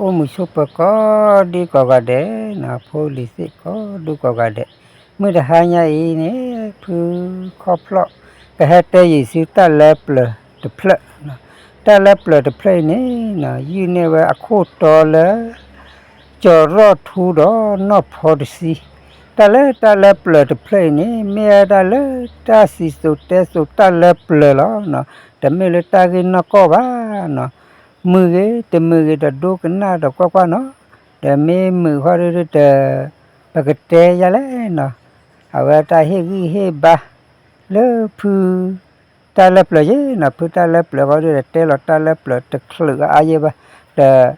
အိၣ်မုာ်ဆိးပၢၤကိးဒူကိးဂၤဒဲး, ဖိလံၤသ့ၣ်ကိးဒူကိးဂၤဒဲး, မုၢ်တဟါညါအံၤန့ၣ် ဖုခီဖျိ ကဟဲတဲယုာ်ဆူတၢ်လၢပျၢၤတဖျၢၣ်, တၢ်လၢပျၢၤတဖျၢၣ်အံၤန့ၣ် ယုၢ်န့ၢ်ဝဲအခိၣ်တီလၢ ကၠီၤရီၣ်ထူဒီးနီၢ်ဖီတဆံ, တၢ်လၢတၢ်လၢပျၢၤတဖျၢၣ်အံၤန့ၣ် မ့ၢ်ဝဲဒၣ်လၢတၢ်စံၣ်စိၤတဲစိၤတၢ်လၢပျၢၤလီၤ. တမ့ၢ်လၢတၢ်ဂ့ၢ်နီၢ်ကီၢ်ဘၣ်, မုာ်ဂ့ၤတမုာ်ဂ့ၤ ဒီးဒိကနၣ်ဒီးကွၢ်ကွၢ်နီၤ, ဒီးမ့ၢ်မုာ်ဃီဒီး ပကတဲယၤလဲၣ်နီၤ, အဝဲတၢ်ဟ့ၣ်ဂံၢ်ဟ့ၣ်ဘါ လၢဖု တၢ်လၢပျၢၤယဲနီၤ, ဖုတၢ်လၢပျၢၤဃီဒီး တဲလီၤတၢ်လၢပျၢၤတချုးအါယဲဘၣ်, ဒီး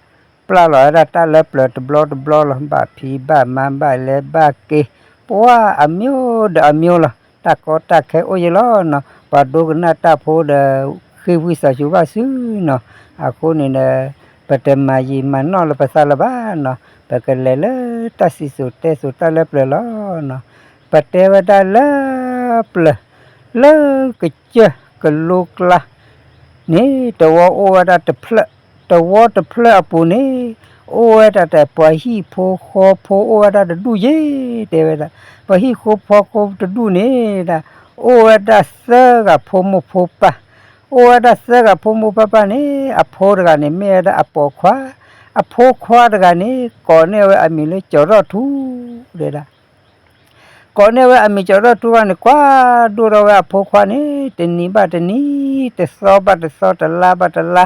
ပျၢ်လီၤဝဲဒၣ်တၢ်လၢပျၢၤတဘျီတဘျီလီၤ, ဘၣ်ဖံးဘၣ်မၤဘၣ်လဲၤဘၣ်က့ၤ, ပှၤအမျိုးဒီးအမျိုးလီၤ, တၢ်ကီတၢ်ခဲအိၣ်ယဲလီၤနီၤ, ပှၤဒိကနၣ်တၢ်ဖိဒီး ဃ့ဝံသးစူၤဘၣ်ဆူနီၤ, အဃိန့ၣ်ဒီး ပတမၤယံာ်မၤနီၢ်လၢပသးလၢၤဘၣ်နီၤ, ပကလဲၤလၢတၢ်စံၣ်စိၤတဲစိၤတၢ်လၢပျၢၤလီၤ. ပတဲဝဲဒၣ်လၢပျၢၤ လၢကစၢၢ်ကလိကျါန့ၣ် တဝီအိၣ်ဝဲဒၣ်တဖျၢၣ်, တဝီတဖျၢၣ်အပူၤန့ၣ် အိၣ်ဝဲဒၣ်တၢ်ပှၤဟံၣ်ဖိဃီဖိအိၣ်ဝဲဒၣ်တဒူၣ်ယဲ, တဲဝဲဒၣ် ပှၤဟံၣ်ဖိဃီဖိတဒူၣ်န့ၣ်ဒၣ် အိၣ်ဝဲဒၣ်သၢဂၤဖိမိၢ်ဖိပၢ်, အိၣ်ဝဲဒၣ်သၢဂၤဖိမိၢ်ဖိပၢ်န့ၣ် အဖိတဂၤန့ၣ် မ့ၢ်ဝဲဒၣ်အပိာ်ခွါ, အဖိခွါတဂၤန့ၣ် ကိးန့ၢ်ဝဲအမံၤလၢကၠီၤရီၣ်ထူ တဲဒၣ် ကိးန့ၢ်ဝဲအမံၤကၠီၤရီၣ်ထူဃီန့ၣ် ကွၢ်ဒိၣ်ထီၣ်ဝဲအဖိခွါန့ၣ် တနံၤဘၣ်တနံၤ, တသီဘၣ်တသီ, တလါဘၣ်တလါ,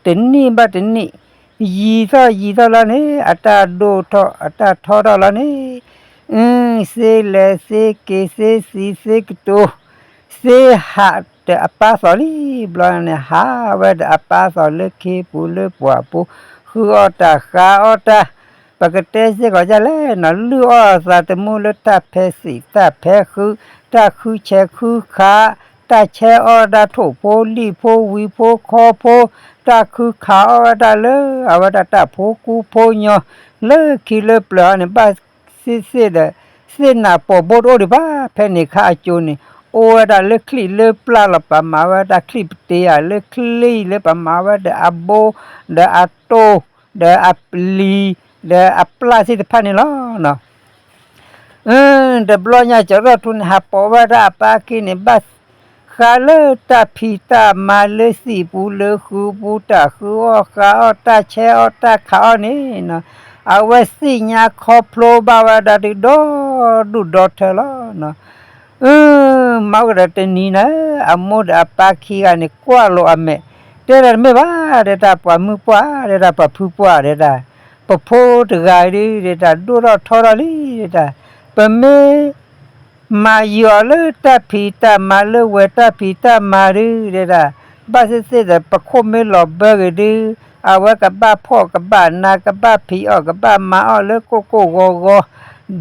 တနံၣ်ဘၣ်တနံၣ်, ယံာ်ထီၣ်ယံာ်ထီၣ်လီၤန့ၣ် အတၢ်ဒိၣ်ထီၣ်အတၢ်ထီထီၣ်လီၤန့ၣ်, သ့လဲၤသ့က့ၤသ့စံးသ့ကတိၤ သ့ဟးဒီးအပၢ်သိးလံ, ဘျီန့ၣ် ဟးဝဲဒီးအပၢ်သိးလၢခ့ပူၤလၢပှၢ်ပူၤ, ဃုအီၣ်တၢ်ဃါအီၣ်တၢ်, ပကတဲစ့ၢ်ကီးဒ်လဲၣ်နီၤ, လုၢ်အီၣ်အသးသမူလၢတၢ်ဖဲးစံးတၢ်ဖဲးဃု, တၢ်ဃုဆဲးဃုခး, တၢ်ဆဲးအီၣ်တၢ်ထိၣ်ဖိလံၣ်ဖိဝံၤဖိခီဖိ, တၢ်ဃုခးအီၣ်ဝဲဒၣ်လၢ အဝဲဒၣ်တၢ်ဖိကူဖိညီ, လၢခံလၢပျၢၤအီၤန့ၣ် ဘၣ်သ့ၣ်သ့ၣ်ဒီး သ့ၣ်နးပိာ်ဘိတအိၣ်ဒံးဘၣ်, ဖဲန့ၣ်ခါအကၠိန့ၣ် အိၣ်ဝဲဒၣ်လၢချံၣ်လၢပျၢ်လီၤ, ပမၤဝဲဒၣ်ချံၣ်ပတ့ဧါ, လၢချံၣ်လၢပမၤဝဲဒီးအဘိ, ဒီးအတိၢ်, ဒီးအပျံၤ, ဒီးအပျၢ်သ့ၣ်တဖၣ်န့ၣ်လီၤ. တဘျီညါကၠီၤရီၣ်ထူန့ၣ် ဟးပိာ်ဝဲဒၣ်အပၢ်ခံန့ၣ် ဘၣ်ဃးလၢတၢ်ဖံးတၢ်မၤလၢသံးပူၤလၢဃုပူၤ တၢ်ဃုအီၣ်ဃါအီၣ် တၢ်ဆဲးအီၣ်တၢ်ခးအီၣ်န့ၣ်, အဝဲသ့ၣ်ညါခီဖျိဘၣ်ဝဲဒၣ်ဒုးဒီဒူၣ်ဒီထၢလီၤ. မၤကဒီးတနံၤန့ၣ် အမိၢ်ဒီးအပၢ်ခံဂၤန့ၣ် ကွၢ်လိာ်အမဲာ်, တဲဒၣ်တမ့ၢ်ဘၣ်, တဲဒၣ်ပှၤမုၢ်ပှၢ်, တဲဒၣ်ပှၤဖုပှၢ်, တဲဒၣ် ပဖိတဂၤဒုး တဲဒၣ် ဒိၣ်ထီၣ်ထီထီၣ်လံ, တဲဒၣ် ပမ့ၢ် မၤယံၤအီၤလၢတၢ်ဖံးတၢ်မၤ လၢဝဲတၢ်ဖံးတၢ်မၤဒုး တဲဒၣ်, ဘၣ်သ့ၣ်သ့ၣ်ဒီး ပခိၣ်မ့ၢ်လီၤဘၢဂ့ၤဒုး အဝဲကဘၣ်ဖှီၣ်ကဘၣ်နး ကဘၣ်ဖံးအီၣ်ကဘၣ်မၤအီၣ်လၢကိၢ်ကိၢ်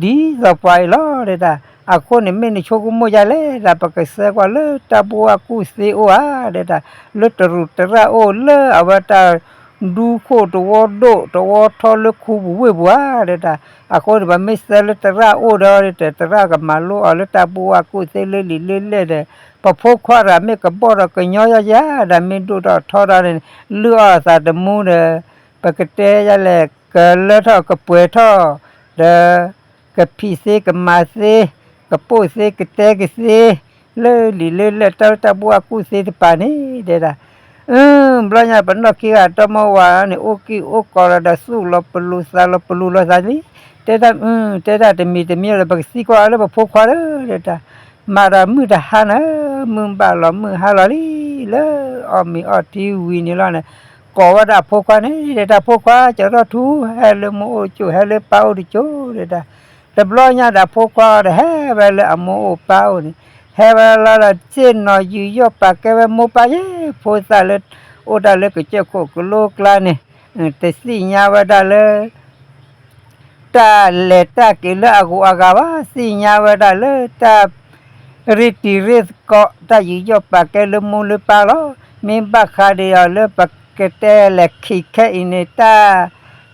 ဂီၤဂီၤ ဒ်သိးပှၤအံၤလီၤ တဲဒၣ်. အဃိန့ၣ် မ့ၢ်နဆိကမိၣ်ဒ်လဲၣ် တဲဒၣ်, ပကဆှၢကွၢ်လၢတၢ်ဘိအကူၣ်သ့အိၣ်ဧါ တဲဒၣ်, လၢတရူးတရၣ်အိၣ် လၢအဝဲတၢ်ဒူခိၣ်တဝီဒိၣ်တဝီထီလၢခူပူၤဝ့ၢ်ပူၤဧါ တဲဒၣ်. အဃိန့ၣ် ပမ့ၢ်ဆှၢလၢတရၣ်အိၣ်ဒီး တဲ တရၣ်ကမၤလိအီၤလၢတၢ်ဘိအကူၣ်သ့လၢလံာ်လၢလဲၢ်ဒီး ပဖိခွါတဂၤမ့ၢ်ကဘီၣ်ဒီးကညီယါယါ ဒီးမ့ၢ်ဒိၣ်ထီၣ်ထီထီၣ်န့ၣ် လုၢ်အီၣ်အသးတမူဒီး ပကတဲယါလဲၣ် ကလၢထီၣ်ကပှဲၤထီၣ် ဒီး ကဖံးသ့ကမၤသ့ ကပိာ်သ့ကတဲကသ့ လၢလံာ်လၢလဲၢ်တၢ်လၢတၢ်ဘိအကူၣ်သ့တပၤန့ၣ် တဲဒၣ်. ဘျီညါပနီၢ်ခံဂၤ တီမီဝၤန့ၣ် အိၣ်ကံၢ်အိၣ်ကီၤလီၤဒီး သူၣ်လီၤပလိာ်သးလီၤပလိာ်လိာ်သးလံ. တဲဒၣ်, တဲဒၣ်တမံၤတမံၤဒီး ပကသံကွၢ်အီၤလၢပဖိခွါဒီး တဲဒၣ်. မၤဒီးမုၢ်တဟါန့ၣ် မုၢ်ဘၣ်လီၤမုၢ်ဟါလီၤလံ လၢအီၣ်မ့ၤအီထံဝံၤန့ၣ်လီၤန့ၣ် ကိးဝဲဒၣ်အဖိခွါန့ၣ် တဲဒၣ်, ဖိခွါ ကၠီၤထီၣ်ထူ ဟဲလၢမိၢ်အိၣ်တစိၢ် ဟဲလၢပၢ်အိၣ်တစိၢ် တဲဒၣ်. တဘျီညါဒီးအဖိခွါဒီး ဟဲဝဲလၢအမိၢ်အိၣ်ပၢ်အိၣ်န့ၣ် ဟဲဝဲလီၤဒီး သ့ၣ်နီၣ်ယူးယီၣ်ပာ်ကဲဝဲမိၢ်ပၢ်ယဲၢ် ဖိသၣ်လၢ အိၣ်တၢ်လၢကစၢၢ်ခိၣ်ကလိကျါန့ၣ် တသ့ၣ်ညါဝဲဒၣ်လၢ တၢ်လဲၤတၢ်က့ၤလၢအဂုၤအဂၤဘၣ်, သ့ၣ်ညါဝဲဒၣ်လၢတၢ် ရ့တံၤရ့သကိး တၢ်ယူးယီၣ်ပာ်ကဲလၢမိၢ်လၢပၢ်လီၤ. မ့ၢ်ဘၣ်ဃးဒီးအီၤလၢပကတဲလဲၣ်ခံခဲအံၤန့ၣ် တၢ်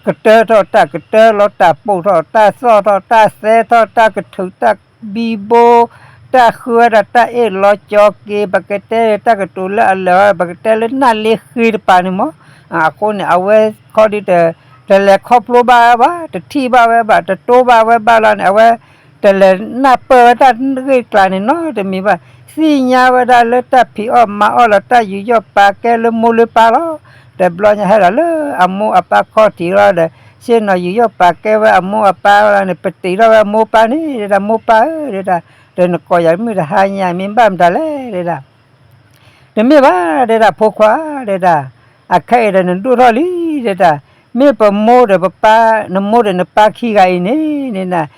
ကတၢထီၣ် တၢ်ကတၢလီၤ တၢ်ပိာ်ထီၣ် တၢ်သီၣ်ထီၣ် တၢ်သဲထီၣ် တၢ်ကထုးတၢ်ဘံဘိ တၢ်ဃုဝဲဒၣ်တၢ်အ့ၣ်လီၤကၠီၤက့ၤ ပကတဲတၢ်ကတိၤလၢအလၢာ် ပကတဲလၢနၢ်လ့ဃ့တပၤန့ၣ်မး. အဃိန့ၣ် အဝဲခီဒ်တ တလဲၤခီဖျိဘၣ်ဝဲဘၣ်, တထံၣ်ဘၣ်ဝဲဘၣ်, တတိဘၣ်ဝဲဘၣ်လီၤန့ၣ်, အဝဲတလဲၤနၢ်ပၢၢ်ဝဲတၢ်ဂ့ၢ်ကျါန့ၣ်နီတမံၤဘၣ်. သ့ၣ်ညါဝဲဒၣ်လၢတၢ်ဖံးအီၣ်မၤအီၣ်လီၤ, တၢ်ယူးယီၣ်ပာ်ကဲလၢမိၢ်လၢပၢ်လီၤ. တဘျီညါဟဲလီၤလၢအမိၢ်အပၢ်ခီၣ်ထံးလီၤဒီး ဆ့ၣ်နီၤယူးယီၣ်ပာ်ကဲဝဲအမိၢ်အပၢ်လီၤန့ၣ်, ပတံၤထီၣ်ဝဲအမိၢ်ပၢ်န့ၣ်, တဲဒၣ်မိၢ်ပၢ်ဧၢ, တဲဒၣ်, ဒီးနကိးယၤမုၢ်တဟါညါ မ့ၢ်ဘၣ်မတၤလဲၣ်, တဲဒၣ် တမ့ၢ်ဘၣ်, တဲဒၣ်ဖိခွါ, တဲဒၣ်, အခဲအံၤဒီးနဒိၣ်ထီၣ်လံ, တဲဒၣ်, မ့ၢ်ပမိၢ်ဒီးပပၢ်, နမိၢ်ဒီးနပၢ်ခံဂၤအံၤန့ၣ်, တဲဒၣ်,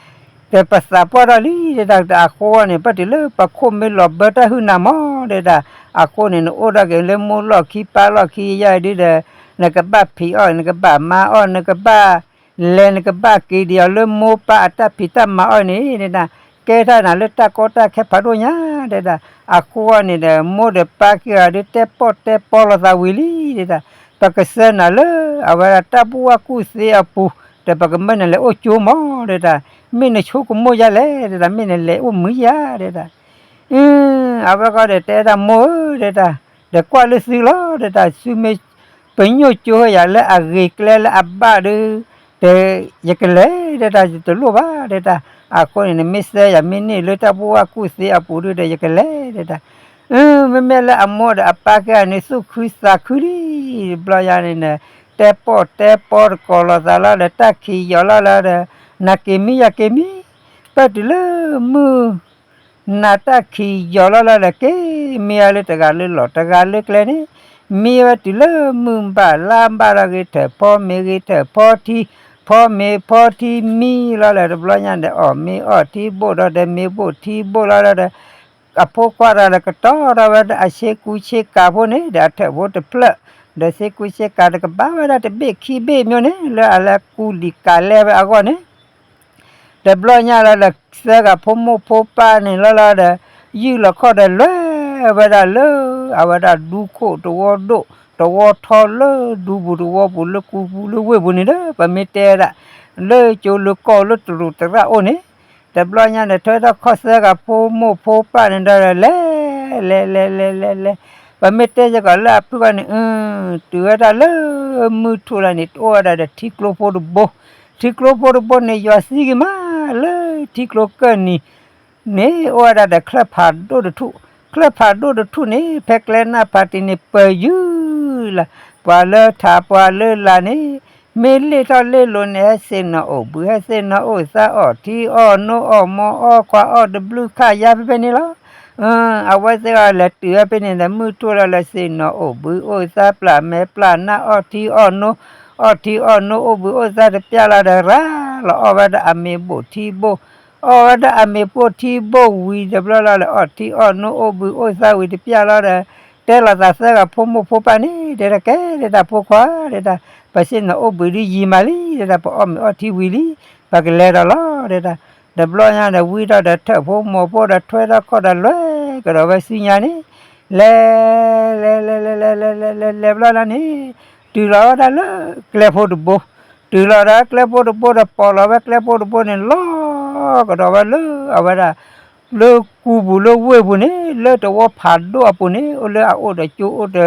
ဒီးပသးပှၢ်ထီၣ်လံ, တဲဒၣ်, အဃိန့ၣ် ဘၣ်တုၤလၢပခိၣ်မ့ၢ်လီၤဘၢတၢ်ဟုၣ်နၤမး, တဲဒၣ်, အဃိန့ၣ် နအိၣ်ထီၣ်က့ၤလၢမိၢ်လီၢ်ခံပၢ်လီၢ်ခံယါအံၤဒုဒီး, နကဘၣ်ဖံးအီၣ်, နကဘၣ်မၤအီၣ်, နကဘၣ် လဲၤနကဘၣ်က့ၤဒံးအီၤလၢမိၢ်ပၢ်အတၢ်ဖံးတၢ်မၤအီၣ်န့ၣ်, တဲဒၣ်, ကဲထီၣ်နၤလၢတၢ်ကီတၢ်ခဲဖးဒိၣ်ညါ, တဲဒၣ်, အဃိန့ၣ်ဒီး မိၢ်ဒီးပၢ်ခံဂၤဒု တဲပီၣ်တဲပီလိာ်သးဝံၤလံ, တဲဒၣ်, ပကစၢနၤလၢအဝဲဒၣ်တၢ်ဘိၣ်ဝၣ်ကူၣ်သ့အပူၤ, ဒီးပကမၢနၤလဲၤအိၣ်ကၠိမး, တဲဒၣ်, မ့ၢ်နဆိကမိၣ်ယါလဲၣ်, တဲဒၣ်, မ့ၢ်နလဲၤအိၣ်မုာ်ယါ, တဲဒၣ် အဝဲဃီဒီးတဲဒၣ်မိၢ်ဧၢ, တဲဒၣ်, ဒီးကွၢ်လၢသုလီၤ, တဲဒၣ်, သုမ့ၢ်ပညိၣ်ကၠိယၤလၢအဂ့ၤကျဲလၢအဘၣ်ဒု, ဒီးယကလဲၤ, တဲဒၣ်, ယတလိၣ်ဘၣ်, တဲဒၣ်, အဃိန့ၣ် နမ့ၢ်စဲယၤမ့ၢ်န့ၢ်လၢတၢ်ဘိၣ်ဝၣ်ကူၣ်သ့အပူၤဒုဒီး ယကလဲၤ, တဲဒၣ်. မ့မ့ၢ်လၢအမိၢ်ဒီးအပၢ်ခံဂၤန့ၣ် သူၣ်ခုသးခုလံ, တဘျီညါန့ၣ်ဒီး တဲပီၣ်တဲပီတကိးလိာ်သးလီၤဒီး တၢ်ခံးယီၤလီၤလီၤဒီး နၤက့ၤမံယၤက့ၤမံ, ဘၣ်တုၤလၢမုၢ် နၤတၢ်ခံးယီၤလီၤလီၤဒီး က့ၤမံဝဲလၢတဂၤလၢလီၢ် တဂၤလၢကျဲန့ၣ်, မံဝဲတုၤလၢမုၢ်ဘၣ်လါဘၣ်ဒီး ဂ့ၤထၢၣ်ဖီမ့ၤ ဂ့ၤထၢၣ်ဖီထံ, ဖီမ့ၤဖီထံမံလီၤလီၤ တဘျီညါဒီး အီၣ်မ့ၤအီၣ်ထံဘိၣ်ဒီး ဒီးမ့ၤဘိၣ်ထံဘိၣ်လီၤလီၤဒီး အဖိခွါဒီး ကတီၤထီၣ်ဝဲဒၣ်အဆ့ကူဆ့ကၤဖိန့ၣ် ဒီးအထၢၣ်ဖိတဖျၢၣ်, ဒီးဆ့ကူဆ့ကၤတကဘၣ်ဝဲဒၣ်တဘ့ၣ်ခံဘ့ၣ်မျိၤန့ၣ် လၢအလဲၤကူလံာ်ကၤလဲဝဲအဂီၢ်န့ၣ် တဘျီညါလီၤဒီး သၢဂၤဖိမိၢ်ဖိပၢ်န့ၣ်လီၤလီၤဒီး ယုၢ်လီၤခီၣ်ဒီးလဲၤဝဲဒၣ်လၢ အဝဲဒၣ်ဒူခိၣ်တဝီဒိၣ်တဝီထီလၢဒူပူၤတဝီပူၤ လၢကူပူၤလၢဝ့ၢ်ပူၤန့ၣ်ဒီး ပမ့ၢ်တဲဒၣ် လၢကၠိလၢကီၢ်လၢတရူးတရၣ်အိၣ်န့ၣ်, တဘျီညါန့ၣ် ထွဲထီၣ်ခီၣ်သၢဂၤဖိမိၢ်ဖိပၢ်န့ၣ်ဒီး လဲၤ လဲၤ လဲၤ လဲၤ လဲၤ လဲၤ, ပမ့ၢ်တဲစ့ၢ်ကီးလၢအဖုၣ်ဂီၢ်န့ၣ် တုၤဝဲဒၣ်လၢမုၢ်ထူၣ်လီၤန့ၣ် တအိၣ်ဝဲဒၣ်ဒီးထံကျိဖိတဘိ, ထံကျိဖိတဘိန့ၣ် ယွၤသံက့ၤမးလၢထံကျိကၢၢ်နံၤန့ၣ် အိၣ်ဝဲဒၣ်ဒီးချၢၣ်ဖးဒိၣ်တထူၣ်, ချၢၣ်ဖးဒိၣ်တထူၣ်န့ၣ် ဖဲကျဲနၢ်ဖးတံၢ်န့ၣ် ပၢၤယုၢ်လီၤ, ပှၤလၢထးပှၤလၢလာ်န့ၣ် မ့ၢ်လ့ၣ်ထီၣ်လ့ၣ်လိၤန့ၣ် ဟဲသ့ၣ်နီၤအိၣ်ဘှံး ဟဲသ့ၣ်နီၤအိၣ်သး အီၣ်ထံအီၣ်နိအီၣ်မီအီၣ်ခွါအီၣ်တဘျုးခါယါဖဲဖဲန့ၣ်လီၤ. အဝဲသ့ၣ်အီၤလဲၤတုၤဝဲဖဲန့ၣ်ဒီး မုၢ်ထူၣ်လီၤလၢသ့ၣ်နီၤအိၣ်ဘှံးအိၣ်သး ပျၢ်မဲာ်ပျၢ်နါ အီၣ်ထံအီၣ်နိ, အီၣ်ထံအီၣ်နိအိၣ်ဘှံးအိၣ်သးတပျၢ်လီၤဒီး ရၤလီၤအီၣ်ဝဲဒၣ်အမ့ၤဘိၣ်ထံဘိၣ်, အီၣ်ဝဲဒၣ်အမ့ၤဘိၣ်ထံဘိၣ်ဝံၤတဘျီလီၤဒီး အီၣ်ထံအီၣ်နိအိၣ်ဘှံးအိၣ်သးဝံၤတပျၢ်လီၤဒီး တဲလိာ်သးသၢဂၤဖိမိၢ်ဖိပၢ်န့ၣ် တဲဒၣ်ကဲ တဲဒၣ်ဖိခွါ တဲဒၣ် ပသ့ၣ်နီၤအိၣ်ဘှံးဒုယံာ်မးလံ တဲဒၣ် ပအီၣ်မ့ၤအီၣ်ထံဝံၤလံ ပကလဲၤဒီးလီၤ တဲဒၣ်. တဘျီညါဒီးဝံထီၣ်ဒီးထၢၣ်ဖိမိၢ်ဖိဒီးထွဲထီၣ်ခီၣ်ဒီးလဲၤကဒီးဝဲဆူညါန့ၣ် လဲၤ လဲၤ လဲၤ လဲၤ လဲၤ လဲၤ လဲၤ လဲၤဘျီလီၤန့ၣ် တုၤလီၤဝဲဒၣ်လၢကျဲဖိတဘိ, တုၤလီၤဒီးကျဲဖိတဘိဒီး ပိာ်လီၤဝဲကျဲဖိတဘိန့ၣ် လီၤကဒီးဝဲလၢအဝဲဒၣ် လၢကူပူၤလၢဝ့ၢ်ပူၤန့ၣ် လၢတဝီဖးဒိၣ်အပူၤန့ၣ် အိၣ်လၢအအိၣ်ဒီးကၠိအိၣ်တ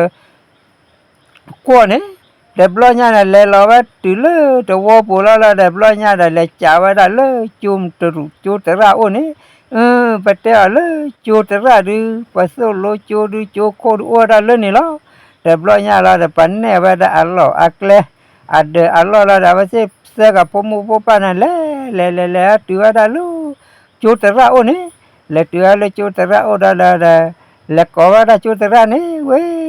ကွီၢ်န့ၣ် တဘျီညါဒီး လဲၤလီၤဝဲတုၤလၢတဝီပူၤလီၤလီၤဒီး တဘျီညါဒီး လဲၤကးဝဲဒၣ်လၢကၠိတရူးကၠိတရၣ်အိၣ်န့ၣ်, ပတဲအီၤလၢကၠိတရၣ်ဒု ပသိၣ်လိကၠိဒု ကၠိခိၣ်ဒု အိၣ်ဝဲဒၣ်လၢန့ၣ်လီၤ. တဘျီညါလီၤဒီး ပနဲၣ်ဝဲဒၣ်အလီၢ်အကျဲ အဒၢးအလီၢ်လီၤဒီး အဝဲသ့ၣ်သၢဂၤဖိမိၢ်ဖိပၢ်န့ၣ် လဲၤ လဲၤ လဲၤ လဲၤ တုၤဝဲဒၣ်လၢ ကၠိတရၣ်အိၣ်န့ၣ်, လဲၤတုၤဝဲလၢကၠိတရၣ်အိၣ်ဒီး ဒီး လဲၤကိးဝဲဒၣ်ကၠိတရၣ်န့ၣ်, ဝ့ၢ်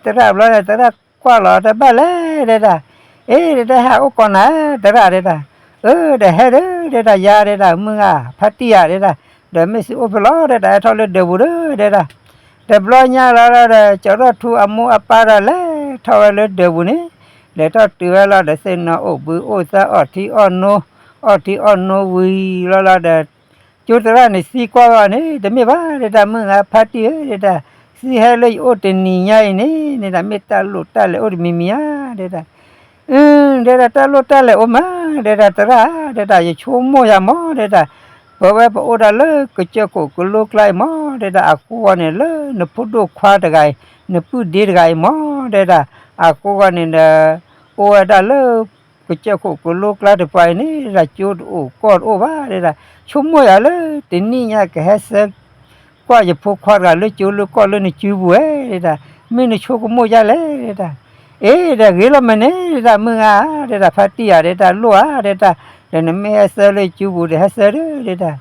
တရၣ်, ဝ့ၢ်တရၣ်ဘျီဒီး တရၣ်ကွၢ်လီၤတဘၣ်လဲၣ် တဲဒၣ်, အ့ တဲဒၣ် ဟဲအိၣ်ကိးနၤ တရၣ် တဲဒၣ်, အၢ ဒီးဟဲဒီး တဲဒၣ် ယၤ တဲဒၣ် မုၢ်ဂၤ ဖါတံၢ်ဧါ တဲဒၣ်, ဒီးမ့ၢ်သုအိၣ်ဖဲလဲၣ် တဲဒၣ် ဟဲထီၣ်လၢဒၢးပူၤဒီး တဲဒၣ်. တဘျီညါလီၤဒီး ကၠီၤထီၣ်ထူအမိၢ်အပၢ်ဒီး လဲၤထီၣ်ဝဲလၢဒၢးပူၤန့ၣ်, လဲၤထီၣ်တုၤဝဲလီၤဒီး သ့ၣ်နီၤအိၣ်ဘှံးအိၣ်သါ အီၣ်ထံအီၣ်နိ, အီၣ်ထံအီၣ်နိဝံၤလီၤလီၤဒီး ကၠိတရၣ်န့ၣ်သံကွၢ်ဝဲအီၤန့ၣ်, တမ့ၢ်ဘၣ် တဲဒၣ် မုၢ်ဂၤ ဖါတံၢ်ဧၢ တဲဒၣ်, သုဟဲလၢယအိၣ်တနံၤညါအံၤန့ၣ် တဲဒၣ် မ့ၢ်တၢ်လိၣ်တၢ်လဲၤအိၣ်တမံၤမံၤဧါ တဲဒၣ်. အၢ တဲဒၣ် တၢ်လိၣ်တၢ်လဲၤအိၣ်မး တဲဒၣ် တရၣ် တဲဒၣ် ယဆိကမိၣ်ယၤမး တဲဒၣ်, ပဝဲပအိၣ်ဒၣ်လၢကစၢၢ်ခိၣ်ကလိကျါအံၤမး တဲဒၣ်, အဃိဂီၢ်န့ၣ် လၢနဖိဒိၣ်ခွါတဂၤအံၤ နပုၢ်ဒ့တဂၤအံၤမး တဲဒၣ်, အဃိဂီၢ်န့ၣ်ဒီး အိၣ်ဝဲဒၣ်လၢ ကစၢၢ်ခိၣ်ကလိကျါတပၤအံၤန့ၣ်ဒၣ် ကၠိတအိၣ်ကီၢ်တအိၣ်ဘၣ်ဒဲဒၣ်, ဆိကမိၣ်ယၤလၢ တနံၣ်ညါကဟဲဆှၢ ကွၢ်ယဖိခွါတဂၤလၢကၠိလၢကီၢ်လၢနစုပူၤဝဲဒဲဒၣ်, မ့ၢ်နဆိကမိၣ်ဒ်လဲၣ်ဒဲဒၣ်, အ့ ဒဲဒၣ်ဂ့ၤလီၤမးန့ၣ်ဒဲဒၣ် မုၢ်ဂၤဒဲဒၣ် ဖါတံၢ်ယၤဒဲဒၣ် လိၣ်ဧါဒဲဒၣ်, ဒီးနမ့ၢ်ဟဲဆှၢလၢယစုပူၤဒီးဟဲဆှၢဒၣ်ဒဲဒၣ်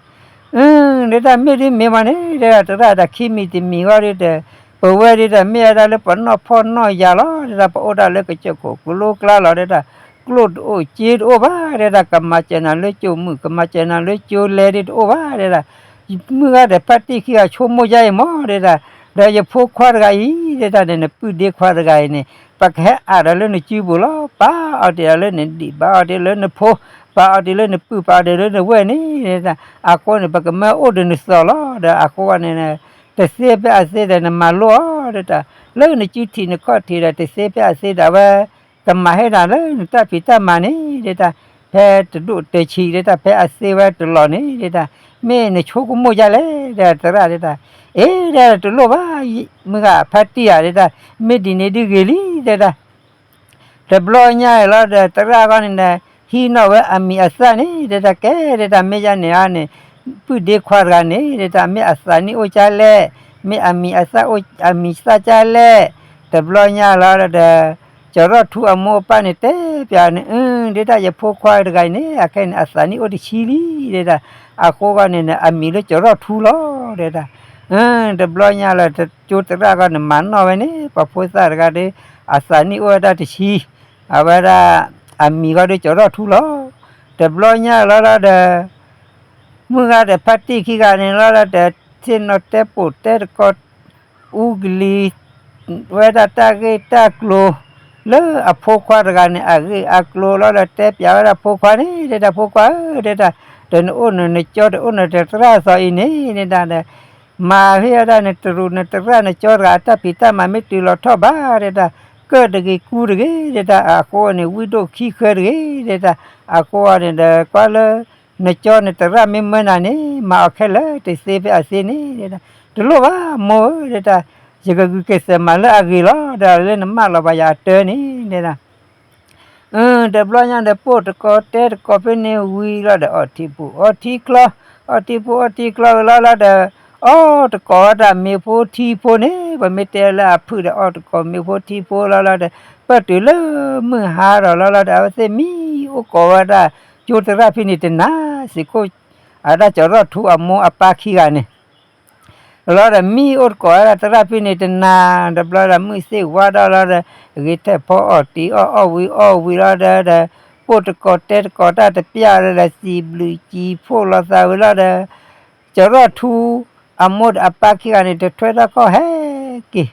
အၢ ဒဲဒၣ်မ့ၢ်ဒ်မ့ၢ်မးန့ၣ် ဒဲဒၣ်သရၣ်ဒၣ်ခံမံၤတမံၤဂီၢ်ဒ်ဒီး ပဝဲဒ်ဒီးမ့ၢ်ဝဲဒၣ်လၢပနီၢ်ဖီၣ်နီၢ်ယာ်လီၤဒဲဒၣ်, ပအိၣ်ဒၣ်လၢကစၢၢ်ခိၣ်ကလိကျါလီၤဒဲဒၣ်, ကျိၣ်တအိၣ်စ့တအိၣ်ဘၣ်ဒဲဒၣ်, ကမၤစၢၤနၤလၢကၠိမုၢ် ကမၤစၢၤနၤလၢကၠိလဲဒ်တအိၣ်ဘၣ်ဒဲဒၣ်, မုၢ်ဂၤဒီးဖါတံၢ်ခံဂၤဆိကမိၣ်ယါအံၤမးဒဲဒၣ်, ဒီးယဖိခွါတဂၤအံၤဒဲဒၣ်န့ၣ် နပုၢ်ဒ့ခွါတဂၤအံၤန့ၣ် ပကဟဲအးဒီးလၢနစုပူၤလီၤ, ပာ်အီၤတ့ၢ်ဒီးလၢနဒံၣ် ပာ်အီၤတ့ၢ်လၢနဖိ ပာ်အီၤတ့ၢ်လၢနပုၢ်ပာ်အီၤတ့ၢ်လၢနဝဲၢ်န့ၣ်ဒဲဒၣ်, အဃိန့ၣ် ပကမၢအိၣ်ဒီးနသိးလီၤဒီး အဃိန့ၣ် တသ့ဖဲအသ့ဒီးနမၤလိအီၤဒဲဒၣ်, လၢနစုထံးနခီၣ်ထံးဒီး တသ့ဖဲအသ့ဒီး အဝဲကမၤဟ့ၣ်နၤလၢနတၢ်ဖံးတၢ်မၤန့ၣ်ဒဲဒၣ်, ဖဲတဒိၣ်တဆံးဒဲဒၣ် ဖဲအသ့ဝဲတလီၢ်န့ၣ်ဒဲဒၣ်, မ့ၢ်နဆိကမိၣ်ဒ်လဲၣ်ဒဲဒၣ် သရၣ်ဒဲဒၣ်, အ့ ဒဲဒၣ်တလိၣ်ဘၣ်, မုၢ်ဂၤဖါတံၢ်ယၤဒဲဒၣ်, မ့ၢ်ဒ်န့ၣ်ဒ်ဂ့ၤလံဒဲဒၣ် တဘျီညါအံၤလီၤဒီး သရၣ်ဂီၢ်န့ၣ်ဒီး ဟံးနီၣ်ဝဲအမံၤအသၣ်န့ၣ်ဒဲဒၣ် ကဲဒဲဒၣ် မ့ၢ်ယါန့ၣ်အါန့ၣ် ပုၢ်ဒ့ခွါတဂၤန့ၣ်ဒဲဒၣ် မ့ၢ်အသးနံၣ်အိၣ်ကၢ်လဲၣ်, မ့ၢ်အမံၤအသၣ်အိၣ် အမံၤသၣ်ကၢ်လဲၣ်, တဘျီညါလီၤဒီး ကၠီၤရီၣ်ထူအမိၢ်အပၢ်န့ၣ်တဲပၠးန့ၣ် အၢ ဒဲဒၣ် ယဖိခွါတဂၤအံၤန့ၣ် အခဲအံၤန့ၣ် အသးနံၣ်အိၣ်တဆံလံဒဲဒၣ်, အဃိဂီၢ်န့ၣ်ဒီး အမံၤလၢကၠီၤရီၣ်ထူလီၤဒဲဒၣ်, တဘျီညါလီၤ ကၠိသရၣ်ဂီၢ်န့ၣ် မၤနီၣ်ဝဲန့ၣ် ပှၤဖိသၣ်တဂၤဒီး အသးနံၣ်အိၣ်ဝဲဒၣ်တဆံ, အဝဲဒၣ် အမံၤဂီၢ်ဒီးကၠီၤရီၣ်ထူလီၤ, တဘျီညါလီၤလီၤဒီး မုၢ်ဂၤဒီးဖါတံၢ်ခံဂၤန့ၣ်လီၤလီၤဒီး သ့ၣ်နီၣ်တဲပိာ်တဲတကီ အူကလံၤ ဝဲဒၣ်တၢ်ဂ့ၢ်တၢ်ကျိၤ လၢအဖိခွါတဂၤန့ၣ် အဂ့ၢ်အကျိၤလီၤဒီး တဲပၠးဝဲဒၣ်ဖိခွါန့ၣ် ဒဲဒၣ် ဖိခွါဧၢ ဒဲဒၣ်, ဒီးနအိၣ်နကၠီ တအိၣ်နတရၣ်သီအံၤန့ၣ် ဒဲဒၣ်ဒီး မၤဟ့ၣ်ဝဲဒၣ်နတရူးနတရၣ်နကၠီတဂၤ အတၢ်ဖံးတၢ်မၤမ့ၢ်တုၤလီၤထီၣ်ဘၣ် ဒဲဒၣ်, ကၢၣ်တဂ့ၤကူတဂ့ၤ ဒဲဒၣ်, အဃိန့ၣ် ဝံၣ်ဒိၣ်ခံဃၢတဂ့ၤ ဒဲဒၣ်, အဃိန့ၣ်ဒီး ကွၢ်လၢနကၠီနတရၣ်မ့ၢ်မၢနၤန့ၣ် မၤအီၤခဲလၢာ် တသ့ဖဲအသ့န့ၣ် ဒဲဒၣ်, တလိၣ်ဘၣ်မိၢ်ဧၢ ဒဲဒၣ်, ယကဂုာ်က့ၤသဲးမၤလၢအဂ့ၤလီၤ ဒီးလၢနမၢလီၤဘၣ်ယၤအတၢန့ၣ် ဒဲဒၣ် တဘျီညါဒီး ပိာ်တကီတဲတကီဖဲန့ၣ်ဝံၤလီၤဒီး အီထံပူၤအီထံချီ, အီထံပူၤအီထံချီဝံၤလီၤလီၤဒီး အီၣ်တကိးဝဲဒၣ်မ့ၤဖိထံဖိန့ၣ် ပမ့ၢ်တဲလၢအဖုၣ်ဒီး အီၣ်တကိးမ့ၤဖိထံဖိလီၤလီၤဒီး ပတုၤလၢမုၢ်ဟါဒီးလီၤလီၤဒီး အဝဲသ့ၣ်မံအိၣ်ကိးဝဲဒၣ် ကၠိသရၣ်ဖဲန့ၣ်တနၤ စ့ၢ်ကီး အဝဲဒၣ်ကၠီၤရီၣ်ထူအမိၢ်အပၢ်ခံဂၤန့ၣ် လီၤဒီးမံအိၣ်တကိးဝဲဒၣ်သရၣ်ဖဲန့ၣ်တနၤ တဘျီဒီး မုၢ်သ့ၣ်ဝါဒီးလီၤဒီး ဂဲၤထၢၣ်ဖီအီၣ်တံၤအီၣ်အီၣ်ဝံၤအီၣ်ဝံၤလီၤဒီး ပိာ်တကိးတဲတကိးတၢ်တပျၢ်လီၤဒီး စံးဘျုးစံးဖှိၣ်လိာ်သးဝံၤလီၤဒီး ကၠီၤရီၣ်ထူအမိၢ်ဒီးအပၢ်ခံဂၤန့ၣ် တထွဲထီၣ်ကီၢ်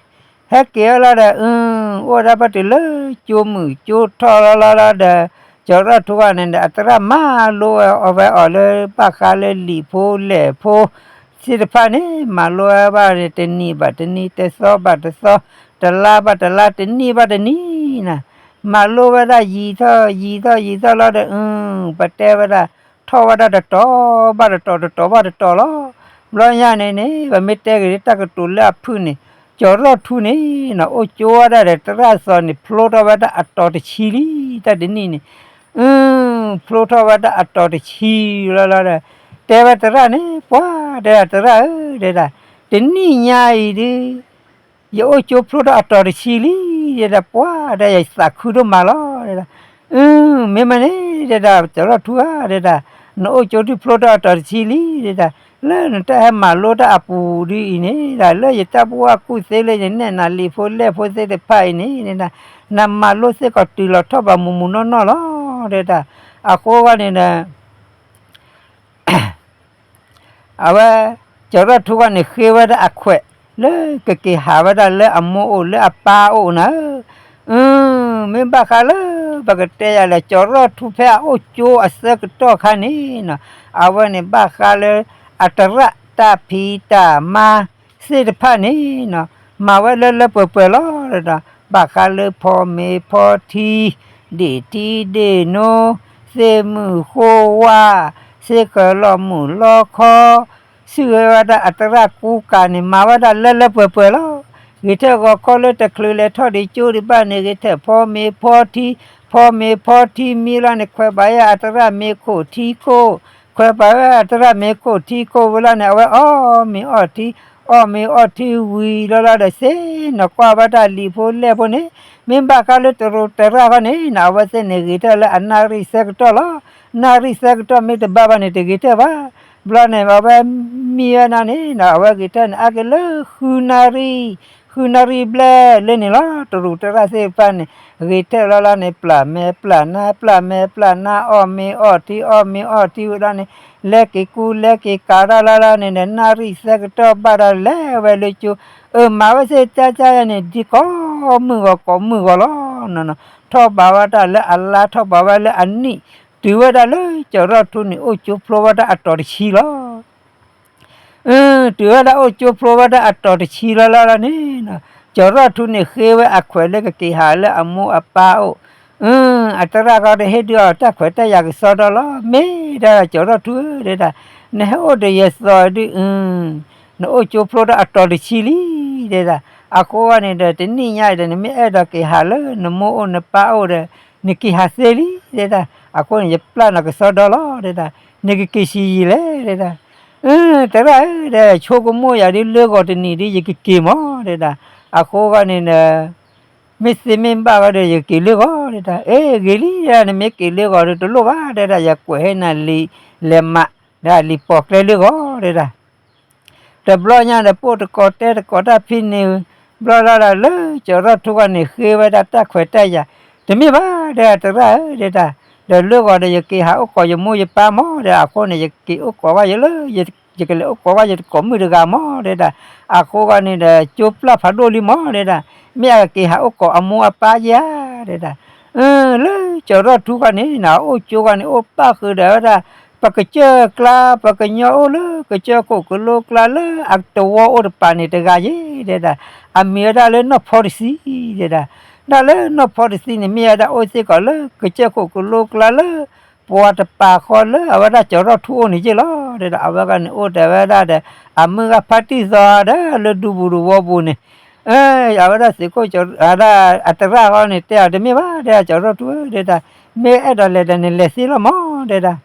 ဟဲက့ၤ ဟဲက့ၤအီၤလီၤဒီး အ အိၣ်ဝဲဒၣ်ဘၣ်တုၤလၢကၠိမုၢ်ကၠိထီၣ်လီၤလီၤလီၤဒီး ကၠီၤရီၣ်ထူဂီၢ်န့ၣ်ဒီး အသရၣ်မၤလိဝဲအီၤဝဲအီၤလၢဘၣ်ဃးလၢလံာ်ဖိလဲၢ်ဖိသ့ၣ်တဖၣ်န့ၣ် မၤလိဝဲဘၣ်န့ၣ် တနံၤဘၣ်တနံၤ တသီဘၣ်တသီ တလါဘၣ်တလါ တနံၣ်ဘၣ်တနံၣ်နၤ မၤလိဝဲဒၣ်ယံာ်ထီၣ်ယံာ်ထီၣ်ယံာ်ထီၣ်လီၤဒီး အ ပတဲဝဲဒၣ် ထီၣ်ဝဲဒၣ်တတီၤဘၣ်တတီၤ တတီၤဘၣ်တတီၤလီၤ. ဘျီညါန့ၣ်န့ၣ် ပမ့ၢ်တဲက့ၤလၢတၢ်ကတိၤလၢအဖုၣ်န့ၣ် ကၠီၤရီၣ်ထူန့ၣ် အိၣ်ကၠိဝဲဒၣ်ဒီးသရၣ်သီန့ၣ် ဖျိထီၣ်ဝဲဒၣ်အတီၤတဆံလံ တၢ်တနံၣ်န့ၣ် အ ဖျိထီၣ်ဝဲဒၣ်အတီၤတဆံလီၤလီၤဒီး တဲဝဲသရၣ်န့ၣ် ပှၤတဲဒၣ်သရၣ်ဧၢ တဲဒၣ် တနံၣ်ညါအံၤဒုး ယအိၣ်ကၠိဖျိထီၣ်အတီၤတဆံလံ တဲဒၣ် ပှၤဒီးယသးခုဒိၣ်မးလီၤ တဲဒၣ် အ မ့ၢ်မ့ၢ်န့ၣ် တဲဒၣ် ကၠီၤရီၣ်ထူဧၢ တဲဒၣ် နအိၣ်ကၠိဒုးဖျိထီၣ်အတီၤတဆံလံ တဲဒၣ် လၢနတၢ်ဟဲမၤလိတၢ်အပူၤဒုးအံၤန့ၣ် လၢယတၢ်ဘၣ်ကူၣ်သ့လၢယနဲၣ်နၤလံာ်ဖိလဲၢ်ဖိသ့ၣ်တဖၣ်အံၤန့ၣ် တဲဒၣ် နမၤလိသ့ၣ်ကီးတုၤလီၤထီၣ်ဘၣ်မုၢ်မုၢ်နီၢ်နီၢ်လီၤ တဲဒၣ် အဃိဂီၢ်န့ၣ်ဒီး အဝဲ ကၠီၤရီၣ်ထူဂီၢ်န့ၣ် ဃ့ဝဲဒၣ်အခွဲး လၢကက့ၤဟးဝဲဒၣ်လၢအမိၢ်အိၣ်လၢအပၢ်အိၣ်နၤဧၢ, အ မ့ၢ်ဘၣ်ဃးလၢ ပကတဲယၤလဲၣ် ကၠီၤရီၣ်ထူဖဲအအိၣ်ကၠိအဆၢကတီၢ်ခါန့ၣ်နီၤ အဝဲန့ၣ်ဘၣ်ဃးလၢ အတရၣ်တၢ်ဖံးတၢ်မၤသ့ၣ်တဖၣ်န့ၣ်နီၤ မၤဝဲလၢလၢပှဲၤပှဲၤလီၤဒီး ဘၣ်ဃးလၢဖီမ့ၤဖီထံ ဒ့ၣ်ထံဒ့ၣ်နိ သ့ၣ်မုၣ်ဃိဝါ သ့ၣ်ဃၢၤလီၤမုၢ်လီၤခီ ဆူၣ်ဝဲဒၣ်အတရၣ်ကူကၤန့ၣ် မၤဝဲဒၣ်လၢလၢပှဲၤပှဲၤလီၤ. ဂဲၤထၢၣ်ဂီၤခီလၢတချုးလဲၤထီၣ်ဒံးကၠိဒံးဘၣ်န့ၣ် ဂဲၤထၢၣ်ဖီမ့ၤဖီထံ ဖီမ့ၤဖီထံမံလီၤန့ၣ် ခွဲးပာ်ဝဲအသရၣ်မ့ၤခိၣ်ထံခိၣ်, ခွဲးပာ်ဝဲအသရၣ်မ့ၤခိၣ်ထံခိၣ်ဝံၤလီၤန့ၣ် အဝဲအီၣ်မ့ၤအီၣ်ထံ, အီၣ်မ့ၤအီၣ်ထံဝံၤလီၤလီၤဒီး စ့ၢ်နီၤကွၢ်ဝဲတၢ်လံာ်ဖိလဲၢ်ဖိန့ၣ် မ့ၢ်ဘၣ်ဃးလၢတရူးတရၣ်ဃီန့ၣ်နီၤ အဝဲသ့ၣ်န့ၣ်ဂ့ၤထၢၣ်လၢအနၣ်ရံၣ်ဆၢကတီၢ်လီၤ. နၣ်ရံၣ်ဆၢကတီၢ်မ့ၢ်တဘၣ်ဘၣ်န့ၣ် တဂ့ၤထၢၣ်ဘၣ်. ဘျီန့ၣ် အဝဲမံဝဲဒၣ်န့ၣ်နီၤ အဝဲဂ့ၤထၢၣ်န့ၣ် အါက့ၤလၢ ဃုနၣ်ရံၣ်, ဃုနၣ်ရံၣ်ဘျဲၣ်လၢန့ၣ်လီၤ. တရူးတရၣ်သ့ၣ်တဖၣ်န့ၣ် ဂ့ၤထၢၣ်လီၤလီၤန့ၣ် ပျၢ်မဲာ်ပျၢ်နါ ပျၢ်မဲာ်ပျၢ်နါ အီၣ်မ့ၤအီၣ်ထံ အီၣ်မ့ၤအီၣ်ထံဝံၤဒီးန့ၣ် လဲၤက့ၤကူလဲၤက့ၤကၤတၢ်လီၤလီၤန့ၣ်ဒီး နၣ်ရံၣ်ဆၢကတီၢ်ဘၣ်ဒီးလဲၤဝဲလၢကၠိ, အၢ မၤဝဲသ့ၣ်တၢ်တၢ်ယၤန့ၣ် ဒ်ကိးမုၢ်ဂီၤကိးမုၢ်ဂီၤလီၤ. ထီၣ်ဘးဝဲတၢ်လၢအလါ ထီၣ်ဘးဝဲလၢအနံၣ်, တုၤဝဲဒၣ်လၢကၠီၤရီၣ်ထူန့ၣ် အိၣ်ကၠိဖျိဝဲဒၣ်အတီၤတဆံလီၤ. တုၤဝဲဒၣ်အိၣ်ကၠိဖျိဝဲဒၣ်အတီၤတဆံလီၤလီၤန့ၣ်, ကၠီၤရီၣ်ထူန့ၣ်ဃ့ဝဲအခွဲးလၢကက့ၤဟးလၢအမိၢ်အပၢ်အိၣ်, အသရၣ်ဃီတဟ့ၣ်ဒုးအီၤတၢ်ခွဲးတၢ်ယာ်ကစီဒီလီၤ. မ့ၢ်ဒၣ်ကၠီၤရီၣ်ထူဧၢ တဲဒၣ်, နဟဲအိၣ်ဒီးယဲသိးဒုး, နအိၣ်ကၠိဖျိဒီးအတီၤတဆံလံ တဲဒၣ်. အဃိန့ၣ်ဒီး တနံၣ်ညါအံၤဒီး နမ့ၢ်အဲၣ်ဒိးက့ၤဟးလၢနမိၢ်အိၣ်နပၢ်အိၣ်ဒီး နက့ၤဟးသ့လံ တဲဒၣ်. အဃိန့ၣ် ယပျၢ်နၤကစီဒီလီၤ တဲဒၣ်, နကက့ၤဆံးယံာ်လဲၣ် တဲဒၣ်. သရၣ်ဧၢ တဲဒၣ်, ဆိကမိၣ်ယၤဒ်လၢဂီၤတနံၤဒ်ယကက့ၤမး တဲဒၣ်. အဃိဂီၢ်န့ၣ်ဒီး မ့ၢ်သ့မ့ၢ်ဘၣ်ဂီၢ်ဒီး ယက့ၤလၢဂီၤ တဲဒၣ်. အ့ ဂ့ၤလံ တဲဒၣ်, နမ့ၢ်က့ၤလၢဂီၤဒီးတလိၣ်ဘၣ် တဲဒၣ်, ယကွဲးဟ့ၣ်နၤလံာ်လဲၤမး ဒီးလံာ်ပိာ်ကျဲလၢဂီၤ တဲဒၣ်. တဘျီညါဒီး ပိၢ်တကိးတဲတကိးတၢ်ဖဲန့ၣ်, ဘျီလီၤဒီးလၢကၠီၤရီၣ်ထူဂီၢ်န့ၣ် ဃ့ဝဲဒၣ်တၢ်ခွဲးတၢ်ယာ်, တမ့ၢ်ဘၣ် တဲဒၣ် သရၣ်ဧၢ တဲဒၣ်, ဒီးလၢဂီၤဒီးယက့ၤဟးအိၣ်ကိးယမိၢ်ယပၢ်မး တဲဒၣ်, အဃိန့ၣ် ယက့ၤအိၣ်ကိးဘၣ်ယလၢ ယကလဲၤအိၣ်ကိးဘၣ်ယတကိးမုၣ်တဂၤမး တဲဒၣ်. အဃိဂီၢ်န့ၣ်ဒီး ကၠိပျၢ်ဖးဒိၣ်လံမး တဲဒၣ်, မ့ၢ်အကက့ၤဟးအိၣ်ကိးအမိၢ်အပၢ်ယါ တဲဒၣ်. လၢကၠီၤရီၣ်ထူဂီၢ်န့ၣ် အအိၣ်ကၠိဂီၢ်န့ၣ် အိၣ်ပၣ်ဃုာ်ဒီးဝဲဒၣ် ပကစၢၢ်ကျါ ပှၤကညီအိၣ်လၢကစၢၢ်ခိၣ်ကလိကျါလၢအတဝီအိၣ်တပၤန့ၣ်တဂၤယ့ တဲဒၣ်, အမံၤဝဲဒၣ်လၢနီၢ်ဖီတဆံ တဲဒၣ်. ဒၣ်လၢနီၢ်ဖီတဆံန့ၣ် မ့ၢ်ဝဲဒၣ်အိၣ်စ့ၢ်ကီးလၢကစၢၢ်ခိၣ်ကလိကျါလၢ ပှၤတပာ်ဃီလၢအဝဲဒၣ်ကၠီၤရီၣ်ထူအိၣ်န့ၣ်ယ့ၢ်လီၤ တဲဒၣ်. အဝဲဂီၢ်န့ၣ်အိၣ်တဲဝဲဒၣ်ဒီး အမုၢ်ဂၤဖါတံၢ်သီဒီးလၢဒူပူၤတဝီပူၤန့ၣ် အဝဲဒၣ်သုးခိၣ်ကၠီၤ ဒၣ်အသရၣ်ဂီၢ်န့ၣ်တဲအီၤ တမ့ၢ်ဘၣ် တဲဒၣ် ကၠီၤရီၣ်ထူဧၢ တဲဒၣ်, မ့ၢ်အဲၣ်ဒိးလဲၤဒီးနလဲၤသ့လီၤမး တဲဒၣ်.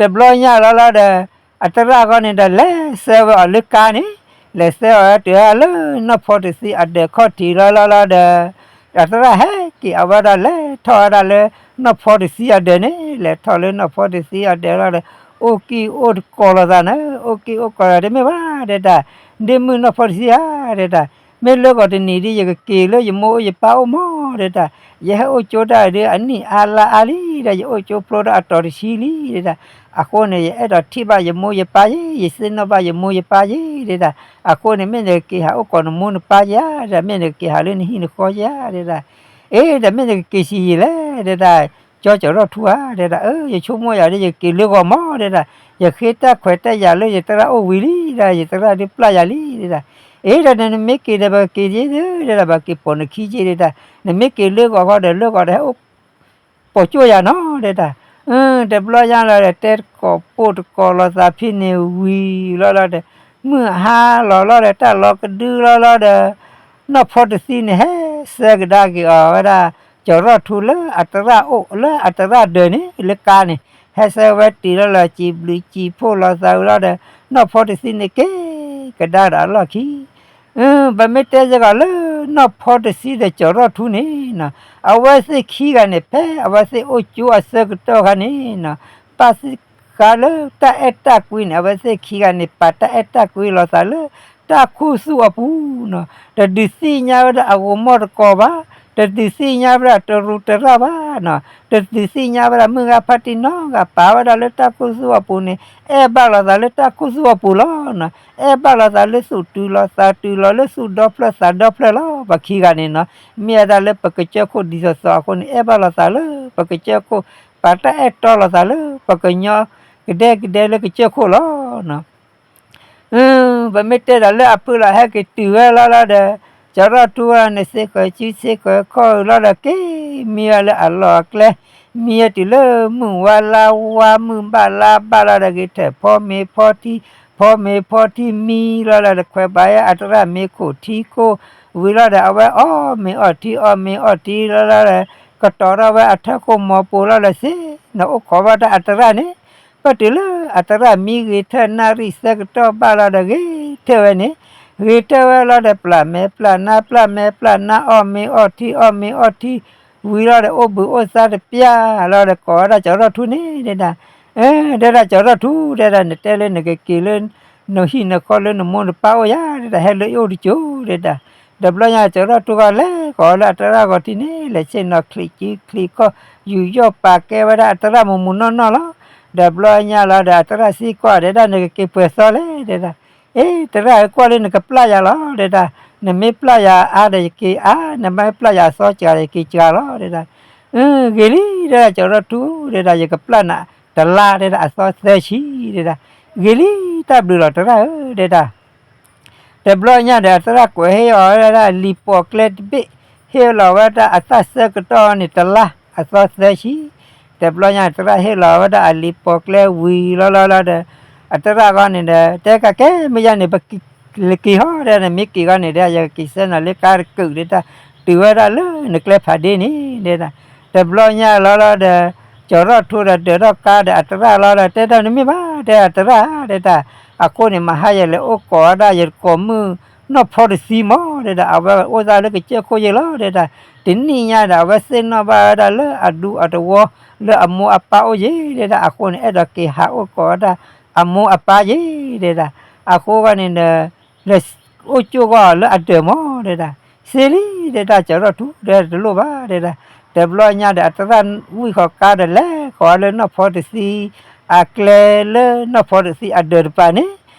တဘျီညါလီၤလီၤဒီး အသရၣ်ဂီၢ်န့ၣ်ဒီး လဲၤဆှၢဝဲအီၤလၢကါန့ၣ်, လဲၤဆှၢအီၤတုၤလၢနီၢ်ဖီတဆံအဒၢးခီၣ်ထံးလီၤလီၤလီၤဒီး အသရၣ်ဟဲက့ၤအဝဲဒၣ်လဲၤထီၣ်ဝဲဒၣ်လၢနီၢ်ဖီတဆံအဒၢးန့ၣ်, လဲၤထီၣ်လၢနီၢ်ဖီတဆံအဒၢးလီၤဒီး အိၣ်ကံၢ်အိၣ်တကိးလိာ်သးန့ၣ်, အိၣ်ကံၢ်အိၣ်ကိးလိာ်သး တမ့ၢ်ဘၣ် တဲဒၣ်, ဒ့မုၣ်နီၢ်ဖီတဆံဧါ တဲဒၣ်, မ့ၢ်လၢဂီၤတနံၤဒ်ယကက့ၤလၢယမိၢ်အိၣ်ယပၢ်အိၣ်မး တဲဒၣ်, ယဟဲအိၣ်ကၠိတၢ်ဒ်အနံၣ်အါလါအါလံဒီး ယအိၣ်ကၠိဖျိဒီးအတီၤတဆံလံ တဲဒၣ်. အဃိန့ၣ် ယအဲၣ်ဒိးထံၣ်ဘၣ်ယမိၢ်ယပၢ်ယ့ၢ်, ယသ့ၣ်နီၣ်ဘၣ်ယမိၢ်ယပၢ်ယ့ၢ် တဲဒၣ်. အဃိန့ၣ် မ့ၢ်နကက့ၤဟးအိၣ်ကိးနမိၢ်နပၢ်ယါ တဲဒၣ်, မ့ၢ်နကက့ၤဟးလၢနဟံၣ်နဃီယါ တဲဒၣ်. အ့ ဒီးမ့ၢ်နကက့ၤဆံးယံာ်လဲၣ် တဲဒၣ်, ကၠီကၠီၤရီၣ်ထူဧါ တဲဒၣ်, အၢ ယဆိကမိၣ်ယၤဒ်ယက့ၤလၢဂီၤမး တဲဒၣ်, ယဃ့တၢ်ခွဲးတၢ်ယာ်လၢယသရၣ်အိၣ်ဝံၤလံ တဲဒၣ်, ယသရၣ်ဒ်ပျၢ်ယၤလံ တဲဒၣ်. အ့ ဒီးနမ့ၢ်က့ၤဒီးပကက့ၤယ့ၢ် တဲဒၣ်, ပက့ၤပိာ်နခံက့ၢ် တဲဒၣ်, နမ့ၢ်က့ၤလၢဂီၤဃီဒီးလၢဂီၤဒီးဟဲအိၣ် ပိာ်ကၠိၣ်ယၤနီၤ တဲဒၣ်. တဘျီညါလီၤဒီး တဲတကိးပိၢ်တကိးလိာ်သးဖဲန့ၣ်ဝံၤလီၤလီၤဒီး မုၢ်ဟါလီၤလီၤဒီးတၢ်လီၤကဒုလီၤလီၤဒီး နီၢ်ဖီတဆံန့ၣ် ဟဲဆှၢကဒါက့ၤအီၤဝဲဒၣ် ကၠီၤရီၣ်ထူလၢအသရၣ်အိၣ်လၢအသရၣ်ဒၢးန့ၣ် လၢကါန့ၣ် ဟဲဆှၢဝဲတုၤလီၤလီၤ စံးဘျုးစံးဖှိၣ်လိာ်သးဝံၤလီၤဒီး နီၢ်ဖီတဆံန့ၣ်က့ၤကဒါဒီးအလီၢ်ခံ ပမ့ၢ်တဲစ့ၢ်ကီးလၢ နီၢ်ဖီတဆံဒီးကၠီၤရီၣ်ထူန့ၣ်နီၤ အဝဲသ့ၣ်ခံဂၤန့ၣ် ဖဲအဝဲသ့ၣ်အိၣ်ကၠိအဆၢကတီၢ်ခါန့ၣ်နီၤ ဘၣ်ဃးလၢတၢ်အဲၣ်တၢ်ကွံန့ၣ် အဝဲသ့ၣ်ခံဂၤန့ၣ် ပာ်တၢ်အဲၣ်တၢ်ကွံလိာ်သးလၢ တၢ်ခူသူၣ်အပူၤနီၤ တဒုးသ့ၣ်ညါဝဲဒၣ်အဂီၤမီၢ်တကိးဘၣ်, တဒုးသ့ၣ်ညါဝဲဒၣ်တရူးတရၣ်ဘၣ်နီၤ, တဒုးသ့ၣ်ညါဝဲဒၣ်မုၢ်ဂၤဖါတံၢ်နီတဂၤ ပာ်ဝဲဒၣ်လၢတၢ်ခူသူၣ်အပူၤန့ၣ် အဲၣ်ဘၣ်လိာ်သးလၢတၢ်ခူသူၣ်အပူၤလီၤနီၤ, အဲၣ်ဘၣ်လိာ်သးလၢသူၣ်တုၤလီၤသးတုၤလီၤ လၢသူၣ်ဒီဖျၢၣ်သးဒီဖျၢၣ်လီၤ. ပှၤခံဂၤန့ၣ်နီၤ မ့ၢ်ဝဲဒၣ်လၢပကစၢၢ်ခိၣ်ဒ်သိးသိးအဃိန့ၣ် အဲၣ်ဘၣ်လိာ်သးလၢပကစၢၢ်ခိၣ်, ပာ်တၢ်အဲၣ်တီလိာ်သးလၢပှၤကညီကဒဲကဒဲလၢကစၢၢ်ခိၣ်လီၤ. ပမ့ၢ်တဲဒီးလၢအဖုလီၤ ဟဲက့ၤတုၤဝဲလီၤလီၤဒီး ကၠီၤရီၣ်ထူန့ၣ် စ့ၢ်ကီးစုစ့ၢ်ကီးခီၣ်လီၤဒီး က့ၤမံဝဲလၢအလီၢ်အကျဲ, မံဝဲတုၤလၢမုၢ်ဝါလါဝါ မုၢ်ဘၣ်လါဘၣ်လီၤဒီး ဂ့ၤထၢၣ်ဖီမ့ၤဖီထံ, ဖီမ့ၤဖီထံမံလီၤလီၤဒီး ခွဲးပာ်ဝဲအသရၣ်မ့ၤခိၣ်ထံခိၣ်ဝံၤလီၤဒီး အဝဲအီၣ်မ့ၤအီၣ်ထံ အီၣ်မ့ၤအီၣ်ထံလီၤလီၤဒီး ကတီၤထီၣ်ဝဲအထၢၣ်ခိၣ်မီၤပူၤလီၤဒီးစ့ၢ် နအိၣ်ခိးဘၣ်တၢ်အတရၣ်န့ၣ်, ပၢၢ်တုၤလၢအတရၣ်မံဂ့ၤထၢၣ်နၣ်ရံၣ်ဆၢကတီၢ်ဘၣ်လီၤဒီးဂ့ၤထၢၣ်ဝဲန့ၣ်, ဂ့ၤထၢၣ်ဝဲလီၤဒီးပျၢ်မဲပျၢ်နါ ပျၢ်မဲပျၢ်နါ အီၣ်မ့ၤအီၣ်ထံ အီၣ်မ့ၤအီၣ်ထံ ဝံၤလီၤဒီးအိၣ်ဘှံးအိၣ်သါတပျၢ်လီၤဒီးကိးဝဲဒၣ်ကၠီၤထီၣ်ထူန့ၣ်ဒဲဒၣ်, ဒဲဒၣ်ကၠီၤထီၣ်ထူဒဲဒၣ် နတဲလၢနကက့ၤလၢ နဟံၣ်နဃီလၢနမိၢ်နပၢ်အိၣ်ယၤဒဲဒၣ် ဟဲလၢယအိၣ်တစိၤဒဲဒၣ်, တဘျီညါကၠီၤထီၣ်ထူဂီၤလဲၤကိးလၢအတရၣ်ဂီၤထံးန့ၣ် လဲၤဆ့ၣ်နီၤချံးကံချံးခီၣ် ယူးယီၣ်ပာ်ကဲဝဲဒၣ်အတရၣ်မုၢ်မုၢ်နီၢ်နီၢ်လီၤ. တဘျီညါလီၤဒီးအတရၣ်စံးကွၢ်ဒဲဒၣ် နကက့ၤပှဲၤသီလဲၣ်ဒဲဒၣ်, အ့ တရၣ်ဧၢ ကွၢ်လၢနကပျၢ်ယၤလီၤဒဲဒၣ်, နမ့ၢ်ပျၢ်ယၤအါဒီးယက့ၤအါ, နမ့ၢ်ပျၢ်ယၤအသီစှၤဒီးယက့ၤစှၤလီၤဒဲဒၣ်, ဂ့ၤလံဒဲဒၣ် ကၠီၤထီၣ်ထူဒဲဒၣ် ယကပျၢ်နၤတလါဒဲဒၣ် အသီသၢဆံဒဲဒၣ်, ဂ့ၤလံ တၢ်ဘျုးလီၤတရၣ်ဧၢဒဲဒၣ် တဘျီညါဒီးအတရၣ်ကွဲးဟ့ၣ်အီၤဝဲဒၣ်လံာ်ပီာ်ကျဲတဘ့ၣ်, ဟ့ၣ်လီၤဝဲဒၣ်အတၢ်ဆၢကတီၢ်န့ၣ် တလါအသီသၢဆံ, တဘျီညါတရၣ်ဟ့ၣ်လီၤဝဲဒၣ်အလံာ်ပီာ်ကျဲဝံၤလီၤလီၤလီၤဒီး အတရၣ်ဂီၢ်န့ၣ်ဒီး တဲကကဲမ့ၢ်ယါန့ၣ် ပက့ၤလၢက့ၤဟီဒဲဒၣ် မ့ၢ်က့ၤဂီၢ်န့ၣ်ဒီး ယကက့ၤဆှၢနၤလၢကါတကုာ်ဒဲဒၣ် တုၤဝဲဒၣ်လၢနကျဲဖးဒ့န့ၣ်ဒဲဒၣ်, တဘျီညါလီၤလီၤဒီး ကၠီၤထီၣ်ထူဒီးဒၢးထီၣ်ကါဒီးအတရၣ်လီၤဒီး တဲဒၣ်နမ့ၢ်ဘၣ်ဒဲဒၣ်တရၣ်ဒဲဒၣ်, အဃိန့ၣ် မဟါယလဲၤအိၣ်ကိးဝဲဒၣ်ယကိာ်မုၣ်နီၢ်ဖီတသံမးဒဲဒၣ် အဝဲအိၣ်သးလၢကစၢၢ်ခိၣ်ယဲလီၤဒဲဒၣ်, တနံၣ်ညါဒီးအဝဲသ့ၣ်နီၣ်ဘၣ်ဝဲဒၣ်လၢအဒူအတဝီလၢအမိၢ်အပၢ်အိၣ်ယဲဒဲဒၣ် အဃိန့ၣ် အဲၣ်ဒိးက့ၤဟးအိၣ်ကိးဝဲဒၣ်အမိၢ်အပၢ်ယဲဒဲဒၣ်, အဃိဂီၢ်န့ၣ်ဒီး လဲၤအိၣ်ကၠိၣ်ဂီၢ်လၢအဒၢးမးဒဲဒၣ်, စ့လံဒဲဒၣ် ကၠီၤထီၣ်ထူဒဲဒၣ်တလိၣ်ဘၣ်ဒဲဒၣ်, တဘျီညါဒီးအတရၣ်ဝံၣ်ဃီၤကါဒီးလဲၤကိးဝဲလၢနီၢ်ဖီတသံ အကျဲလၢနီၢ်ဖီတသံအဒၢးတပၤန့ၣ်,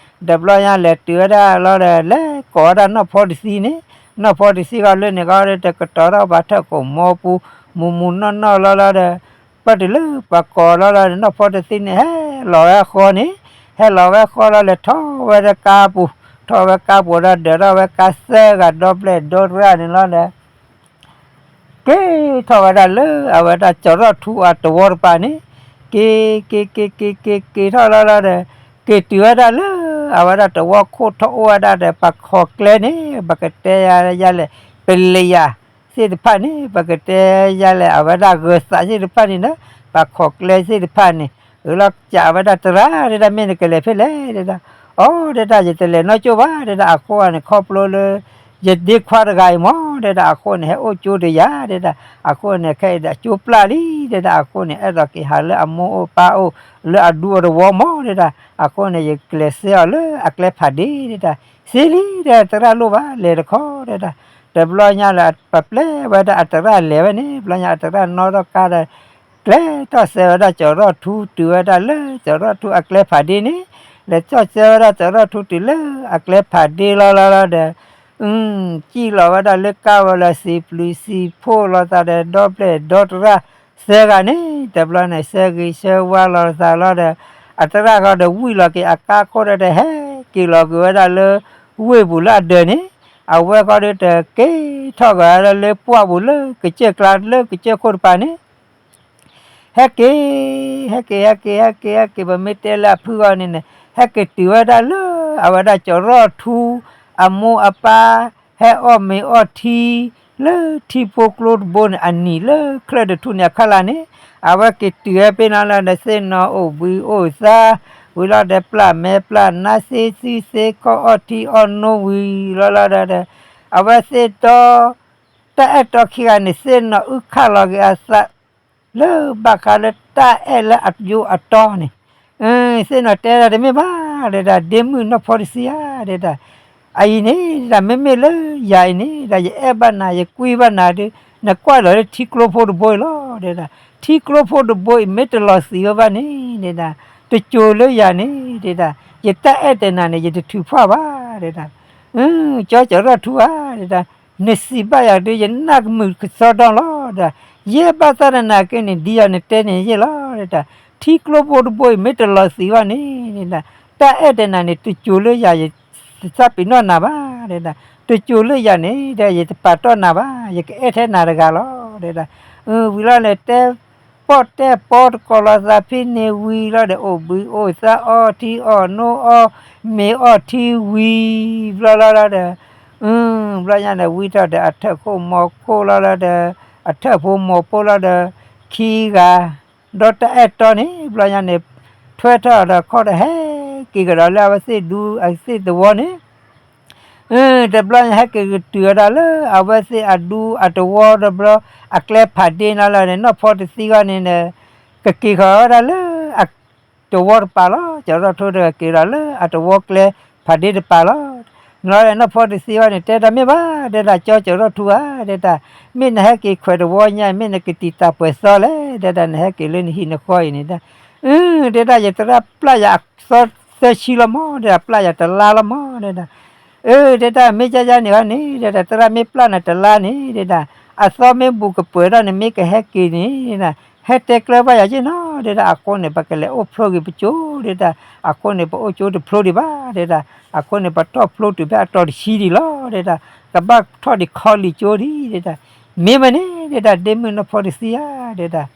တဘျီညါလဲၤတုၤဝဲဒၣ်လီၤဒီး လဲၤကိးဝဲဒၣ်နီၢ်ဖီတသံန့ၣ်, နီၢ်ဖီတသံဂီၢ်လၢန့ၣ်ဂီၢ်ဒီး တကတီၤထီၣ်ဘၣ်ထၢၣ်ကိာ်မီပူၤ မုၢ်မုၢ်နီၢ်နီၢ်လီၤလီၤဒီး ပၢၢ်တုၤလၢပှၤကိးလီၤလီၤဒီး နီၢ်ဖီတသံန့ၣ် ဟဲလီၤဝဲဃီန့ၣ်, ဟဲလီၤဝဲဃီလီၤ လဲၤထီၣ်ဝဲဒၣ်ကါပူၤ, ထီၣ်ဝဲကါပူၤဒီး ဒၢးထီၣ်ဝဲကါသၢဂၤဒီဘျဲၣ်ဒီတရၣ်န့ၣ်လီၤဒီး က့ၤထီၣ်ဝဲဒၣ်လၢအဝဲဒၣ်ကၠီၤထီၣ်ထူအတဝီတပၤန့ၣ်, က့ၤ က့ၤ က့ၤ က့ၤ က့ၤ က့ၤထီၣ်လီၤလီၤဒီး က့ၤတုၤဝဲဒၣ်လၢအဝဲဒၣ်တဝီခိၣ်ထီၣ်အိၣ်ဝဲဒၣ်ဒီး ပှၤခိးကျဲန့ၣ် ပကတဲယၤလဲၣ် ပလံးယၤသ့ၣ်တဖၣ်န့ၣ် ပကတဲယၤလဲၣ် အဝဲဒၣ်ဂၢၤသးသ့ၣ်တဖၣ်န့ၣ်ဒီး ပှၤခိးကျဲသ့ၣ်တဖၣ်န့ၣ် အၢလီၤကးဝဲဒၣ်တရၣ်ဒဲဒၣ် မ့ၢ်နကလဲၤဖဲလဲၣ်ဒဲဒၣ်, အိ ဒဲဒၣ် ယတလဲၤနီၢ်ကၠိၣ်ဘၣ်ဒဲဒၣ် အဃိန့ၣ် ခီဖျိလၢ ယဒ့ခွါတဂၤအံၤမးဒဲဒၣ် အဃိန့ၣ် ဟဲအိၣ်ကၠိတယၤဒဲဒၣ် အဃိန့ၣ် ခဲအံၤဒီးကၠိပျၢ်လံဒဲဒၣ် အဃိန့ၣ် အဲၣ်ဒိးက့ၤဟးလၢအမိၢ်အိၣ်ပၢ်အိၣ် လၢအဒူအတဝီမးဒဲဒၣ် အဃိန့ၣ် ယကလဲၤဆှၢအီၤလၢအကျဲဖးဒ့ဒဲဒၣ်, စ့လံဒဲဒၣ် တရၣ်လိၣ်ဘၣ် လဲၤတခီဒဲဒၣ်, တဘျီညါလၢပပျဲဝဲဒၣ်အတရၣ်လဲၤဝဲန့ၣ် ဘျီညါအတရၣ်နီၣ်ထီၣ်ကါဒီး ကျဲထီၣ်ဆှၢဝဲဒၣ်ကၠီၤထီၣ်ထူ တုၤဝဲဒၣ်လၢကၠီၤထီၣ်ထူအကျဲဖးဒ့န့ၣ်, လဲၤထီၣ်ဆှၢဝဲဒၣ်ကၠီၤထီၣ်ထူတုၤလၢအကျဲဖးဒ့လီၤလီၤလီၤဒီး စံၣ်လီၤဝဲဒၣ်လၢကါဝဲလၢစံးပျုၤစံးဖှိၣ်လိာ်သးဒီး ဒီဘျဲၣ်ဒီတရၣ်သၢဂၤန့ၣ် တဘျီန့ၣ် ဆၢဂ့ၤဆၢဝါလိာ်သးလီၤဒီး အတရၣ်ဃီဒီးဝံၣ်လီၤက့ၤအကါခိၣ်ဒီး ဟဲက့ၤလီၤကွံာ်ဝဲဒၣ်လၢ ဝ့ၢ်ပူၤလၢအဒၢးန့ၣ်, အဝဲဃီဒီးတက့ၤထီၣ်က့ၤဝဲဒၣ်လၢပှၢ်ပူၤလၢကစၢၢ်ကျါ လၢကစၢၢ်ခိၣ်တပၤန့ၣ် ဟဲက့ၤ ဟဲက့ၤ ဟဲက့ၤ ဟဲက့ၤ ဟဲက့ၤ ပမ့ၢ်တဲလၢအဖုဂီၢ်န့ၣ်န့ၣ် ဟဲက့ၤတုၤဝဲဒၣ်လၢ အဝဲဒၣ်ကၠီၤထီၣ်ထူ အမိၢ်အပၢ် ဟဲအီၣ်မ့ၤအီၣ်ထံ လၢထံဖိကျိတဘိန့ၣ် အနံၤလၢချၢၣ်တထူၣ်န့ၣ်အခီၣ်လာ်န့ၣ်, အဝဲက့ၤတုၤဝဲဖဲန့ၣ်လီၤဒီး သ့ၣ်နီၣ်အိၣ်ဘှံးအိၣ်သါ ဝံၤလီၤဒီးပျၢ်မဲပျၢ်နါ သ့စုသ့ခီၣ် အီၣ်ထံအီၣ်နိဝံၤလီၤလီၤဒီး အဝဲသ့ၣ်ဒီ တၢ်အဲၣ်တီခံဂၤန့ၣ် သ့ၣ်နီၣ်အုၣ်ခးလီၤက့ၤအသး လၢဘၣ်ဃးလၢတၢ်အဲၣ်လၢအယိအတီန့ၣ်, သ့ၣ်နီၣ်တဲဒၣ်တမ့ၢ်ဘၣ်ဒဲဒၣ် ဒ့မုၣ်နီၢ်ဖီတဆံဧါဒဲဒၣ်, အအံၤန့ၣ်ဒဲဒၣ် မ့မ့ၢ်လၢယၤအံၤန့ၣ်ဒဲဒၣ် ယအဲၣ်ဘၣ်နၤ ယကွံဘၣ်နၤဒီး နကွၢ်လီၤလၢထံကျိဖိတဘိအံၤလီၤဒဲဒၣ်, ထံကျိဖိတဘိအံၤ မ့ၢ်တလီၤသံးဝဲဘၣ်န့ၣ်ဒဲဒၣ် တစိၤလၢယၤန့ၣ်ဒဲဒၣ် ယတၢ်အဲၣ်တနၤန့ၣ် ယတထုးဖှၣ်ဘၣ်ဒဲဒၣ်, ကၠီကၠီၤထီၣ်ထူဧါဒဲဒၣ် နစံးဘၣ်ယၤဒီး ယနၢ်ကမုာ်ကစီဒီလီၤဒီး ယဲဘၣ်သၣ်တနၤက့န့ၣ် ဒ်ယၤနတဲန့ၣ်ယဲၢ်လီၤဒဲဒၣ်, ထံကျိဖိတဘိအံၤ မ့ၢ်တလီၤသံးဘၣ်န့ၣ်ဒဲဒၣ် တၢ်အဲၣ်တနၤန့ၣ် တစိၤလၢယၤ ယသးပ့ၤနီၣ်နၤဘၣ်ဒဲဒၣ်, တစိၤလၢယၤန့ၣ်ဒီး ယတပာ်တီၢ်နၤဘၣ် ယကအဲၣ်ထဲနၤတဂၤလီၤဒဲဒၣ်, ဝံၤလီၤန့ၣ် တဲပီၣ်တဲပီတကိးလီၤသးဖဲန့ၣ်ဝံၤလီၤဒီး အိၣ်ဘှံးအိၣ်သါ အီၣ်ထံအီၣ်နိ အီၣ်မ့ၤအီၣ်ထံဝံၤဘျီလီၤလီၤဒီး ဘျီညါန့ၣ် ဝံထီၣ်ဒီးအထၢၣ်ခိၣ်မီၤခိၣ်လီၤလီၤဒီး အထၢၣ်ဖိမိၢ်ဖိလီၤဒီး ခံဂၤ ဒီးတၢ်အဲၣ်တီန့ၣ် ဘျီညါန့ၣ် ထွဲထီၣ်ဒီးခီၣ်ဒီးဟဲက့ၤကဒီးလၢအဝဲသ့ၣ်ဒူအသ့ၣ်သဝီန့ၣ် တဘျီညါဟဲက့ၤကတုၤဝဲဒၣ်လၢအဝဲသ့ၣ်အဒူအသဝီတဘျီ အကျဲဖးဒ့နီၤလီၤန့ၣ် နီၢ်ဖီတသံဂီၢ်န့ၣ် ကက့ၤဃီၤဝဲဒၣ်လၢ သဝီတပၤလီၤ. ကၠီၤထီၣ်ထူဒီးက့ၤဒီးလၢအသဝီကျဲဖးဒ့တပၤလီၤ. နီၤလီၤဒီးနီၢ်ဖီတသံဂီၢ်န့ၣ် တဲတၢ်မ့ၢ်ဘၣ် တဲဒၣ် ကၠီၤထီၣ်ထူဧါ တဲဒၣ် မ့ၢ်နဟဲက့ၤခွဲးသဝီညါ မ့ၢ်နကတံာ်တာ်ပှဲၤသီလဲၣ် တဲဒၣ် နဟဲက့ၤလၢနဟံၣ်နဃီအံၤန့ၣ် တဲ တဲဒၣ် ယသရၣ်ပျၢ်ယၤအသီသၢဆံလီၤမး တဲဒၣ် ပျၢ်ယၤတလါလီၤမး တဲဒၣ် အၢ တဲဒၣ် မ့ၢ်ယါယါန့ၣ်ဘၣ်န့ၣ် တဲဒၣ် သရၣ်မ့ၢ်ပျၢ်နၤတလါန့ၣ် တဲဒၣ် အသီမ့ၢ်ဘူးကပှဲၤဒီးနမ့ၢ်ကဟဲက့ၤန့ၣ် တဲဒၣ် ဟဲတဲကျၢၤဘၣ်ယၤက့နီၤ တဲဒၣ် အဃိန့ၣ် ပကလဲၤအိၣ်ဖျိဂ့ၤပကၠိ တဲဒၣ် အဃိန့ၣ် ပအိၣ်ကၠိတဖျိဒံးဘၣ် တဲဒၣ် အဃိန့ၣ် ပထီၣ်ဖျိတုၤဖဲအတီၤတဆံဒံးလီၤ တဲဒၣ် ကဘၣ်ထီၣ်ဒံးခီလံာ်ကၠိဒံး တဲဒၣ် မ့ၢ်မးန့ၣ် တဲဒၣ် ဒ့မုၣ်နီၢ်ဖီတသံဧါ တဲဒၣ်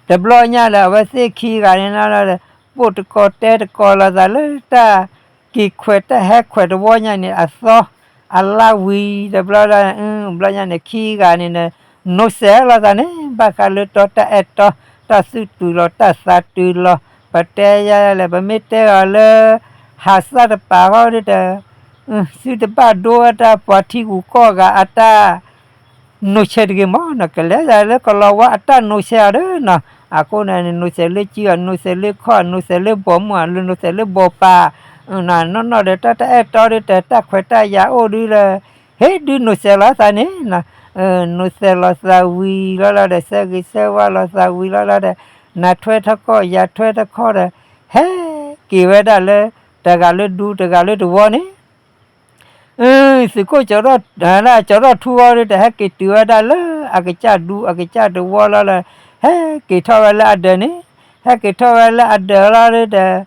တဘျီညါလၢအဝဲသ့ၣ်ခံဂၤန့ၣ်လီၤ ပိာ်တကီၢ်တဲတကီၢ်လိာ်သးလၢတၢ် က့ၤခွဲးတၢ်ဟဲခွဲးတဝီညါန့ၣ် အသီ အလါဝံၤတဘျီလီၤ ဘျီညါန့ၣ် ခံဂၤန့ၣ် နိးစဲးလိာ်သးန့ၣ် ဘၣ်ဃးလၢတီတၢ်အဲၣ်တီ တၢ်သူၣ်တုၤလီၤ တၢ်သးတုၤလီၤ ပတဲယါလဲၣ် ပမ့ၢ်တဲအီၤလၢ ဟးစၢ်တပၤဃီဒ်ဒီး သုတဘၣ်ဒိဝဲတၢ်ပှၤထံဂုၤကီၢ်ဂၤအတၢ် နိးဆဲးတဂ့ၤမးနီၤ ကလဲၤဒၣ်လၢကလီၤဝါအတၢ်နိးဆဲးအီၤဒီးနီၤ အဃိန့ၣ် နိးဆဲးလၢကံၢ်အီၤ နိးဆဲးလၢခီၣ် နိးဆဲးလၢဘီမုၢ်အီၤ လၢနိးဆဲးလၢဘီပၤ နီၢ်နီၢ်ဒီးတၢ်တၢ်အဲၣ်တီဒီးတၢ်ခွဲးတၢ်ယာ်အိၣ်ဒုးဒီး ဟ့ၣ်ဒုးနိးဆဲးလိာ်သးန့ၣ် နိးဆဲးလိာ်သးဝံၤလီၤလီၤဒီး ဆၢဂ့ၤဆၢဝါလိာ်သးဝံၤလီၤလီၤဒီး နၤထွဲထီၣ်ကီၢ်ယၤထွဲထီၣ်ခီၣ်ဒီး ဟဲက့ၤဝဲဒၣ်လၢ တဂၤလၢဒူတဂၤလၢသဝီန့ၣ် သုးခိၣ် ကၠီၤထီၣ်ထူဂီၢ်ဒီး ဟဲက့ၤတုၤဝဲဒၣ်လၢအကစၢ်ဒူအကစၢ်သဝီလီၤလီၤ ဟဲက့ၤထီၣ်ဝဲလၢအဒၢးန့ၣ် ဟဲက့ၤထီၣ်ဝဲလၢအဒၢးလီၤဒီး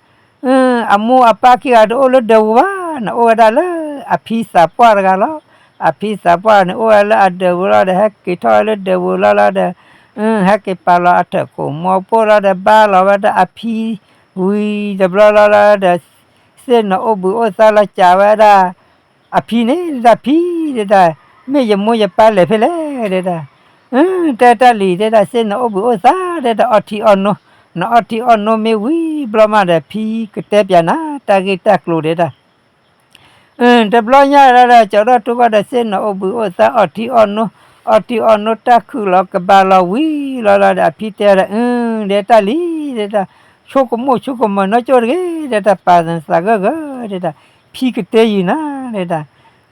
အမိၢ်အပၢ်ခံဂၤတအိၣ်လၢဒၢးပူၤဘၣ် နအိၣ်ဝဲဒၣ်လၢအဖံသးပှၢ်တဂၤလီၤ. အဖံသးပှၢ်န့ၣ်အိၣ်ဝဲလၢအဒၢးပူၤလီၤဒီး ဟဲက့ၤထီၣ်ဝဲလၢဒၢးပူၤလီၤလီၤဒီး ဟဲက့ၤပာ်လီၤအထၢၣ်ခိၣ်မိၢ်ပိၢ်လီၤဒီး ဘါလီၤဝဲဒၣ်အဖံ ဝံၤတဘျီလီၤလီၤဒီး သ့ၣ်နီၣ်အိၣ်ဘှံးအိၣ်သါလီၤ စံးဝဲဒၣ် အဖံန့ၣ်ဒၣ် ဖံဒၣ် မ့ၢ်ယမိၢ်ယပၢ်လဲၤဖဲလဲၣ် တဲဒၣ် တဲတၢ်လံၤ တဲဒၣ် သ့ၣ်နီၣ်အိၣ်ဘှံးအိၣ်သါ တဲဒၣ် အီထံအီနိ နအီထံအီနိမ့ၢ်ဝံၤဘျီမးဒီး ဖံကတဲပၠးနၤ တၢ်ဂ့ၢ်တၢ်ကျိၤ တဲဒၣ် တဘျီညါလီၤဒီး ကၠီၤထီၣ်ထူဂီၢ်ဒီး သ့ၣ်နီၣ်အိၣ်ဘှံးအိၣ်သါ အီထံအီနိ အီထံအီနိ တၢ်ခုၣ်လီၤကဘၣ်လီၤဝံၤလီၤလီၤဒီး အဖံတဲဒီး အၢ ဒဲတၢ်လံ တဲဒၣ် ဆိကမိၣ်ဆိကမၢၤနီၢ်ကၠိၣ်တဂ့ၤ တဲဒၣ် ပာ်နသးဂၢၢ်ဂၢၢ် တဲဒၣ် ဖံကတဲယုာ်နၤ တဲဒၣ်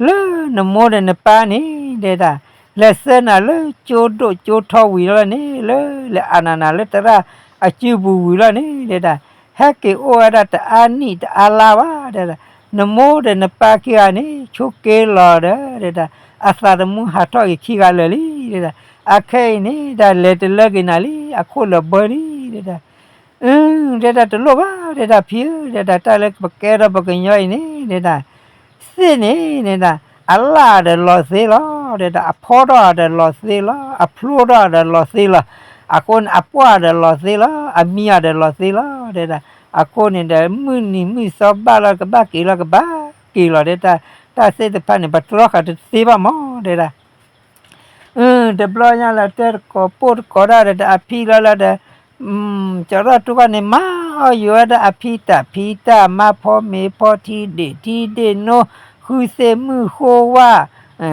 လၢနမိၢ်ဒီးနပၢ်န့ၣ် တဲဒၣ် လဲၤဆှၢနၤလၢကၠိဒိၣ်ကၠိထီဝံၤလီၤန့ၣ် လၢလဲၤအးနးနၤလၢသရၣ်အစုပူၤဝံၤလီၤန့ၣ် တဲဒၣ် ဟဲက့ၤအိၣ်ဝဲဒၣ်တအါနံၣ်တအါလါဘၣ် တဲဒၣ် နမိၢ်ဒီးနပၢ်ခံဂၤန့ၣ် ဆိးက့လီၤဒီး တဲဒၣ် အသးသမူဟးထီၣ်က့ၤခံဂၤလၢာ်လံ တဲဒၣ် အခဲအံၤန့ၣ် ဒၣ်လဲၤတလၢက့ၤနၤလံ အခိၣ်လၢာ်ဘၢလံ တဲဒၣ် တဲဒၣ်တလိၣ်ဘၣ် တဲဒၣ် ဖံဧၢ တဲဒၣ် တၢ်လၢပကဲထီၣ်ပကညီအံၤန့ၣ် တဲဒၣ် သ့ၣ်န့ၣ် တဲဒၣ် အလၣ်ဒီးလီၤသ့လီၤ တဲဒၣ် အဖီထီၣ်ဒီးလီၤသ့လီၤ အဖျိထီၣ်ဒီးလီၤသ့လီၤ အဃိန့ၣ် အပှၢ်ဒီးလီၤသ့လီၤ အမံၤဒီးလီၤသ့လီၤ တဲဒၣ် အဃိန့ၣ်ဒီး မုၢ်နံၤမုၢ်သီဘၣ်လီၤ ကဘၣ်က့ၤလီၤကဘၣ်က့ၤလီၤ တဲဒၣ် တၢ်သ့ၣ်တဖၣ်န့ၣ် ပတြီဃာ်တသ့ဘၣ်မး တဲဒၣ် တဘျီညါလၢတဲတကိးပိၢ်တကိးတၢ်ဒီး အဖံလီၤလီၤဒီး ကၠီၤထီၣ်ထူဂီၢ်န့ၣ် မၤအီၣ်ယိၤဝဲဒၣ်အဖံတၢ်ဖံတၢ် မါဖီမ့ၤဖီ ထံဒ့ၣ်ထံဒ့ၣ်နိ ဃုသ့ၣ်မုၣ်ဃိဝါ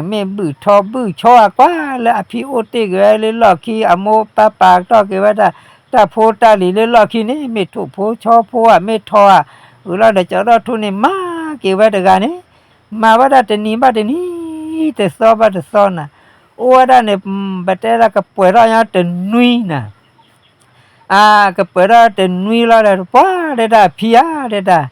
မ့ၢ်ဘုၣ်ထီဘုၣ်ဆီအကွၢ်လၢအဖံအိၣ်တ့ၢ်က့ၤဝဲလၢလီၢ်ခံ အမိၢ်ပၢ်ပာ်ကတီၢ်က့ၤဝဲဒၣ် တၢ်ဖိတၢ်လံၤလၢလီၢ်ခံန့ၣ် မ့ၢ်ထိၣ်ဖိဆီဖိဧါ မ့ၢ်ထီဧါ ဝံၤလီၤဒီး ကၠီၤထီၣ်ထူန့ၣ် မၤက့ၤဝဲတဂၤန့ၣ် မၤဝဲဒၣ်တနံၤဘၣ်တနံၤ တသီဘၣ်တသီနၤ အိၣ်ဝဲဒၣ်န့ၣ် ပတဲဒၣ်ကပှဲၤထီၣ်ညါတနွံနၤ အ ကပှဲၤထီၣ်တနွံလီၤဒီး ပှၤတဲဒၣ် ဖံဧါ တဲဒၣ်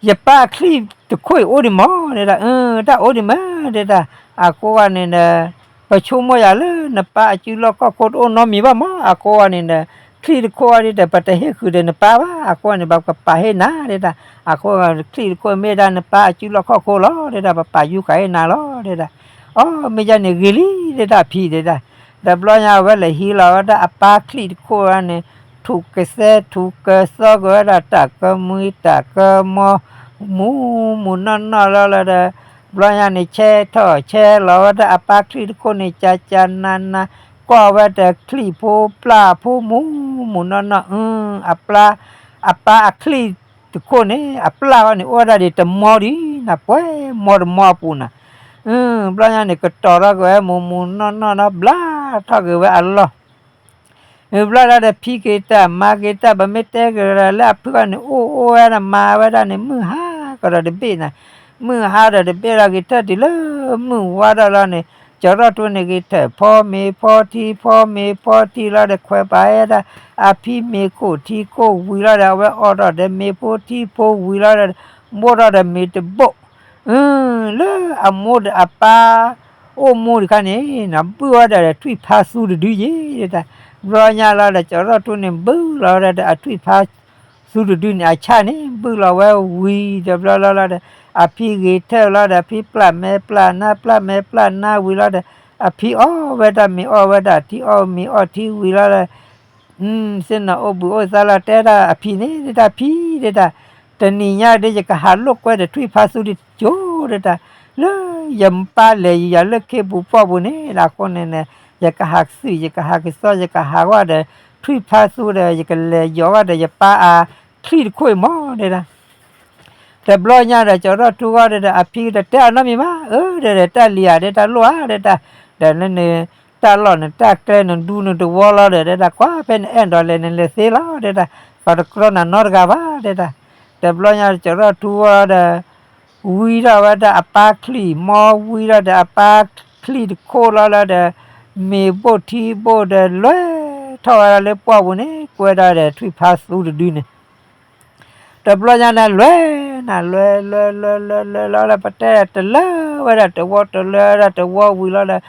ယပၢ်အချံၣ်တခိၣ်အံၤအိၣ်ဒံးမး တဲဒၣ် အၢ တၢ်အိၣ်ဒံးမး တဲဒၣ် အဃိန့ၣ်ဒီး ပဆိကမိၣ်ယၤလၢနပၢ်အစုလီၢ်ခီၣ်ခိၣ်တအိၣ်နီတမံၤဘၣ်မး အဃိန့ၣ်ဒီး ချံၣ်တခိၣ်အံၤဒီး ပတဟ့ၣ်ဃုာ်ဒီးနပၢ်ဘၣ် အဃိန့ၣ် ပကပာ်ဟ့ၣ်နၤ တဲဒၣ် အဃိ ချံၣ်တခိၣ်မ့ၢ်ဒၣ်နပၢ်အစုလီၢ်ခီၣ်ခိၣ်လီၤ တဲဒၣ် ပပာ်ယူၤဃာ်ဟ့ၣ်နၤလီၤ တဲဒၣ် အီ မ့ၢ်ယါန့ၣ်ဂ့ၤလံ တဲဒၣ် ဖံ တဲဒၣ် တဘျီညါဝဲလဲၤဟံးလီၤဝဲဒၣ်အပၢ်ချံၣ်တခိၣ်န့ၣ် ထူၣ်ကစဲထူၣ်ကစီက့ၤဝဲဒၣ် တၢ်ကမှံတၢ်ကမီၤ မူမူနီၢ်နီၢ်လီၤလီၤဒီး ဘျီညါန့ၣ် ဆဲထီၣ်ဆဲလီၤဝဲဒၣ်အပၢ်ချံၣ်တခိၣ်န့ၣ် ကကနန ကွၢ်ဝဲဒီးချံၣ်ဖိပျၢ်ဖိမူးမူးနီၢ်နီၢ် အပျၢ် အပၢ်အချံၣ်တခိၣ်န့ၣ် အပျၢ်ဃီန့ၣ် အိၣ်ဝဲဒၣ်ဒံးတမီဒံးနၤ ပှဲၤမီတမီအပူၤနၤ ဘျီညါန့ၣ် ကတီၤထီၣ်က့ၤဝဲမူးမူးနီၢ်နီၢ်နီၢ် ဘျါထီၣ်က့ၤဝဲအလီၢ် ဘျီလီၤဒီး ဖံက့ၤတၢ်မၤက့ၤတၢ် ပမ့ၢ်တဲက့ၤလၢအဖုအီၤန့ၣ် အိၣ်အိၣ်ဝဲဒၣ်မၤဝဲဒၣ်န့ၣ် မုၢ်ဟါကဒီးတဘ့ၣ်နၤ, မုၢ်ဟါဒီးတဘ့ၣ်လီၤ ဂ့ၤထၢၣ်တုၤလၢမုၢ်ဝါဒီးလီၤန့ၣ် ကၠီၤထီၣ်ထူန့ၣ် ဂ့ၤထၢၣ်ဖီမ့ၤဖီထံ ဖီမ့ၤဖီထံလီၤဒီး ခွဲးပာ်ဝဲဒၣ် အဖံမ့ၤခိၣ်ထံခိၣ်ဝံၤလီၤဒီး အဝဲအီၣ်ထီၣ်ဒီးမ့ၤဖိထံဖိဝံၤလီၤဒီး ဘိၣ်ထီၣ်ဒီးမ့ၤတဘိၣ် လၢအမိၢ်ဒီးအပၢ် အိၣ်မူတခါန့ၣ် ဘုၣ်ဝဲဒၣ်ဒီးထွံၣ်ဖါသူတဒုယဲၢ်တၢ်, ဘျီညါလီၤဒီး ကၠီၤထီၣ်ထူန့ၣ် ဘုၣ်လီၤဝဲဒၣ်ဒီးအထွံၣ်ဖါသူတဒုန့ၣ် အဆၣ်န့ၣ် ဘုၣ်လီၤဝဲဝံၤဒီး ဘျီလီၤလီၤဒီး အဖံဂ့ၤထၢၣ်လီၤဒီး အဖံပျၢ်မဲပျၢ်နါ ပျၢ်မဲပျၢ်နါဝံၤလီၤဒီး အဖံအီၣ်ဝဲဒၣ်မ့ၤအီၣ်ဝဲဒၣ်ထံ အီၣ်မ့ၤအီၣ်ထံဝံၤလီၤဒီး သ့ၣ်နီၣ်အိၣ်ဘှံးအိၣ်သါလီၤ တဲဒၣ်အဖံန့ၣ် ဒဲဒၣ်ဖံဒဲဒၣ်, တနံၤညါဒီး ယကဟးလိာ်ကွဲဒီးထွံၣ်ဖါသူတကၠိဒဲဒၣ်, လၢယပၢ်လဲၤယၤလၢခ့ပူၤပှၢ်ပူၤန့ၣ် အဃိန့ၣ် ယကဟးသွံၣ် ယကဟးကစီ ယကဟးဂီၢ်ဒီး ထွံၣ်ဖါသူဒီး ယကလဲၤယီၤဂီၢ်ဒီးယပၢ်အချံၣ်တခိၣ်အံၤမးဒဲဒၣ် တဘျီညါဒီး ကၠီၤထီၣ်ထူဂီၢ်ဒီး အဖံကတတဲအီၤနီတမံၤဘၣ်, အၢ ဒီးတၢ်လံၤဧါ ဒဲတၢ်လိၣ်ဧါ ဒဲတၢ်, ဒီးလၢနတၢ်လီၢ်နတၢ်ကျဲနဒူနတဝီလီၤဒီး ဒဲဒၣ်ကွၢ်ဖဲနအဲၣ်ဒိးလဲၤနလဲၤသ့လီၤ ဒဲဒၣ်, ပှၤတကြီနၤနီတဂၤဘၣ် ဒဲဒၣ်, တဘျီညါ ကၠီၤထီၣ်ထူဂီၢ်ဒီး ဝံထီၣ်ဝဲဒၣ်အပၢ်ချံၣ် မီဝံထီၣ်ဒီးအပၢ်ချံၣ်တခိၣ်လီၤလၢဒီး မ့ၤဘိၣ်ထံဘိၣ်ဒီး လဲၤထီၣ်ဝဲဒၣ်လၢပှၢ်ပူၤန့ၣ် ကွဲဒၣ်ဒီးထွံၣ်ဖါသူတဒုန့ၣ် တဘျီညါန့ၣ် လဲၤနၤ လဲၤလဲၤလဲၤလဲၤလဲၤလီၤလၢ ပတဲတလၢဝဲဒၣ်တဝီ တလၢဝဲဒၣ်တဝီဝံၤလီၤဒီး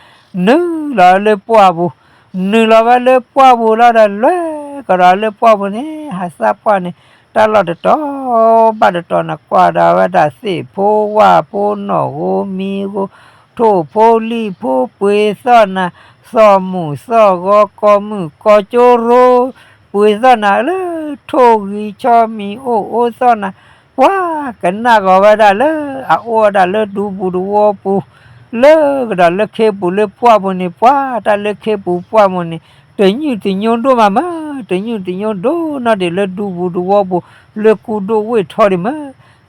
နုာ်လီၤလၢပှၢ်ပူၤ, နုာ်လီၤဝဲလၢပှၢ်ပူၤလီၤဒီး လဲၤကဒီးလၢပှၢ်ပူၤန့ၣ် ဟးစၢ်ပှၢ်န့ၣ် တၢ်လီၢ်တတီၤဘၣ်တတီၤန့ၣ် ကွၢ်ဒီးဝဲဒၣ်သ့ၣ်ဖိဝၣ်ဖိ နီၣ်ဧိၤမံၤဧိၤ ထိၣ်ဖိလံၣ်ဖိ ပှ့ၤသီၣ်နၤ သီၣ်မုၣ်သီၣ်ဂီၤ ကီၢ်မုၣ်ကီၢ်ကၠိရိ ပှ့ၤသီၣ်နၤလၢ ထိၣ်ဂံၤဆီမံၤအိၣ်အိၣ်သီၣ်နၤ, ပှၤကနၣ်ဂီၤဝဲဒၣ်လၢအအိၣ်ဝဲဒၣ်လၢဒူပူၤတဝီပူၤ လၢကဒီးလၢခ့ပူၤလၢပှၢ်ပူၤန့ၣ် ပှၤတၢ်လၢခ့ပူၤပှၢ်ပူၤန့ၣ် တညုၣ်တညိဒိၣ်မးမး, တညုၣ်တညိဒိၣ်နီၢ်ဒံးလၢဒူပူၤတဝီပူၤ လၢကူဒိၣ်ဝ့ၢ်ထီဒံးမး,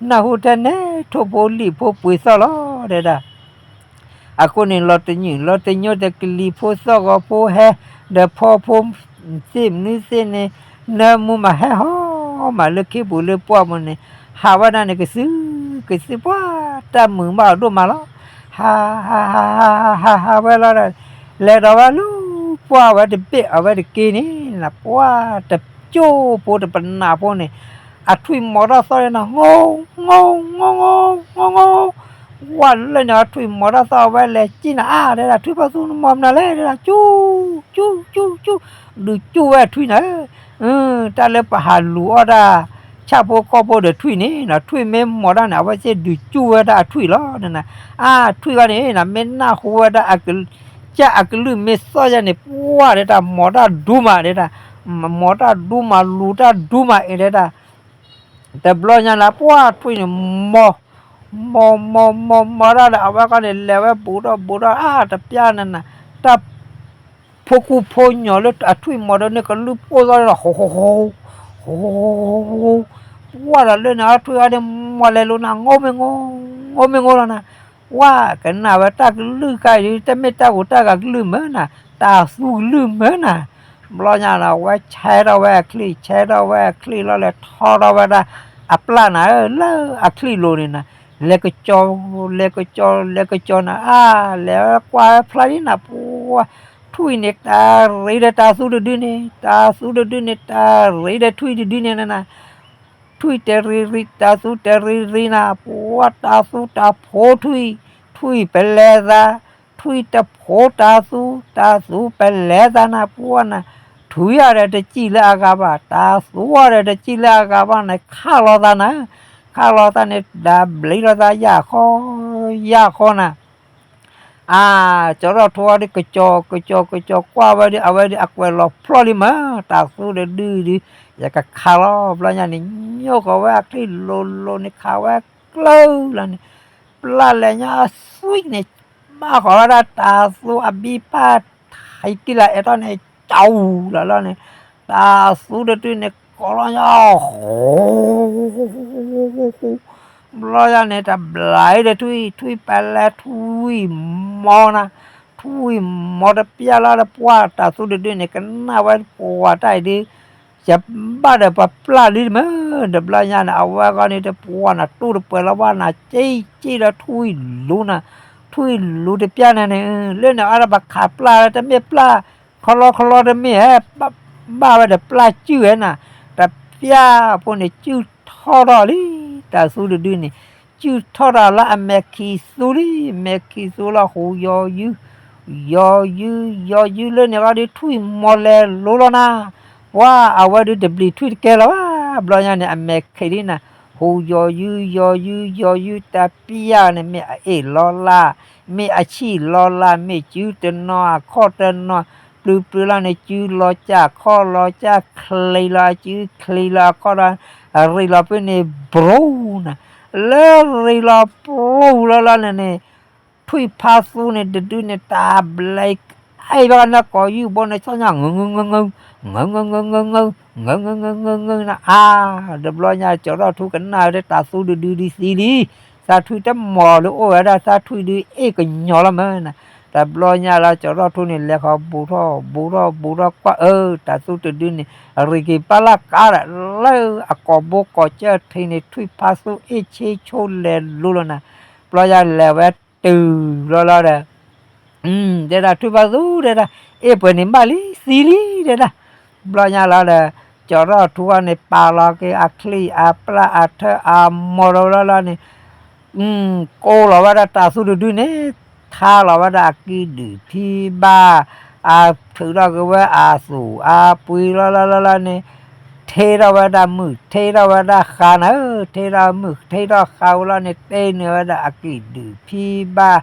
နၢ်ဟူထဲန့ၣ် ထိၣ်ဖိလံၣ်ဖိပှ့ၤသီၣ်လီၤ ဒဲဒၣ် အဃိန့ၣ် လီၤတညုၣ်လီၤတညိ တကလံၤဖိသီၣ်ဂီၤဖိဟဲ ဒီးဖီဖိသ့ၣ်မနုၤသ့ၣ်န့ၣ် နၢမူမးဟဲဟီမးလၢခ့ပူၤလၢပှၢ်ပူၤန့ၣ် ဟးဝဲဒၣ်န့ၣ် ကစု ကစု ပှၤတၢ်မုာ်ဘၣ်အီၤဒိၣ်မးလီၤ. ဟး ဟး ဟး ဟး ဟး ဟး ဟးဝဲလီၤဒီး လဲၤဒီးဝဲလၢပှၢ်ဝဲတဘ့ၣ်အဝဲတက့ၢ်န့ၣ် ပှၤတကၠိဖိတပနၢ်ဖိန့ၣ် အထွံၣ်မီၤထီၣ်သီၣ်န့ၣ် ငိ ငိ ငိ ငိ ငိ ဝဲလၢန့ၣ် အထွံၣ်မီၤထီၣ်သီၣ် အဝဲလဲၤစံၣ်နၤအါ ဒဲဒၣ် ထွံၣ်ဖါသူနမီၤမနုၤလဲၣ် ဒဲဒၣ် ကၠူ ကၠူ ကၠူ ကၠူ ဒုးကၠူဝဲအထွံၣ်နၤ တၢ်လၢပဟးလူၤအီၣ်တၢ် ဆၣ်ဖိကီၢ်ဖိဒီးထွံၣ်န့ၣ် ထွံၣ်မ့ၢ်မီၤတၢ်န့ၣ် အဝဲသ့ၣ်ဒုးကၠူဝဲဒၣ်အထွံၣ်လီၤ နၤ အထွံၣ်ဂီၢ်န့ၣ် မ့ၢ်နၢ်ဟူဝဲဒၣ် ကၢ်အကလုၢ်မ့ၢ်သီၣ်ယဲန့ၣ် ပှၢ်ဒဲဒၣ် မီၤတၢ်ဒူမးဒဲဒၣ် မီၤတၢ်ဒူမး လူၤတၢ်ဒူမးအံၤဒဲဒၣ် တဘျီညါလၢပှၢ်ထွံၣ်န့ၣ် မီၤ မီၤ မီၤ မီၤ မီၤတၢ်ဒီး အဝဲဃီန့ၣ် လဲၤဝဲဘူးထီၣ်ဘူးထီၣ် အါ တပျၢ်နၤနၤ တၢ် ဖိကူဖိညီလၢအထွံၣ်မီၤဒီးန့ၣ် ကလုၢ်ပိၢ်သီၣ်ဒီး ဟိ ဟိ ဟိ ဟိ ပှၢ်ဒီးလၢန့ၣ် အထွံၣ်အီၤန့ၣ် မီၤလဲၤလိၤနၤ ငိမ့ၢ်ငိ ငိမ့ၢ်ငိလီၤနၤ ပှၢ်ကနၣ်ဝဲတၢ်ကလုၢ်ကါအံၤ တမ့ၢ်တၢ်ဂိၤတၢ်ဂၤကလုၢ်မၢနၤ တၢ်သူကလုၢ်မၢနၤ ဘျီညါဒီး အဝဲဆဲထီၣ်ဝဲအချံၣ် ဆဲထီၣ်ဝဲအချံၣ်လီၤ လဲၤထီထီၣ်ဝဲဒၣ် အပျၢ်နၤဧၢ လၢအချံၣ်လိၤန့ၣ်နၤ လဲၤကစီၤ လဲၤကစီၤ လဲၤကစီၤနၤ အါ လဲၤဝဲကွၢ်ဝဲဖျါဒ်နၤ ပှၢ် ထွံၣ်န့ၣ် တၢ်ရ့ဒီးတၢ်သူတဒုန့ၣ် တၢ်သူတဒုန့ၣ် တၢ်ရ့ဒီးထွံၣ်တဒုန့ၣ်နၤ ထွံၣ်တရံးရံး တၢ်သူတရံးရံးနၤ ပှၢ်တၢ်သူတၢ်ဖိထွံၣ် ထွံၣ်ပလဲၤသး ထွံၣ်တဖိတၢ်သူ တၢ်သူပလဲၤသးနၤ ပှၢ်နၤ ထွံၣ်အီၤဒီးတစံၣ်လၢအဂၤဘၣ် တၢ်သူအီၤဒီးတစံၣ်လၢအဂၤဘၣ်န့ၣ် ခးလိာ်သးနၤ ခးလိာ်သးန့ၣ် ဒၣ်ဘျံးလိာ်သးယၢ်ခီ ယၢ်ခီနၤ အါ ကၠီၤထီၣ်ထူအီၤဒီး ကစီၤ ကစီၤ ကစီၤ ကွၢ်ဝဲဒီး အဝဲဒီး အကွဲးလီၤဖျီၣ်လံမး တၢ်သူတဒုဒု ယကခးလီၤ ဘျီညါန့ၣ် ညိၣ်ဃီၤဝဲအချံၣ်လိၤလိၤန့ၣ် ခးဝဲကျၢၤလီၤန့ၣ် ပျၢ်လဲၤညါအသွံၣ်န့ၣ် ဘၣ်ဃီၤဝဲဒၣ်တၤသူအဘံပၢ် ထံကံၢ်လၢအဲၣ်ထီၣ်န့ၣ် ကၠီလီၤလီၤန့ၣ်, တၤသူတဒုန့ၣ် ကိးလီၤညါ ဘျီယၤန့ၣ် တဘျီဒီးထွံၣ် ထွံၣ်ပလဲထွံၣ်မီနၤ, ထွံၣ်မီတပျၢ်လီၤဒီး ပှၢ်တၤသူတဒုန့ၣ် ကနၣ်ဝဲပှၤတၢ်အံၤဒုး ယဘၣ်ဒီးပှၤပျၢ်လံတမ့ၢ်, တဘျီညါန့ၣ် အဝဲဂီၢ်န့ၣ် တပှၢ်နၤတူၢ်တပှဲၤလီၤဘၣ်နၤ က့ၢ်က့ၢ်ဒီးထွံၣ်လူနၤ, ထွံၣ်လူတပျၢ်န့ၣ်န့ၣ် လၢန့ၣ်အီၤဒီးပှၤခးပျၢ်လၢတမ့ၢ်ပျၢ် ခီလီခီလီတမ့ၢ်ဧါ, ဘၣ်ဝဲဒီးပျၢ်စုၣ်ဝဲနၤ, တပျၢ်ဖိန့ၣ် စုၣ်ထီၣ်ထီၣ်လံ, တၤသူတဒုန့ၣ် စုၣ်ထီၣ်ထီၣ်လၢအမဲာ်ခံသူလံ, မဲာ်ခံသူလီၤ ဟူးယီၤယုၢ် ယီၤယုၢ် ယီၤယုၢ်လၢန့ၣ်ဂီၢ်ဒုး ထွံၣ်မီလဲၤလိလီၤနၤ, ပှၢ်အဝဲဒုးတဘျံးထွံၣ်တကဲလၢၤဘၣ်, ဘျီညါန့ၣ် အမဲာ်ခံးလံနၤ, ဟူးယီၤယုၢ် ယီၤယုၢ် ယီၤယုၢ် တပျၢ်န့ၣ် မ့ၢ်အအ့ၣ်လီၤလၢ် မ့ၢ်အဆံၣ်လီၤလၢ် မ့ၢ်စုတနီၤအခီၣ်တနီၤ ပျုၤပျုၤလီၤန့ၣ် စုလီၤကၢ်ခီၣ်လီၤကၢ် ချံးလီၤအစု ချံးလီၤအခီၣ်ဒီး ရံးလီၤဖဲန့ၣ် ဘြူၤနၤ, လၢရံးလီၤဘြူၤလီၤလီၤန့ၣ်န့ၣ် ထွံၣ်ဖါသူန့ၣ်တဒုန့ၣ် တၢ်ဘျဲး အဲၣ်ဘၣ်ကနၣ်ကိးယူၢ်ဘိန့ၣ် ဆီညါ ငုငုငုငု ငုငုငုငု ငုငုငုငုနၤ အါ တဘျီညါ ကၠီၤထီၣ်ထူကနၣ်ဝဲတၢ်သူတဒုဒုသံလံ, သးထွံၣ်တမီၤလၢအိၣ်ဝဲဒၣ် သးထွံၣ်ဒုအ့ၣ်ကညီလီၤမ့ၢ်နၤ, တဘျီညါလီၤ ကၠီၤထီၣ်ထူန့ၣ် လဲၤဃီၤဘူးထီၣ်ဘူးထီၣ်ဘူးထီၣ်ကွၢ် အၢ တၢ်သူတဒုန့ၣ် ရံးက့ၤပၢ်လၢ်ကါဒီး လၢအကိာ်ဘိကိာ်ကၠၢၢ်ထံးန့ၣ် ထွံၣ်ဖါသူအ့ၣ်ဆ့ဆိလဲၤလိၤလီၤနၤ, ဘျီညါလဲၤဝဲတုၤလီၤလီၤဒီး တဲဒၣ်ထွံၣ်ဖါသူ တဲဒၣ် အ့ၣ်ပှဲၤန့ၣ်ဘၣ်လံ သံလံ တဲဒၣ်, ဘျီညါလီၤဒီး ကၠီၤထီၣ်ထူအီၤန့ၣ် ပာ်လီၤက့ၤအချံၣ်အပျၢ်အထၢၣ်အမိၢ်လီၤလီၤလီၤန့ၣ် ကိးလီၤဝဲဒၣ်တၢ်သူတဒုန့ၣ် ထါလီၤဝဲဒၣ်အကံၢ်ဒုၣ်ဖံဘၣ်, အထုးထီၣ်က့ၤဝဲအသူၣ်အပှ့ၤလီၤလီၤလီၤလီၤန့ၣ် ထ့ထီၣ်ဝဲဒၣ်မုၢ် ထ့ထီၣ်ဝဲဒၣ်ဃါနၤဧၢ, ထ့ထီၣ်မုၢ် ထ့ထီၣ်ဃါဝဲလီၤန့ၣ် တဲနုာ်ဝဲဒၣ်အကံၢ်ဒုၣ်ဖံဘၣ်,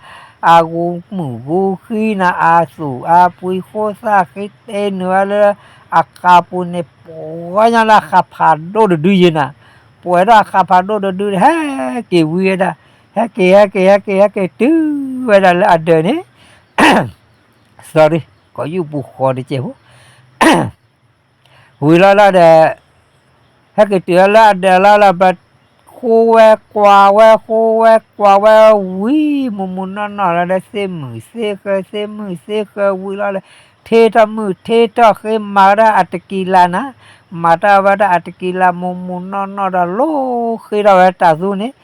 အဂူမုၢ်ဂူဃံနၤ အသူၣ်အပှ့ၤဃိသၣ်ဃံ တဲနုာ်ဝဲလၢ အဃးပူၤန့ၣ် ပှဲၤညါလၢအဃးဖးဒိၣ်တဒုယဲနၤ, ပှဲၤထီၣ်အဃးဖးဒိၣ်တဒု ဟဲက့ၤဝံဝဲဒၣ်, ဟဲက့ၤ ဟဲက့ၤ ဟဲက့ၤ ဟဲက့ၤတုၤဝဲဒၣ်လၢအဒၢးန့ၣ် sorry ကိးယူၢ်ပူၤဃီတကဲးဖိ ဝံၤလီၤလီၤဒီး ဟဲက့ၤတုၤလၢအဒၢးလီၤလီၤ ပဃိဝဲကွၢ်ဝဲ ဃိဝဲကွၢ်ဝဲဝံၤ မုၢ်မုၢ်နီၢ်နီၢ်လီၤဒီး သ့ၣ်မုၢ်သ့ၣ်ဃၢ သ့ၣ်မုၢ်သ့ၣ်ဃၢဝံၤလီၤဒီး ထ့ထီၣ်မုၢ်ထ့ထီၣ်ဃ့ မၤဝဲဒၣ်အတကံၤလးနၤ, မၤတၢ်ဝဲဒၣ်အတကံၤလး မုၢ်မုၢ်နီၢ်နီၢ်ဒီး လိဃ့ထီၣ်ဝဲတၢ်သူန့ၣ်,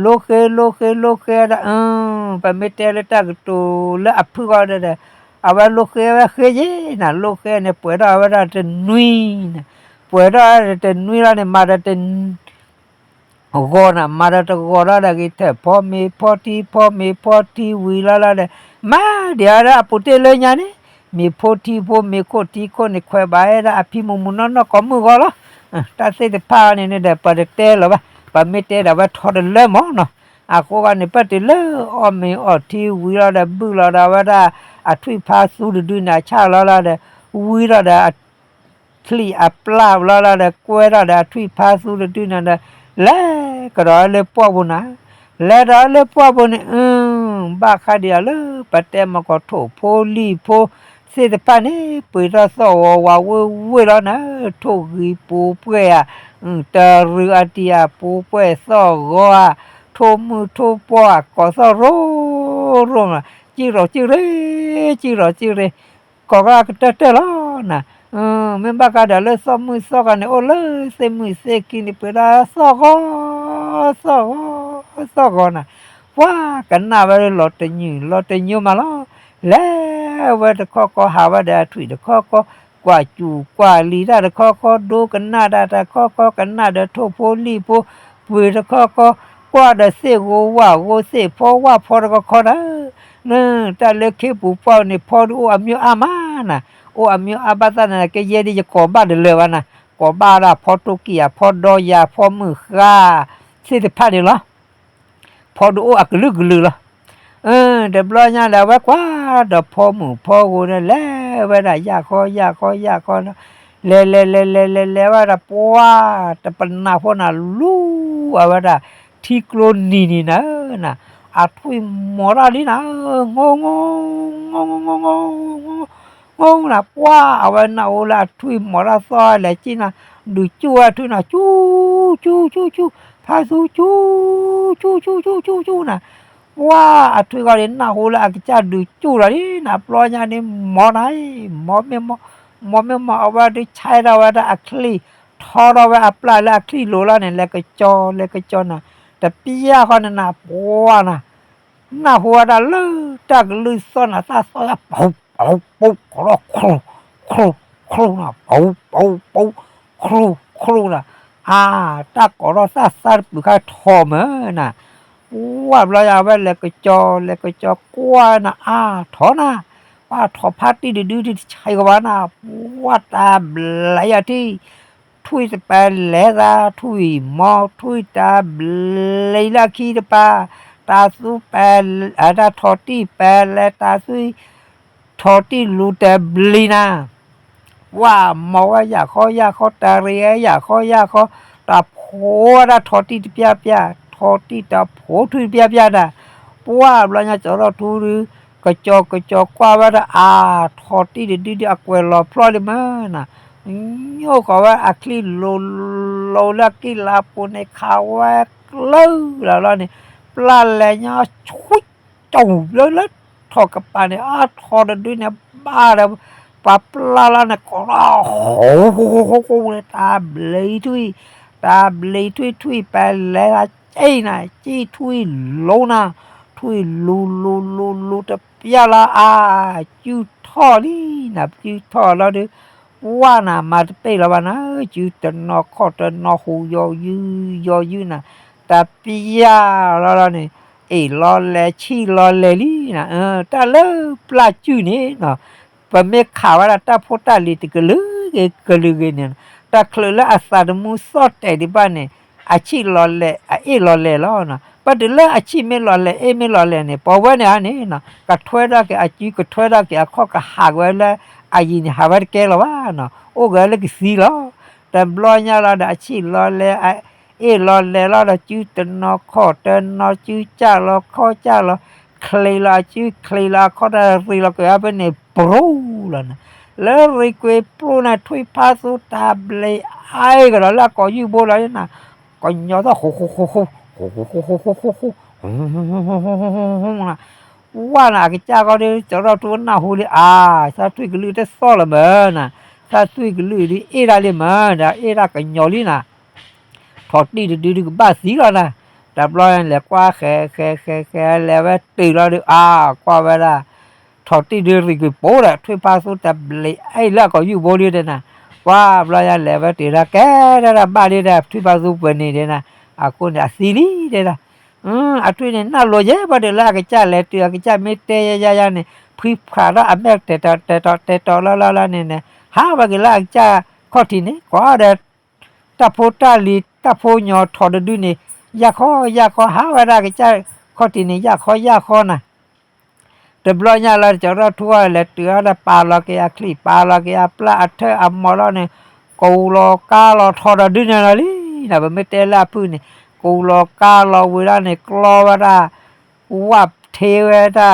လိဃ့ လိဃ့ လိဃ့ဒီး ပမ့ၢ်တဲလၢတၢ်ကတိၤလၢအဖုၣ်ဂီၢ်ဒီး အဝဲလိဃ့ဝဲဃ့ယဲနၤ, လိဃ့န့ၣ် ပှဲၤထီၣ်ဝဲဒၣ်တနွံနၤ, ပှဲၤထီၣ်တနွံလီၤန့ၣ် မၤဒီးတ ဂီၤနၤ, မၤဒီးတဂီၤလီၤဒီး ဂ့ၤထၢၣ်ဖီမ့ၤဖီထံ ဖီမ့ၤဖီထံဝံၤလီၤလီၤဒီး မၤဒံးအီၤဒီးအပူၤတ့ၢ်လၢညါန့ၣ်, မ့ၤဖိထံဖိ မ့ၤခိၣ်ထံခိၣ်န့ၣ် ခွဲးဘၣ်ဝဲဒၣ်အဖံမုၢ်မုၢ်နီၢ်နီၢ်ကိးမုၢ်ဂီၤလီၤ. တၢ်သ့ၣ်တဖၣ်န့ၣ်န့ၣ်ဒီး ပတတဲလၢၤဘၣ်, ပမ့ၢ်တဲဒီး အဝဲထီတလၢမၢ်နီၤ, အဃိဂီၢ်န့ၣ် ပတုၤလၢအီၣ်မ့ၤအီထံဝံၤလီၤဒီး ဘုၣ်လီၤဒီးအဝဲဒၣ် အထွံၣ်ဖါသူတဒုန့ၣ် အဆၣ်လီၤလီၤဒီး ဝံၤလီၤဒီး ချံၣ်အပျၢ်လီၤလီၤဒီး ကွဲထီၣ်ဒီးအထွံၣ်ဖါသူတဒုန့ၣ်ဒီး လဲၤကဒီးလၢပှၢ်ပူၤနၤ, လဲၤဒီးလၢပှၢ်ပူၤန့ၣ် အၢ ဘၣ်ဃးဒံးအီၤလၢ ပတဲမ့ၢ်ကီးထိၣ်ဖိလံၣ်ဖိ သ့ၣ်တဖၣ်န့ၣ် ပှ့ၤထီၣ်သီၣ်ဂီၤဝးဝ့ၢ်ဝ့ၢ်လီၤနၤ, ထိၣ်ဂံၤပူၤပှဲၢ်ဧါ, တရူးအတံၢ်ဧါ ပူၤပှဲၢ်သီၣ်ဂီၤဧါ, ထိၣ်မုၢ်ထိၣ်ပှၢ်ဧါ ကိးသီၣ်ရိရိမး, စံၣ်ရီၤစံၣ်ရ့, စံၣ်ရီၤစံၣ်ရ့ ကိးကကတၢၢ်တၢၢ်လီၤနၤ, မ့ၢ်ဘၣ်ဃးဒီးလၢသီၣ်မုၢ်သီၣ်ဂီၤန့ၣ် အိၣ်လၢသ့ၣ်မုၢ်သ့ၣ်ခံန့ၣ် ပှ့ၤဒၣ်သီၣ်ဂီၤ သီၣ်ဂီၤ သီၣ်ဂီၤနၤ, ပှၤကနၣ်ဝဲလီၤတညိၣ် လီၤတညိၣ်မးလီၤ, လဲၤဝဲတခီခီ ဟးဝဲဒီးအထွံၣ်တခီခီ, ကွၢ်စူၣ်ကွၢ်လံၤတၢ်တခီခီ, ဒိကနၣ်တၢ်တခီခီ, ကနၣ်ဒီးထိၣ်ဖိလံၣ်ဖိ ပှ့ၤတခီခီ, ကွၢ်ဒီးသ့ၣ်ဂိၤဝၣ်ဂိၤ သ့ၣ်ဖီဝၣ်ဖီတခီခီနၤ, တၢ်လၢခ့ပူၤပှၢ်န့ၣ် ဖီဒုးအိၣ်အမျိုးအါမးနၤ, အိၣ်အမျိုးအါဘၣ်သၣ်န့ၣ် ကယဲၢ်ဒ်ယကိးဘၣ်တလၢာ်ဘၣ်နၤ, ကိးဘၣ်ဒၣ်ဖီတိၢ်ကံၢ်ဧါ ဖီဒီယၤ ဖီမုၢ်ဃါ သ့ၣ်တဖၣ်န့ၣ်လီၤ. ဖီဒုးအိၣ်အကလုာ်ကလုာ်လီၤ. တဘျီညါဒီး အဝဲကွၢ်ဒီးဖီမုၢ်ဖီဂိၤန့ၣ် လဲၤဝဲဒၣ်ယၢ်ဃီယၢ်ဃီယၢ်ဃီလီၤ, လဲၤလဲၤလဲၤလဲၤလဲၤလဲၤဝဲဒၣ် ပှၤတပနၢ်ဖိနၤ လူၤအဝဲဒၣ် ထံကျိနံၤနံၤနၤဧၢနၤ, အထွံၣ်မီၤတၢ်လံနၤ, ငိ ငိ ငိ နၤ, ပှၢ်အဝဲနၢ်ဟူလၢအထွံၣ်မီၤတၢ်သီၣ်လဲၤစံၣ်နၤ, ဒုးစူၣ်ဝဲထွံၣ်နၤ, စူၣ် စူၣ် စူၣ် စူၣ် ဖါသူစူၣ် စူၣ် စူၣ် စူၣ် စူၣ် စူၣ်နၤ, ပှၢ်အထွံၣ်ဂီၢ်ဒ်နၢ်ဟူလၢအကစၢ်ဒုးစူၣ်လီၤလံနၤ, ဘျီညါန့ၣ်မီၤနၤ, မီၤမ့ၢ်မီၤ, မီၤမ့ၢ်မီၤ အဝဲဒုးဆဲထီၣ်ဝဲဒၣ်အချံၣ်, ထီထီၣ်ဝဲအပျၢ်လၢအချံၣ်လိၤလီၤန့ၣ် လဲၤကစီၤ လဲၤကစီၤနၤ, တပျၢ်ဃီန့ၣ်နၤ, ပှၢ်နၤ နၢ်ဟူဝဲဒၣ်လၢတၢ်ကလုၢ်သီၣ်နၤ, သၣ်သီၣ်ယါ ပူ ပူ ပူ ကရီၢ် ချူ ချူ ချူနၤ, ပူ ပူ ပူ ချူ ချူနၤ, အါ တၢ်ကိးထီၣ်သၣ်သါတပုၢ်ခါထီၣ်မးနၤ, ပှၢ်ဘျီညါအဝဲလဲၤကစီၤ လဲၤကစီၤကွၢ်နၤ, အါထီၣ်နၤ, ပှၢ်ထီၣ်ဖါတံၢ်တဒုတဆံးကဘၣ်နၤ, ပှၢ်တၢ်ဘျဲယၤထံၣ် ထွံၣ်တပၤလဲၤသး ထွံၣ်မီၤ ထွံၣ်တၢ်ဘျဲလၢအခံတပၤ, တၢ်သူပၤ တၢ်ထီၣ်တံၢ်ပၤလဲၤ တၢ်သူ ထီၣ်တံၢ်လူၤတဘျံနၤ, ပှၢ်မီၤဝဲယၢ်ခီယၢ်ခီ တၢ်ရ့ဝဲယၢ်ခီယၢ်ခီ, တၢ်ဖိဝဲဒၣ်ထီၣ်တံၢ်တပျၢ်ပျၢ် ထီၣ်တံၢ်တၢ်ဖိထွံၣ်တပျၢ်ပျၢ်နၤ, ပှၢ်ဘျီညါကၠီထီၣ်ထူဒုး ကစီၤကစီၤကွၢ်ဝဲဒၣ်အါ ထီၣ်တံၢ်တဒုဒုးအကွဲးလီၤဖျီလံမးနၤ, ညိၣ်ဃီၤဝဲအချံၣ်လိၤလိၤလၢကံၢ်လါပူၤန့ၣ် ခးဝဲကျၢၢ်လီၤလီၤန့ၣ်, ပျၢ်လဲၤညါဆူ ကၠီလၢလၢထီၣ်ကပၤန့ၣ် အါထီၣ်တဒုန့ၣ် ဘၣ်ဒီး ပှၤပျၢ်လီၤန့ၣ် ကိးလီၤ ဃိဃိဃိဃိဃိဃိ တၢ်ဘျံးထွံၣ် တၢ်ဘျံးထွံၣ်ထွံၣ်ပလဲၤသးကၠံၣ်နၤ ကၠံၣ်ထွံၣ်လိၤနၤ ထွံၣ်လူၤလူၤလူၤလူၤတပျၢ်လီၤအါ စုထီၣ်လံနၤ စုထီၣ်လီၤဒီး ပှၢ်နၤမၤတပ့ၢ်လီၤဘၣ်နၤ စုတနီၤခီၣ်တနီၤဟူးယီၤယုၢ်ယီၤယုၢ်နၤ တပျၢ်လီၤလီၤန့ၣ် အ့ၣ်လီၤလဲၤဆံၣ်လီၤလဲၤလံနၤ တၢ်လၢပျၢ်စုၣ်န့ၣ် ပမ့ၢ်ခးဝဲဒၣ်တၢ်ဖိတၢ်လံၤတကလုာ်ဂ့ၤကလုာ်ဂ့ၤန့ၣ် တၢ်ချုးလၢအသးသမူသီၣ်တဲာ်ဒံးဘၣ်န့ၣ် အဆံၣ်လီၤလဲၤ အအ့ၣ်လီၤလဲၤလီၤ. ပတုၤလၢအဆံၣ်မ့ၢ်လီၤလဲၤ အ့ၣ်မ့ၢ်လီၤလဲၤန့ၣ် ပဝဲန့ၣ်ဧါန့ၣ် ကထွဲထီၣ်က့ၤအစု ကထွဲထီၣ်က့ၤအခီၣ် ကဟးက့ၤဝဲလၢအယံၤန့ၣ် ဟးဝဲတကဲလီၤဘၣ်နီၤ အိၣ်က့ၤလၢကသံလီၤ. တဘျီညါလီၤဒီး အဆံၣ်လီၤလဲၤ အအ့ၣ်လီၤလဲၤလီၤဒီး စုတနီၤခီၣ်တနီၤ စုကၢ်လီၤခီၣ်ကၢ်လီၤ ချံးလီၤအစု ချံးလီၤအခီၣ်တၢ် ရံးလီၤကွံာ်အါဖဲန့ၣ် ပရူၤလီၤနၤ. လၢရံးကွံာ်ပျိနၤ ထွံၣ်ဖါသူတၢ်ဘျံးအါအံၤကဒီးလၢအကိာ်ယူၢ်ဘိလီၤနၤ ကညီၤသီၣ် ဃူဃူဃူဃူ ဃူဃူဃူဃူဃူဃူ ဝဲနၤ အကစၢ်ဃီဒီး ကၠီထီၣ်ထူနၢ်ဟူလံ အါ သးထွံၣ်ကလုၢ်တသီၣ်လၢၤမၢ်နၤ, သးထွံၣ်ကလုၢ်ဒ်အ့ၣ်တၢ်လံမၢ် ဒီးအ့ၣ်တၢ်ကညီၤလံနၤ ထီၣ်တံၢ်တဒုဒုကဘၣ်သံလီၤနၤ. တဘျီလဲၤကွၢ်ဃဲဃဲဃဲဃဲ လဲၤဝဲတုၤလီၤဒီး အါ ကွၢ်ဝဲဒၣ် ထီၣ်တံၢ်ဒုးရံးကွံာ်ပိၤဒီး ထွံၣ်ဖါသူတၢ်ဘျံးအါအံၤလၢအကိာ်ယူၢ်ဘိလံဒီးနၤ, ကွၢ်ဘျီယါလဲၤဝဲတုၤဒီး ကဲဒၣ်ဘၣ်လံဒီး ထွံၣ်ဖါသူပှဲၤန့ၣ်ဒီးနၤ, အဃိန့ၣ် အသံလံတဲဒၣ် အထွံၣ်န့ၣ် နၢ်လိၤယဲ ဘၣ်ဒီးလၢအကစၢ်လဲၤတုၤ အကစၢ်မ့ၢ်တဲယါယါယါန့ၣ် ဖှံဖှးထီၣ်အမဲာ်တဲာ်တီၤတဲာ်တီၤတဲာ်တီၤလီၤလီၤလီၤန့ၣ်န့ၣ် ဟးဝဲက့ၤလၢအကစၢ်ခီၣ်ထံးန့ၣ် ကွၢ်ဒီး တၢ်ဖိတၢ်လံၤ တၢ်ဖိညီထီၣ်တဒုန့ၣ် ယၢ်ခီယၢ်ခီ ဟးဝဲဒၣ်အကစၢ်ခီၣ်ထံးန့ၣ် ယၢ်ခီယၢ်ခီနၤ တဘျီညါလီၤ ကၠီထီၣ်ထူအီၤလဲၤတုၤအီၤဒီး ပာ်လီၤက့ၤအချံၣ် ပာ်လီၤက့ၤအပျၢ်အထၢၣ်အမီၤလီၤန့ၣ် ကူၤလီၤကါလီၤထီၣ်ဒီးဒုန့ၣ်လီၤလံနၤ ပမ့ၢ်တဲလၢအဖုၣ်န့ၣ် ကူၤလီၤကါလီၤဝံၤလီၤန့ၣ် ကျီဝဲဒၣ် ဝၣ်ထ့ဝဲဒၣ်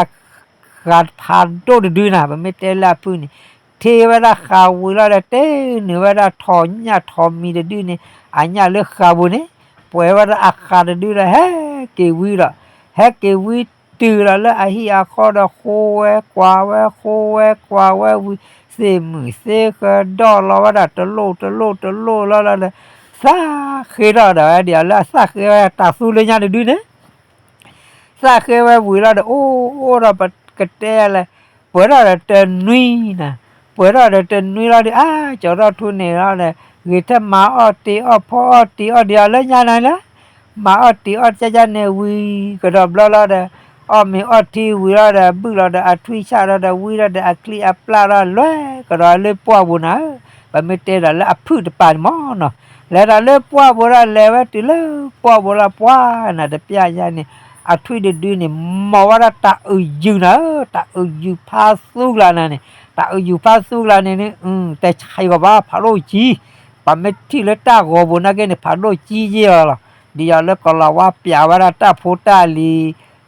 ဃာ်ဖးဒိၣ်တဒုနၤ ပမ့ၢ်တဲလၢအဖုၣ်န့ၣ် ထ့ဝဲဒၣ်ဃာ်ဝံၤလီၤဒီး တ့နုာ်ဝဲဒၣ်ထိၣ်ညၣ်ထိၣ်မံၤတဒုန့ၣ် အညၣ်လၢဃာ်ပူၤန့ၣ် ပှဲၤဝဲဒၣ်အဃာ်တဒုဒီး ဟဲက့ၤဝံလီၤ. ဟဲက့ၤဝံတုၤလီၤလၢအဟံၣ်အဃီဒီး ဃိဝဲကွၢ်ဝဲ ဃိဝဲကွၢ်ဝဲဝံၤ သ့ၣ်မုၣ်သ့ဃၢၤဒီၣ်လီၤဝဲဒၣ် တလိၣ်တလိၣ်တလိၣ်လီၤလီၤဒီး သးဃ့ထီၣ်ဒီးဝဲဒၣ်လၢအသးဃ့ဝဲတၢ်သူလၢညါတဒုန့ၣ် သးဃ့ဝဲဝံၤလီၤဒီး အိၣ်အိၣ်ဒီးပကတဲလဲၣ် ပှဲၤထီၣ်ဒီးတနွံနၤ, ပှဲၤထီၣ်ဒီးတနွံလီၤဒီး အါ ကၠီထီၣ်ထူန့ၣ်လီၤဒီး ဂ့ၤထဲမၤအီၣ်တ့ၤအီၣ်ဖီအီၣ်တ့ၤအီၣ်ဒံးအီၤလၢညါန့ၣ်လီၤ. မၤအီၣ်တ့ၤအီၣ်ကၠၢ်ကၠၢ်န့ၣ်ဝံၤ ကဒီးဘျီလီၤဒီး အီၣ်မ့ၤအီထံဝံၤလီၤဒီး ဘုၣ်လီၤဒီးအထွံၣ်ဆၣ်လီၤဒီး ဝံလီၤဒီးအချံအပျၢ်လီၤ လွဲကဒီးလၢပှၢ်ပူၤနၤဧၢ, ပမ့ၢ်တဲဒီးလၢအဖုၣ်တပၤန့ၣ်မ့ၢ်နီၤ, လဲၤဒီးလၢပှၢ်ပူၤလီၤ လဲၤဝဲတုၤလၢပှၢ်ပူၤလီၤ ပှၢ်နၤတပျၢ်ယါန့ၣ် အထွံၣ်တဒုန့ၣ် မီၤဝဲဒၣ်တၢ်အုၣ်ယုၢ်နၤဧၢ, တၢ်အုၣ်ယုၢ်ဖါသူကျါနၤန့ၣ်, တၢ်အုၣ်ယုၢ်ဖါသူကျါန့ၣ်န့ၣ် တဲဆံးဂီၤဘၣ် ဖးဒိၣ်ကံ, ပမ့ၢ်ထံၣ်လၢတၢ်ဂီၤပူၤနာ်က့န့ၣ် ဖးဒိၣ်ကံယဲၢ်အီၤလီၤ. ဒ်ယီၤလၢကလၤဝါပျးဝဲဒၣ်တၢ်ဖိတၢ်လံၤ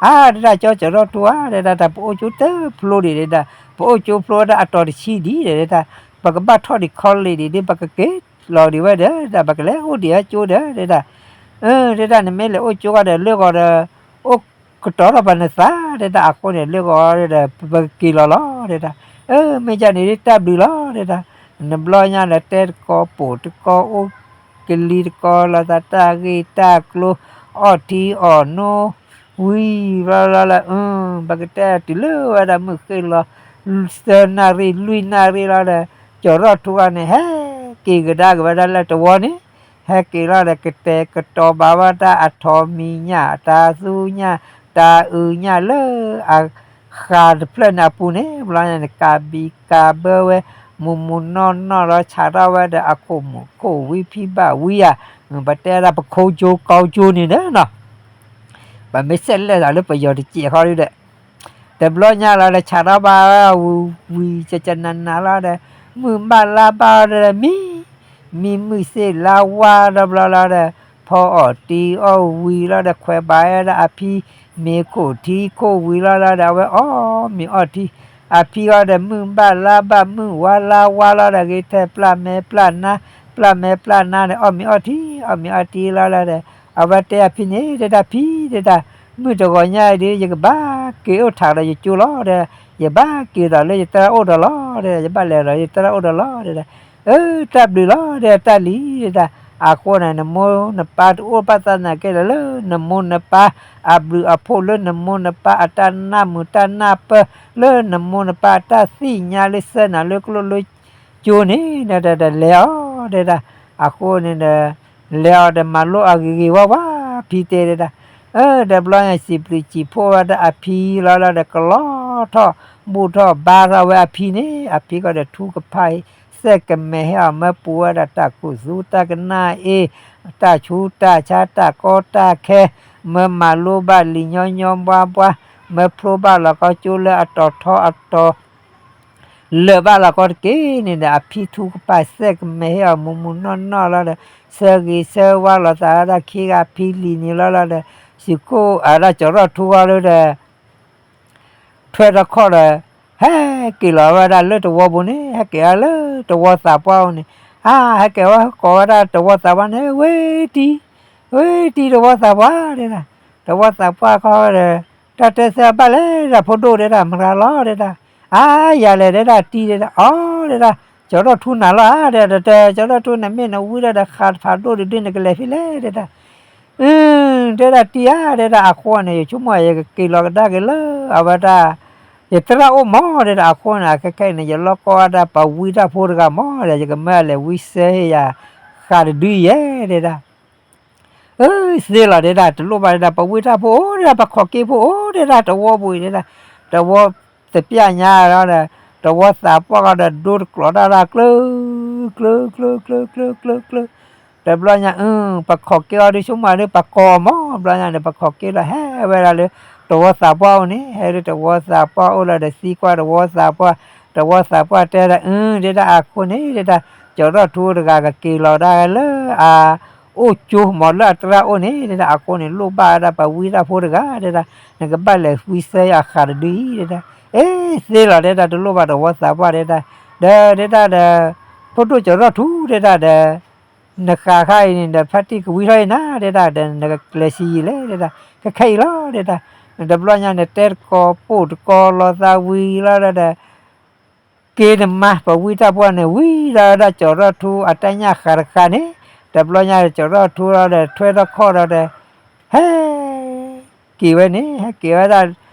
အါ တဲဒၣ် ကၠီ ကၠီၤထီၣ်ထူဧါ တဲဒၣ် တၢ်ပအိၣ်ကၠိတဖျိဒံး တဲဒၣ် ပအိၣ်ကၠိဖျိဝဲဒၣ်အတီၤတဆံဒံး တဲဒၣ် ပကဘၣ်ထီၣ်ဒံးခီလ့ၣ်ဒံး ပကက့ၤလီၤဒံးဝဲဒီး ပကလဲၤအိၣ်ဒံးဝဲကၠိဒီး တဲဒၣ် တဲဒၣ် နမ့ၢ်လဲၤအိၣ်ကၠိဃီဒီး လၢဂီၤဒီး အိၣ်ကတီၤထီၣ်ပှၤနသး တဲဒၣ် အဃိန့ၣ် လၢဂီၤဒီး ပကက့ၤလီၤလီၤ တဲဒၣ် မ့ၢ်ကန့ၣ်ဒ်တၢ်ဘျုးလီၤ တဲဒၣ် နဘျီညါဒီး တဲတကီပိာ်တကီ အိၣ်ကလံၤတကီ လီၤသးတၢ်ဂ့ၢ်တၢ်ကျိၤ အီၣ်ထံအီၣ်နိ ဝံၤဘျီလီၤလၢ ပကတဲတုၤလၢဝဲဒၣ်မုၢ်ဃ့ၢ်လီၤ သၢနၣ်ရံၣ်လွံၢ်နၣ်ရံၣ်လီၤဒီး ကၠီၤထီၣ်ထူဃီန့ၣ် ဟဲက့ၤကဒါက့ၤဝဲဒၣ်လၢတဝီန့ၣ် ဟဲက့ၤလီၤဒီး ကတဲာ်ကတီၤဘၣ်ဝဲဒၣ်အထိးမံၤညၣ် တၤသူညၣ် တၤအုးညၣ်လၢ အဃးတဖျၢၣ်န့ၣ်အပူၤန့ၣ် ဘျီညါန့ၣ် ကးဘံကးဘၢဝဲ မုၢ်မုၢ်နီၢ်နီၢ်လီၤ ဆးထီၣ်ဝဲဒီးအခိၣ်မုၣ်ခိၣ်ဝံဖံဘၣ်ဝံဧါ ပတဲဒၣ်ပခိကၠိကီကၠိန့ၣ်ဒီးနီၤ ပမ့ၢ်ဆဲးလဲၣ်သးလၢပယီၤတစဲးဃီဒီး တဘျီညါလီၤဒီး ဆးထီၣ်ဘၣ်ဝဲဝံၤဝံၤ ကကနးနးလီၤဒီး မုၢ်ဘၣ်လါဘၣ်ဒီးမံ မံမုၢ်သ့ၣ်လါဝါဒီးဘျီလီၤဒီး ဖီအီၣ်တံၤအီၣ်ဝံၤလီၤဒီး ခွဲးဘၣ်ဝဲဒၣ်အဖံ မ့ၤခိၣ်ထံခိၣ်ဝံၤလီၤလီၤဒီး အဝဲအီၣ်မ့ၤအီၣ်ထံ အဖံအီၤဒီး မုၢ်ဘၣ်လါဘၣ် မုၢ်ဝါလါဝါလီၤဒီး ဂ့ၤထဲပျၢ်မဲပျၢ်နါ ပျၢ်မဲပျၢ်နါဒီး အီၣ်မ့ၤအီၣ်ထံ အီၣ်မ့ၤအီၣ်ထံလီၤလီၤဒီး အဝဲတဲအဖံန့ၣ် တဲဒၣ်ဖံ တဲဒၣ် မုၢ်တဂီၤညါအံၤဒီး ယကဘၣ်က့ၤအိၣ်ထးဒီးယကၠိလီၤဒီး ယဘၣ်က့ၤဒီးလၢယသရၣ်အိၣ်ဒီးလီၤဒီး ယဘၣ်လဲၤဒီးယသရၣ်အိၣ်ဒီးလီၤဒီး အၢ တၢ်ဘျုးလီၤဒီးတၢ်လံၤဒီး အဃိန့ၣ် နမိၢ်နပၢ်တအိၣ်ဘၣ်သနာ်က့ဒီး လၢနမိၢ်နပၢ်အဘျုးအဖှိၣ် လၢနမိၢ်နပၢ်အတၢ်နၢ်မုာ်တၢ်နၢ်ပၢၢ် လၢနမိၢ်နပၢ်အတၢ်သ့ၣ်ညါလၢစၢနၤလၢကျိၣ်လၢကၠိန့ၣ် ဒီးလဲၤအီၤတဲဒၣ် အဃိန့ၣ်ဒီး လဲၤအီၤဒီးမၤလိအဂ့ၤဂ့ၤဝါဝါ ဖံတဲဒၣ် အၢ ဒီးဘျီညါ စံးဘျုးစံးဖှိၣ်ဝဲဒၣ်အဖံလီၤလီၤဒီး ကလီထီၣ်ဘူၣ်ထီၣ်ဘါထီၣ်ဝဲအဖံန့ၣ် အဖံကီးဒီးထူကဖၣ်အံၤ စဲးကမဲာ်ဟ့ၣ်အီၤ မၢပူၤဝဲဒၣ်တၢ်ခူသူၣ် တၢ်ကနၣ်အ့ၣ် တၢ်ဆူးတၢ်ဆါ တၢ်ကီတၢ်ခဲ မၢမၤလိဘၣ်လံာ်ညီညီဘှါဘှါ မၢဖျိဘၣ်လီၤကီကၠိလၢအတီၤထီအတီၤ လၢာ်ဘၣ်လီၤကီတက့ၢ်န့ၣ်ဒီး အဖံထူကဖၣ်စဲးကမဲာ်ဟ့ၣ်အီၤ မုၢ်မုၢ်နီၢ်နီၢ်လီၤဒီး ဆၢဂ့ၤဆၢဝါလိာ်သးဝဲဒၣ်ခံဂၤဖံလံၤန့ၣ်လီၤလီၤဒီး စံးခိၣ်အဒၣ်ကၠီၤထီၣ်ထူဃီလၢဒီး ထွဲထီၣ်ခီၣ်ဒီး ဟဲက့ၤလီၤဝဲဒၣ်လၢတဝီပူၤန့ၣ် ဟဲက့ၤဝဲလၢတဝီသးပှၢ်အိၣ်န့ၣ် အါ ဟဲက့ၤဝဲကိးဝဲဒၣ်တဝီသးပှၢ်န့ၣ် ဝ့ၢ်တံၤ ဝ့ၢ်တံၤတဝီသးပှၢ်တဲဒၣ် တဝီသးပှၢ်ခီဒီး တၢ်တဲဆၢဘၣ်လဲၣ်ဒၣ် ဖိဒိၣ်တဲဒၣ် မရၤလီၤတဲဒၣ် အါ ယၤလဲၣ်တဲဒၣ် တံၤတဲဒၣ် အီတဲဒၣ် ကၠီၤထီၣ်ထူနၤလီၤဧါတဲဒၣ် တၢ်ကၠီၤထီၣ်ထူ နမ့ၢ်နဝံဒၣ်ဒီး ဃးတဖးဒိၣ်တဒု နကလဲၤဖဲလဲၣ်တဲဒၣ် အၢ တဲဒၣ်တံၤဧါ တဲဒၣ် အဃိန့ၣ် ယဆိကမိၣ် ယကက့ၤလီၤကဒါက့ၤလၢ အဝဲဒၣ် ယသရၣ်အိၣ်မး တဲဒၣ် အဃိန့ၣ် အခဲခဲအံၤန့ၣ် ယလီၢ်ကီၢ်ဝဲဒၣ်ပှၤဝံတၢ်ဖိတဂၤမး ဒီး ယကမၢအလဲၤဝံစဲဟ့ၣ်ယၤ ဃးတဒုယဲ တဲဒၣ် အၢ သ့လီၤ တဲဒၣ် တလိၣ်ဘၣ် တဲဒၣ် ပှၤဝံတၢ်ဖိအိၣ် တဲဒၣ် ပှၤခီၣ်က့ဖိအိၣ် တဲဒၣ် တဝီပူၤအံၤ တဲဒၣ် တဝီသပျၢ်ညါဒီး တဝီသးပှၢ်ဃီဒီး ဒိတကျိၤတၢ်ဒၣ် ကျၢ ကျၢ ကျၢ ကျၢ ကျၢ ကျၢ ကျၢ တဘျီညါ အၢ ပှၤခီၣ်က့အီၤဒုး ဆိကမိၣ်ဒုး ပှၤကိးအီၤမး ဘျီညါန့ၣ် ပှၤခီၣ်က့ဒီး ဟဲဝဲဒၣ်လၢ တဝီသးပှၢ်အိၣ်န့ၣ် ဟဲဒုး တဝီသးပှၢ်အိၣ်လီၤဒီး သံကွၢ်တဝီသးပှၢ် တဝီသးပှၢ်တဲဒၣ် အၢ တဲဒၣ် အဃိန့ၣ် တဲဒၣ် ကၠီၤထီၣ်ထူတဂၤ ကက့ၤလီၤဒၣ်လၢ အအိၣ်ကၠိမး လၢအသရၣ်အိၣ်န့ၣ် တဲဒၣ် အဃိန့ၣ် လိၣ်ဘၣ်ဝဲဒၣ်ပှၤဝံတၢ်ဖိတဂၤ တဲဒၣ် နကဘၣ်လဲၤဝံစဲအဃးတဒုအံၤ တဲဒၣ် အ့ သ့လီၤ တဲဒၣ် တလိၣ်ဘၣ် တဝီသးပှၢ် တဲဒၣ် ဒီး တဲဒၣ်ဒီး ဖိဒိၣ်ကၠီၤထီၣ်ထူ တဲဒၣ်ဒီး နဃးခါအံၤန့ၣ်ဒီး ဖါတံၢ်ကဝံထီၣ်အံၤနၤ တဲဒၣ်ဒီး နကလဲၤဆံးယံာ်လဲၣ် တဲဒၣ် ခဲခဲအံၤလီၤ တဲဒၣ် တဘျီညါန့ၣ် တဲတကီပိာ်တကီ လီၤသးဝံၤလီၤဒီး က့ၤနမါ ပှၤဝံတၢ်ဖိန့ၣ် ဝံဒၣ်ဝဲဒၣ်ကၠီၤထီၣ်ထူအတၢ်ညၣ်ဃးတဃာ်န့ၣ် တဘျီညါဒီး ကၠီၤထီၣ်ထူလီၤဒီး ထွဲထီၣ်ခီၣ်ဒီး ဟဲက့ၤဝဲန့ၣ် ဟဲက့ၤဝဲဒၣ်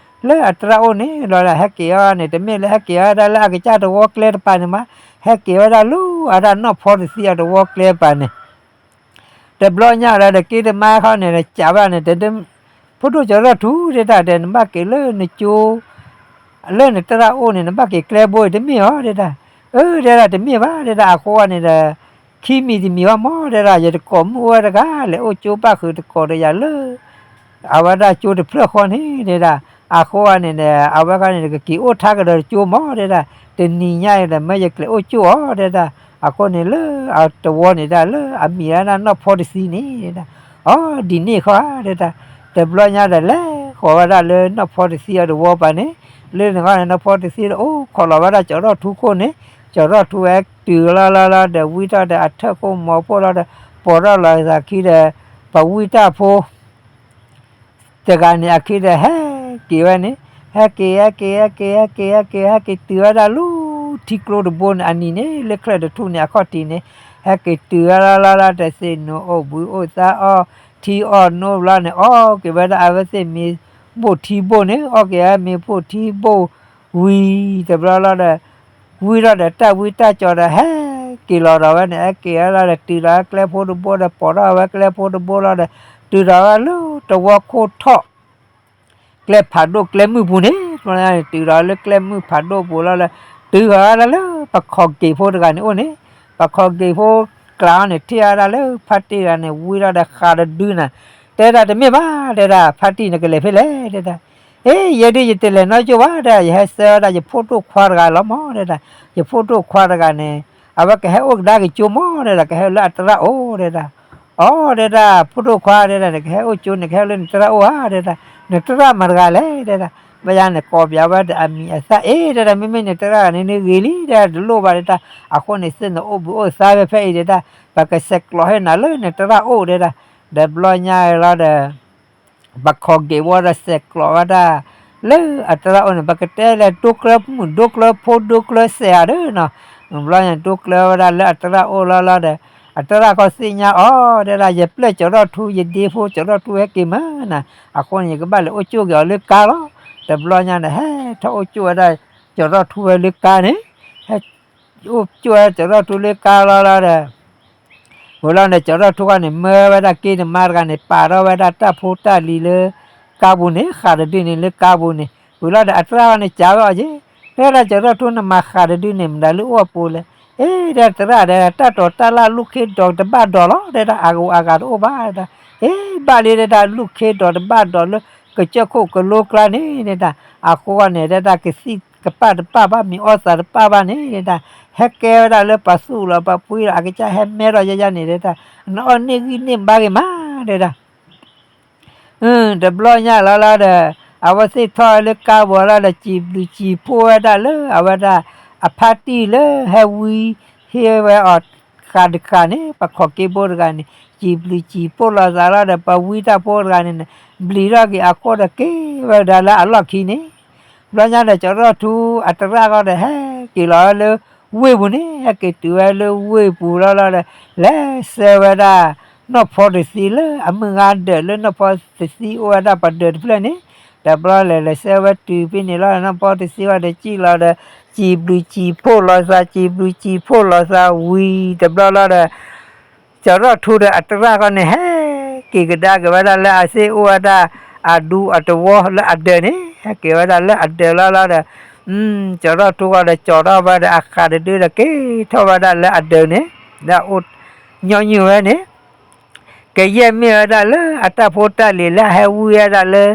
လၢအသရၣ်အိၣ်န့ၣ်လီၤဒီး ဟဲက့ၤဝဲန့ၣ် တမ့ၢ်လၢ ဟဲက့ၤဝဲဒၣ်လၢအကစၢ်တဝီကျဲတပၤန့ၣ်မး ဟဲက့ၤဝဲဒၣ်လၢအတၢ်နီၢ်ဖီတသံအတဝီကျဲတပၤန့ၣ် တဘျီညါဒီး က့ၤတမါခီန့ၣ် ကးဘၣ်န့ၣ် တဲ ဖိဒိၣ်ကၠီၤထီၣ်ထူ တဲဒၣ်ဒီး နဘၣ်က့ၤလၢနကၠိ လၢနသရၣ်အိၣ်န့ၣ် နဘၣ်က့ၤကျဲဘိအံၤ တမ့ၢ်ဧါ တဲဒၣ် အၢ တဲဒၣ် တမ့ၢ်ဘၣ် တဲဒၣ် အဃိန့ၣ်ဒီး ခံမံၤတမံၤဘၣ်မး တဲဒၣ် ယတကိးမုၣ်အိၣ်ဝဲတဂၤ လဲၤအိၣ်ကၠိဘၣ်ဃုာ်တကိးဒီးယၤလၢ အဝဲဒၣ်ကၠိတဖျၢၣ်ဃီန့ၣ် တဲဒၣ် အဃိန့ၣ်ဒီး အဝဲခီန့ၣ်ဒီး ကက့ၤအိၣ်ထါကဒီးတကၠိမး တဲဒၣ် တနံၤညါအံၤဒီး မၢယကျဲၤအိၣ်ကၠိအီၤ တဲဒၣ် အဃိန့ၣ်လၢအတဝီန့ၣ်ဒၣ်လၢအမံၤဝဲဒၣ်နီၢ်ဖီတသံန့ၣ် တဲဒၣ် အီ ဒ်န့ၣ်ဃီ တဲဒၣ် တဘျီညါဒီး လဲၤ ကိးဝဲဒၣ်လၢနီၢ်ဖီတသံအတဝီပၤန့ၣ်, လၢန့ၣ်ဃီန့ၣ် နီၢ်ဖီတသံဒီးအိၣ်ခိးလီၤဝဲဒၣ်ကၠီၤထီၣ်ထူခိၣ်န့ၣ်, ကၠီၤထီၣ်ထူဝဲတုၤလီၤလီၤလီၤဒီး ဝံထီၣ်ဒီးအထၢၣ်ခိၣ်မီၤဖှိၣ်လီၤဒီး ပိာ်ထီၣ်လီၤသးခံဒီး ပဝံတၢ်ဖိ တဂၤန့ၣ်အခံဒီးဟဲက့ၤဝဲန့ၣ်, ဟဲက့ၤ ဟဲက့ၤ ဟဲက့ၤ ဟဲက့ၤ ဟဲက့ၤ တုၤဝဲဒၣ် လူၤထံကျိတဘိန့ၣ် အနံၤန့ၣ် လၢချၢၣ်တထူၣ်န့ၣ် အခီၣ်ထံးန့ၣ်, ဟဲက့ၤတုၤဝဲလီၤလီၤလီၤဒီး သ့ၣ်နုာ်အိၣ်ဘှံးအိၣ်သါအီၣ်ထံအီၣ်နိဘျီန့ၣ် အီၣ်က့ၤဝဲဒၣ်အဝဲသ့ၣ်မ့ၤဘိၣ်ထံဘိၣ်န့ၣ်, အီၣ်က့ၤဝဲမ့ၤဘိၣ်ထံဘိၣ်ဝံၤတဘျီလီၤဒီး ဝံထီၣ်ဒီးတၢ်ဝံတၢ်ကၠီၤဒီး ဟဲက့ၤလီၤဒီးဝဲန့ၣ်, ဟဲက့ၤဝဲလီၤဒီး တုၤလီၤဝဲကျဲဖိတဘိဒီး ပိာ်ထီၣ်ဝဲကျဲဖိတဘိလီၤဒီး တုၤလီၤဝဲလၢတဝီခိၣ်ထီၣ် ကျဲဖးဒိၣ်ကျဲမုၢ်ပူၤန့ၣ်, တုၤလီၤလၢကျဲမုၢ်ဖးဒိၣ်ပူၤလီၤဒီး တုၤဃီၤဝဲဒၣ်လၢပခီၣ်က့ၤဖိတဂၤန့ၣ်အိၣ်န့ၣ်, ပခီၣ်က့ၤဖိကျါအီၤန့ၣ် ထံၣ်ဝဲဒၣ်လၢဖါတံၢ်တဂၤန့ၣ် ဝံထီၣ်ဒီးဃးတဒုနၤ, တဲဒၣ်တမ့ၢ်ဘၣ်, တဲဒၣ် ဖါတံၢ်နကလဲၤဖဲလဲၣ် တဲဒၣ်, အ့ ယဲဒုးယတလဲၤနီတကၠိဘၣ် တဲဒၣ်, ယဟဲဆှၢဝဲဒၣ်ယဖိဒိၣ်ခွါတဂၤလီၤမး တဲဒၣ်, ယဖိဒိၣ်ခွါတဂၤန့ၣ် အဝဲကဟဲအိၣ်ကဒါက့ၤကၠိမး တဲဒၣ်, ကဟဲအိၣ်လၢအသရၣ်အိၣ် တဲဒၣ်, အိ တဲဒၣ် ဖိဒိၣ်ခွါ တဲဒၣ် နကဟဲအိၣ်ကၠိန့ၣ် ကဟဲအိၣ်လၢနသရၣ်အိၣ်ဧါ တဲဒၣ်, နသရၣ်မတၤတဂၤလဲၣ် တဲဒၣ်, ဘၣ်ယၤန့ၣ် ကိးပၠးဝဲဒီးအမံၤအသၣ် အ့ တဲဒၣ် မ့မ့ၢ်နသရၣ်န့ၣ် နဂ့ၤလံ တဲဒၣ် တလိၣ်ဘၣ် တဲဒၣ်, အဃိန့ၣ် သ့ၣ်နုာ်အိၣ်ဘှံးအိၣ်သါဖဲဖဲအံၤ တဲဒၣ်, ပကဆဲးကျိးဟ့ၣ်နၤလၢနသရၣ်အိၣ် တဲဒၣ်, ဒီးဘျီညါလီၤဒီး ပခီၣ်က့ၤဝဲဒီးစဲးကျိးဝဲဒၣ် လၢအသရၣ်အိၣ်န့ၣ် ပကတဲလဲၣ် ဒိကျၢမုၣ်ဒိကျၢဖိဒိကျၢစဲးဧါဒီးနီၤ, ဘျီညါဒိကျၢဝဲဒၣ်လၢအသရၣ်အိၣ်လီၤလီၤဒီး အသရၣ်ခီသ့ၣ်ညါအီၤ တဲဒၣ် ယပျဲၢ်ကၠီၤထီၣ်ထူ ယဒ့ဖိကၠီၤထီၣ်ထူဟဲက့ၤမးနၤ, အဃိန့ၣ် ယကဘၣ်လဲၤအိၣ်ကၠိၣ်က့ၤအီၤလၢကါလီၤ, တဘျီညါဒီး ဟဲထီၣ်အိၣ်ကၠိၣ်ဝဲဒၣ် ကၠီၤထီၣ်ထူဝဲလၢကါန့ၣ်, ဟဲ အိၣ်ကၠိၣ်ဝဲဒၣ်ကၠီၤထီၣ်ထူလၢကါလီၤလီၤဒီး ဝံၤလီၤန့ၣ် ကၠီၤထီၣ်ထူဃီန့ၣ် မၢဝဲဒၣ်က့နမါတဂၤန့ၣ် ပာ်ထီၣ်ဝဲဒၣ်တၢ်ဖိတၢ်လံၤလၢကါပူၤန့ၣ် ဃးတဒုန့ၣ်လၢကါပူၤန့ၣ်, ဝံၤလီၤဒီးအသရၣ်ဃီန့ၣ် ကးဝဲအီၤက့ၤ, တဲဒၣ်ကၠီၤထီၣ်ထူ နမၤဃးတဒုန့ၣ် မတၤလၢအိၣ်အပူၤလဲၣ်, အ့ တဲသရၣ်ဒီး တၢ်တိာ်တၢ်လၢလူၢ်ခ့ဒီးတဘၣ်ဒိးလီၤ တဲဒၣ် အဂၤအိၣ်အဂၤတအိၣ်ဘၣ် တဲဒၣ်, အ့ ဘၣ်လံ တဲဒၣ် လူၢ်ခ့ဒီးတဘၣ်ဒိးလၢ ကစၢၢ်ခိၣ်ကလိကျါန့ၣ် တဲဒၣ်, အဃိန့ၣ် တဲဒၣ် ကသံၣ်ကပၣ်တပၣ်ဘၣ် မ့ၤအီၣ်သးတပၣ်ဘၣ်န့ၣ် တဲဒၣ်, ဟဲကဲဝဲဒၣ်လၢပှၤသူၣ်လီၤပှၤပှ့ၤလီၤ အကစၢ်ဟဲမဲထီၣ်ယဲယဲန့ၣ် တဲဒၣ်, နအီၣ်န့ၢ်ဂံၢ်န့ၢ်ဘါဂ့ၤမး တဲဒၣ် တဘျီညါလီၤလီၤဒီး အဝဲသ့ၣ်ထီၣ်ဝဲလၢကါပူၤလီၤဒီး စံးဘျုးစံးဖှိၣ်ဝဲဒၣ်လၢအဝဲဒၣ် အဖါတံၢ်လၢဟဲဝံဟ့ၣ်ဝဲအီၤဃးတဃးန့ၣ် ပှၤခီၣ်က့ဖိတဂၤန့ၣ် စံးဘျုးစံးဖှိၣ်လိာ်သးလီၤဒီး ပှၤဝံတၢ်ဖိတဂၤန့ၣ် ဘျံးထီၣ်က့ၤအခိၣ်ဒီးက့ၤဝဲဒၣ်လၢအလီၢ်ခံန့ၣ်, ဘျီညါဒီး ကၠီၤထီၣ်ထူအသရၣ်ဃီဒီး ဟဲက့ၤလီၤဝဲလၢဝ့ၢ်ပူၤန့ၣ် ဟဲက့ၤတုၤဝဲလၢဝ့ၢ်ပူၤလီၤလီၤဒီး လဲၤဆှၢဝဲဒၣ် နီၢ်ဖီတသံလၢအမုၢ်ဂၤဒၢး လၢနီၢ်ဖီတသံအိၣ်ဝဲဒၣ်ပှၤဒၢးတဖျၢၣ်န့ၣ်, တဘျီလဲၤလဲၤဆှၢဝဲတုၤဖဲန့ၣ်လီၤဒီး နီၢ်ဖီတသံဝဲဒီးစံၣ်လီၤဒီး စံးဘျုးစံးဖှိၣ်လိာ်သး စံးဘျုးစံးဖှိၣ်လိာ်သးဝံၤတဘျီလီၤဒီး ကၠီၤထီၣ်ထူဒီးအသရၣ်ဃီန့ၣ် ဟဲက့ၤကဒါက့ၤဝဲဒၣ်လၢအသ့ၣ်အိၣ်ဝဲဒၣ် အဒူအတဝီလၢအဒၢးန့ၣ် ဟဲက့ၤဝဲဒၣ်လၢအဒၢးလီၤလီၤဒီး ကၠီၤထီၣ်ထူဃီဒီးကၠီၤထီၣ်ဝဲဒီးအဃးတဒုဒီးက့ၤထီၣ်ဝဲဒၣ်လၢအဒၢးန့ၣ် ဒီးအိၣ်ညီနုၢ်ဝဲန့ၣ် ကယဲၢ်မ့ၢ်ဝဲဒၣ်လၢအတၢ်ဖိတၢ်လံၤလၢအဟဲဝံဝဲဒၣ်လၢ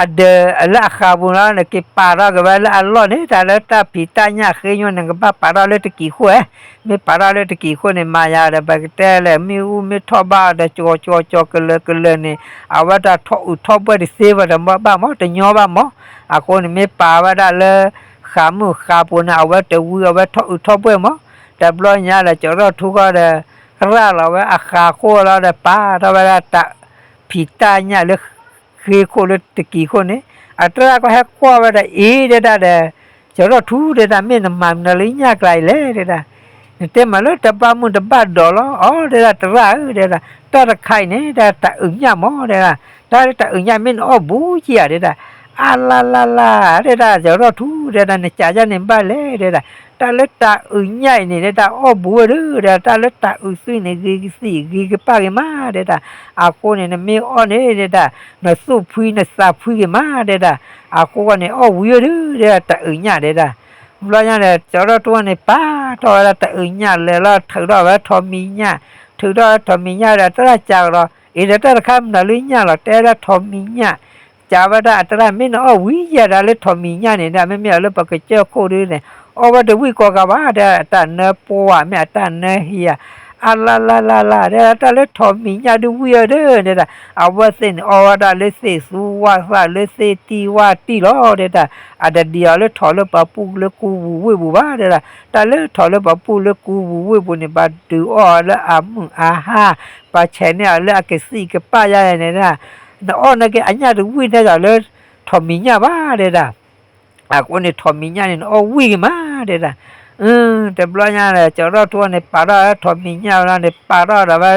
အဒၢးလၢအဃးပူၤလီၤန့ၣ် က့ၤပာ်ထီၣ်က့ၤဝဲလၢအလီၢ်န့ၣ် တၢ်လၢတၢ်ဖံးတၢ်ညၣ်ဃ့ညိန့ၣ် ကဘၣ်ပာ်ထီၣ်လၢတကံၤခိၣ်ဧါ, မ့ၢ်ပာ်ထီၣ်လၢတကံၤခိၣ်န့ၣ် မၤယၤဒီး ပကတဲလဲၣ် မ့ၣ်အူမ့ၢ်ထီၣ်ဘၣ်ဒီး ကၠီၤကၠီၤကၠီၤကလၢၤကလၢၤန့ၣ် အဝဲဒၣ်ထီၣ်အုးထီၣ်ဘှဲၣ်တသ့ဘၣ်ဒီးဘၣ်မး တညီဘၣ်မး, အဃိန့ၣ် မ့ၢ်ပာ်ဝဲဒၣ်လၢ ဃးမုၢ်ဃးပူၤန့ၣ် အဝဲတဝံအဝဲထီၣ်အုးထီၣ်ဘှဲၣ်မး, တဘျီညါဒီး ကၠီၤထီၣ်ထူဃီဒီး ရၤလီၤဝဲအဃးခိၣ်လီၤဒီး ပာ်ထီၣ်ဝဲဒၣ်တၢ်ဖံးတၢ်ညၣ်လၢ ဃ့ခိၣ်လၢတကံၤခိၣ်န့ၣ်, အသရၣ်ကီၢ်ဟဲကွၢ်ဝဲဒၣ်အံၤတဲဒၣ်ဒီး ကၠီၤထီၣ်ထူတဲဒၣ် မ့ၢ်နမၤမနုၤလၢညၣ်ကျါအံၤလဲၣ်တဲဒၣ်, နတဲမၤလၢတဘၣ်မုၢ်တဘၣ်ဒိးလီၤ အီၤတဲဒၣ် သရၣ်ဧၢတဲဒၣ်, တၢ်တခါအံၤန့ၣ် တဲဒၣ်တၢ်အုးညၣ်မးတဲဒၣ်, တၢ်လၢတၢ်အုးညၣ်မ့ၢ်နအီၣ်ဘူးကံဧါတဲဒၣ်, အါလါလါလါတဲဒၣ် ကၠီၤထီၣ်ထူတဲဒၣ် နကးယၤန့ၣ်ဘၣ်လဲၣ်တဲဒၣ်, တၢ်လၢတၢ်အုးညၣ်အံၤန့ၣ်တဲဒၣ် အီၣ်ဘူးဝဲဒီးတဲဒၣ် တၢ်လၢတၢ်အုးသွံၣ်န့ၣ် ဂ့ၤကသံၣ်ဂ့ၤကပၣ်ဂ့ၤမးတဲဒၣ်, အဃိန့ၣ် နမ့ၢ်အီၣ်န့ၣ်တဲဒၣ် နသူၣ်ဖှံနသးဖှံဂ့ၤမးတဲဒၣ်, အဃိန့ၣ် အီၣ်ဝံၤဝဲဒီးတဲဒၣ် တၢ်အုးညၣ်တဲဒၣ်, ဘျီညါန့ၣ် ကၠီၤထီၣ်ထူန့ၣ် ပာ်ထီၣ်ဝဲဒၣ်တၢ်အုးညၣ်လဲၤလီၤ ထုးထီၣ်ဝဲထိးမံၤညၣ်, ထုးထီၣ်ဝဲထိးမံၤညၣ်ဒီး သရၣ်ကးကဒီး အံၤဒီးတၢ်တခါမနုၤလၢညၣ်လီၤ တဲဒၣ်ထိးမံၤညၣ်, ကးဝဲဒၣ်အသရၣ် မ့ၢ်နအီၣ်ဝံၤယဲဒၣ်လၢထိးမံၤညၣ်န့ၣ်ဒၣ် မ့မ့ၢ်အီၤလၢပကစၢၢ်ခိၣ်ဒုန့ၣ် အီၣ်ဝဲတဝံၣ်ကိးဂၤဘၣ်ဒီး အတၢ်နၢပှၢ်မ့ၢ်အတၢ်နၢဟံၣ်ဧါ, အလါလါလါလါ တဲဒၣ် တၢ်လၢထိးမံၤညၣ်ဒုးဝံၣ်အီၤဒီး တဲဒၣ် အဝဲသ့ၣ်န့ၣ် အီဝဲဒၣ်လၢသ့ၣ်သူဝၣ်သၣ်လၢသ့ၣ်တံၢ်ဝၣ်တံၢ်လီၤ တဲဒၣ်. အတဒံးအီၤလၢထိးလၢပှၤပူၢ်လၢကူပူၤဝ့ၢ်ပူၤဘၣ် တဲဒၣ်. တၢ်လၢထိးလၢပှၤပူၢ်လၢကူပူၤဝ့ၢ်ပူၤန့ၣ် ပှၤဒုးအီၣ်အီၤလၢအမုၢ်အဟါ, ပှၤဆဲးန့ၢ်အီၤလၢအကသံၣ်ကပၣ်ယါန့ၣ် နအီၣ်နာ်က့ အညၣ်တဝံၣ်န့ၢ်ဒီးလၢထိးမံၤညၣ်ဘၣ် တဲဒၣ်. အဃိန့ၣ် ထိးမံၤညၣ်န့ၣ် နအီၣ်ဝံၣ်က့ၤမး တဲဒၣ်. တဘျီညါဒီး ကၠီၤထီၣ်ထူန့ၣ် ပာ်ထီၣ်ထိးမံၤညၣ်လီၤန့ၣ် ပာ်ထီၣ်ဒီးဝဲ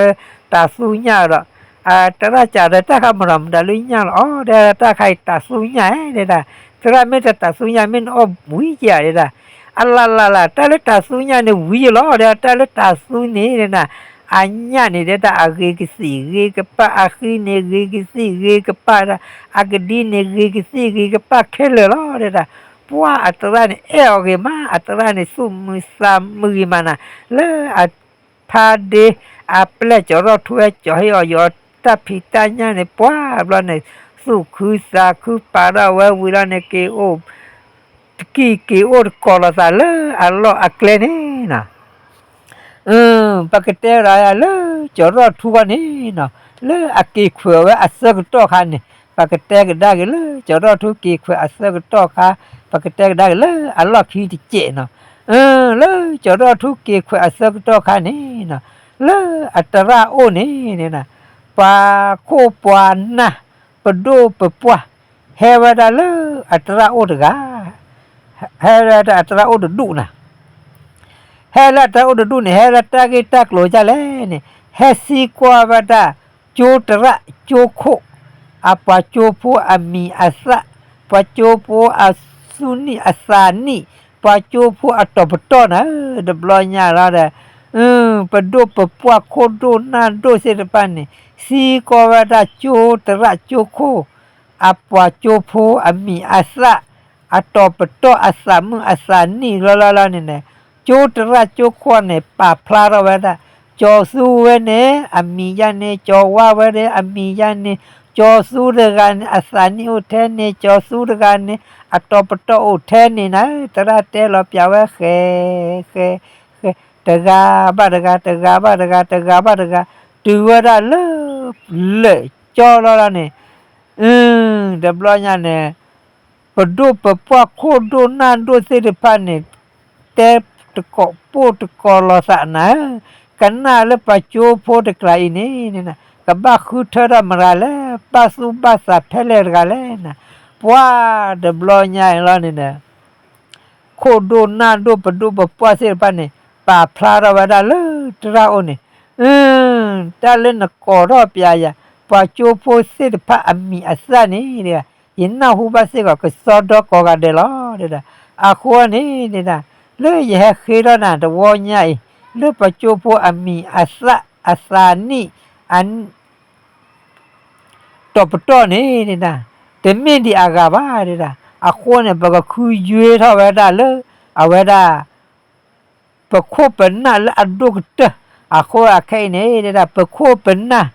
တၤသူညၣ်ဒီး တရၣ်စးဒီး တၢ်ခါမၤဒီးမတၤလၢညၣ်လီၤ အီၤ တဲဒၣ် တၢ်ခါအံၤတၤသူညၣ် တဲဒၣ်. သရၣ်မ့ၢ်တတၤသူညၣ် မ့ၢ်နအီၣ်ဝံၣ်က့ၤဧါ တဲဒၣ်. အလါလါလါ တၢ်လၢတၤသူညၣ်န့ၣ် ဝံၣ်လီၤ တဲဒၣ်. တၢ်လၢတၤသူန့ၣ် တဲဒၣ် အညၣ်န့ၣ် တဲဒၣ် အဂ့ၤကသံၣ်ဂ့ၤကပၣ်, အဃံန့ၣ် ဂ့ၤကသံၣ်ဂ့ၤကပၣ်ဒီး အကဒံန့ၣ် ဂ့ၤကသံၣ်ဂ့ၤကပၣ်ခဲလၢာ်လီၤ တဲဒၣ်. ပှၤအသရၣ်န့ၣ် အဲၣ်အီၤဂ့ၤမး, အသရၣ်န့ၣ် သူၣ်မုာ်သးမုာ်ဂ့ၤမးနၤ, လၢအဖါဒ့ အပျဲၢ်ကၠီၤထီၣ်ထူဝဲ ကၠီၤဟ့ၣ်အီၤယီၤတၢ်ဖံးတၢ်ညၣ်န့ၣ် ပှၤဘျီန့ၣ် သူၣ်ခုသးခု ပာ်ထီၣ်ဝဲဝံၤလီၤန့ၣ် က့ၤအိၣ် တကံၢ်က့ၤအိၣ်တကိးလိာ်သးလၢအလီၢ်အကျဲန့ၣ်နီၤ. ပကတဲဒီးလၢ ကၠီၤထီၣ်ထူဃီန့ၣ်နီၤ, လၢအက့ၤခွဲးဝဲအဆၢကတီၢ်ခါန့ၣ်, ပကတဲကဒါက့ၤလၢ ကၠီၤထီၣ်ထူက့ၤခွဲးအဆၢကတီၢ်ခါ, ပကတဲကဒါက့ၤလၢအလီၢ်ခံတစဲးနီၤ. လၢ ကၠီၤထီၣ်ထူက့ၤခွဲးအဆၢကတီၢ်ခါန့ၣ်နီၤ, လၢအတရၣ်အိၣ်န့ၣ် ပှၤခိၣ်ပှၤနၢ် ပဒိၣ်ပပှၢ် ဟဲဝဲဒၣ်လၢအတရၣ်အိၣ်တဂၤ, ဟဲလၢအတရၣ်အိၣ်တဒူၣ်နၤ, ဟဲလၢအတရၣ်အိၣ်တဒူၣ်န့ၣ် ဟဲလၢတၢ်ဂ့ၢ်တၢ်ကျိၤဒ်လဲၣ်န့ၣ် ဟဲသံကွၢ်ဝဲဒၣ် ကၠိတရၣ်ကၠိခိၣ်, အပှၤကၠိဖိအမံၤအသၣ်, ပှၤကၠိဖိအသူၣ်နံၣ်အသးနံၣ်, ပှၤကၠိဖိအတီၤပတီၢ်နၤဧၢ, တဘျီညါလီၤဒီး ပဒိၣ်ပပှၢ်ခိၣ်ဒိၣ်နၢ်ဒိၣ်သ့ၣ်တဖၣ်န့ၣ် သံကွၢ်ဝဲဒၣ်ကၠိတရၣ်ကၠိခိၣ်, အပှၤကၠိဖိအမံၤအသၣ်, အတီၤပတီၢ်အသးမုၣ်အသးနံၣ်လီၤလီၤလီၤန့ၣ်န့ၣ်, ကၠိတရၣ်ကၠိခိၣ်န့ၣ် ပာ်ဖျါထီၣ်ဝဲဒၣ် ကၠီၤသူဝဲန့ၣ် အမံၤယါန့ၣ်, ကၠီၤဝါဝဲန့ၣ် အမံၤယါန့ၣ်, ကၠီၤသူတဂၤန့ၣ် အသးနံၣ်အိၣ်ထဲန့ၣ်, ကၠီၤသူတဂၤန့ၣ် အတီၤပတီၢ်အိၣ်ထဲန့ၣ်နၤ, တရၣ်တဲလီၤပၠးဝဲ ဃဲ ဃဲ ဃဲ, တဂၤဘၣ်တဂၤ တဂၤဘၣ်တဂၤ တဂၤဘၣ်တဂၤ, တုၤဝဲဒၣ်လၢ လၢာ်ကၠီလီၤလီၤန့ၣ်, တဘျီညါန့ၣ် ပဒိၣ်ပပှၢ်ခိၣ်ဒိၣ်နၢ်ဒိၣ်သ့ၣ်တဖၣ်န့ၣ် တဲတကိးပိၢ်တကိးလိာ်သးနၤဧၢ, ကနၣ်လၢပှၤကၠိဖိတကျးအံၤန့ၣ် ကဘၣ်ဃုထၢထီၣ်မတၤလဲၣ်, ဘၣ်သူၣ်ဘၣ်သးဖဲလဲၣ်တဂၤလဲၣ်နၤ, ပှၤတဘျီညါအံၤလီၤန့ၣ်ဒီး ခိၣ်ဒိၣ်နၢ်ဒိၣ်ပဒိၣ်ပပှၢ်သ့ၣ်တဖၣ်န့ၣ် ပာ်ဖျါထီၣ်ဝဲဒၣ်လၢတရၣ်အိၣ်န့ၣ်, တၢ်လၢနကိးထီၣ်ပၠးယၤ ပှၤကၠိဖိသ့ၣ်တဖၣ်အမံၤအသၣ်န့ၣ် ယနၢ်ဟူဘၣ်စ့ၢ်ကီး ကစီဒီကိးဂၤဒဲးလီၤ. အဃိန့ၣ် လၢယဟဲဃ့ထီၣ်နၤတဝီညါအံၤ လၢပှၤကၠိဖိအမံၤအသၣ်အသးနံၣ် တီၤပတီၢ်န့ၣ် တမ့ၢ်ဒံးအဂၤဘၣ်ဒၣ်. အဃိန့ၣ် ပကဃုယွ့ထီၣ်ဝဲဒၣ်လၢ အဝဲဒၣ် ပခိၣ်ပနၢ်လၢအဒိၣ်ကတၢၢ်, အဃိအခဲအံၤန့ၣ် ဒၣ်ပခိၣ်ပနၢ်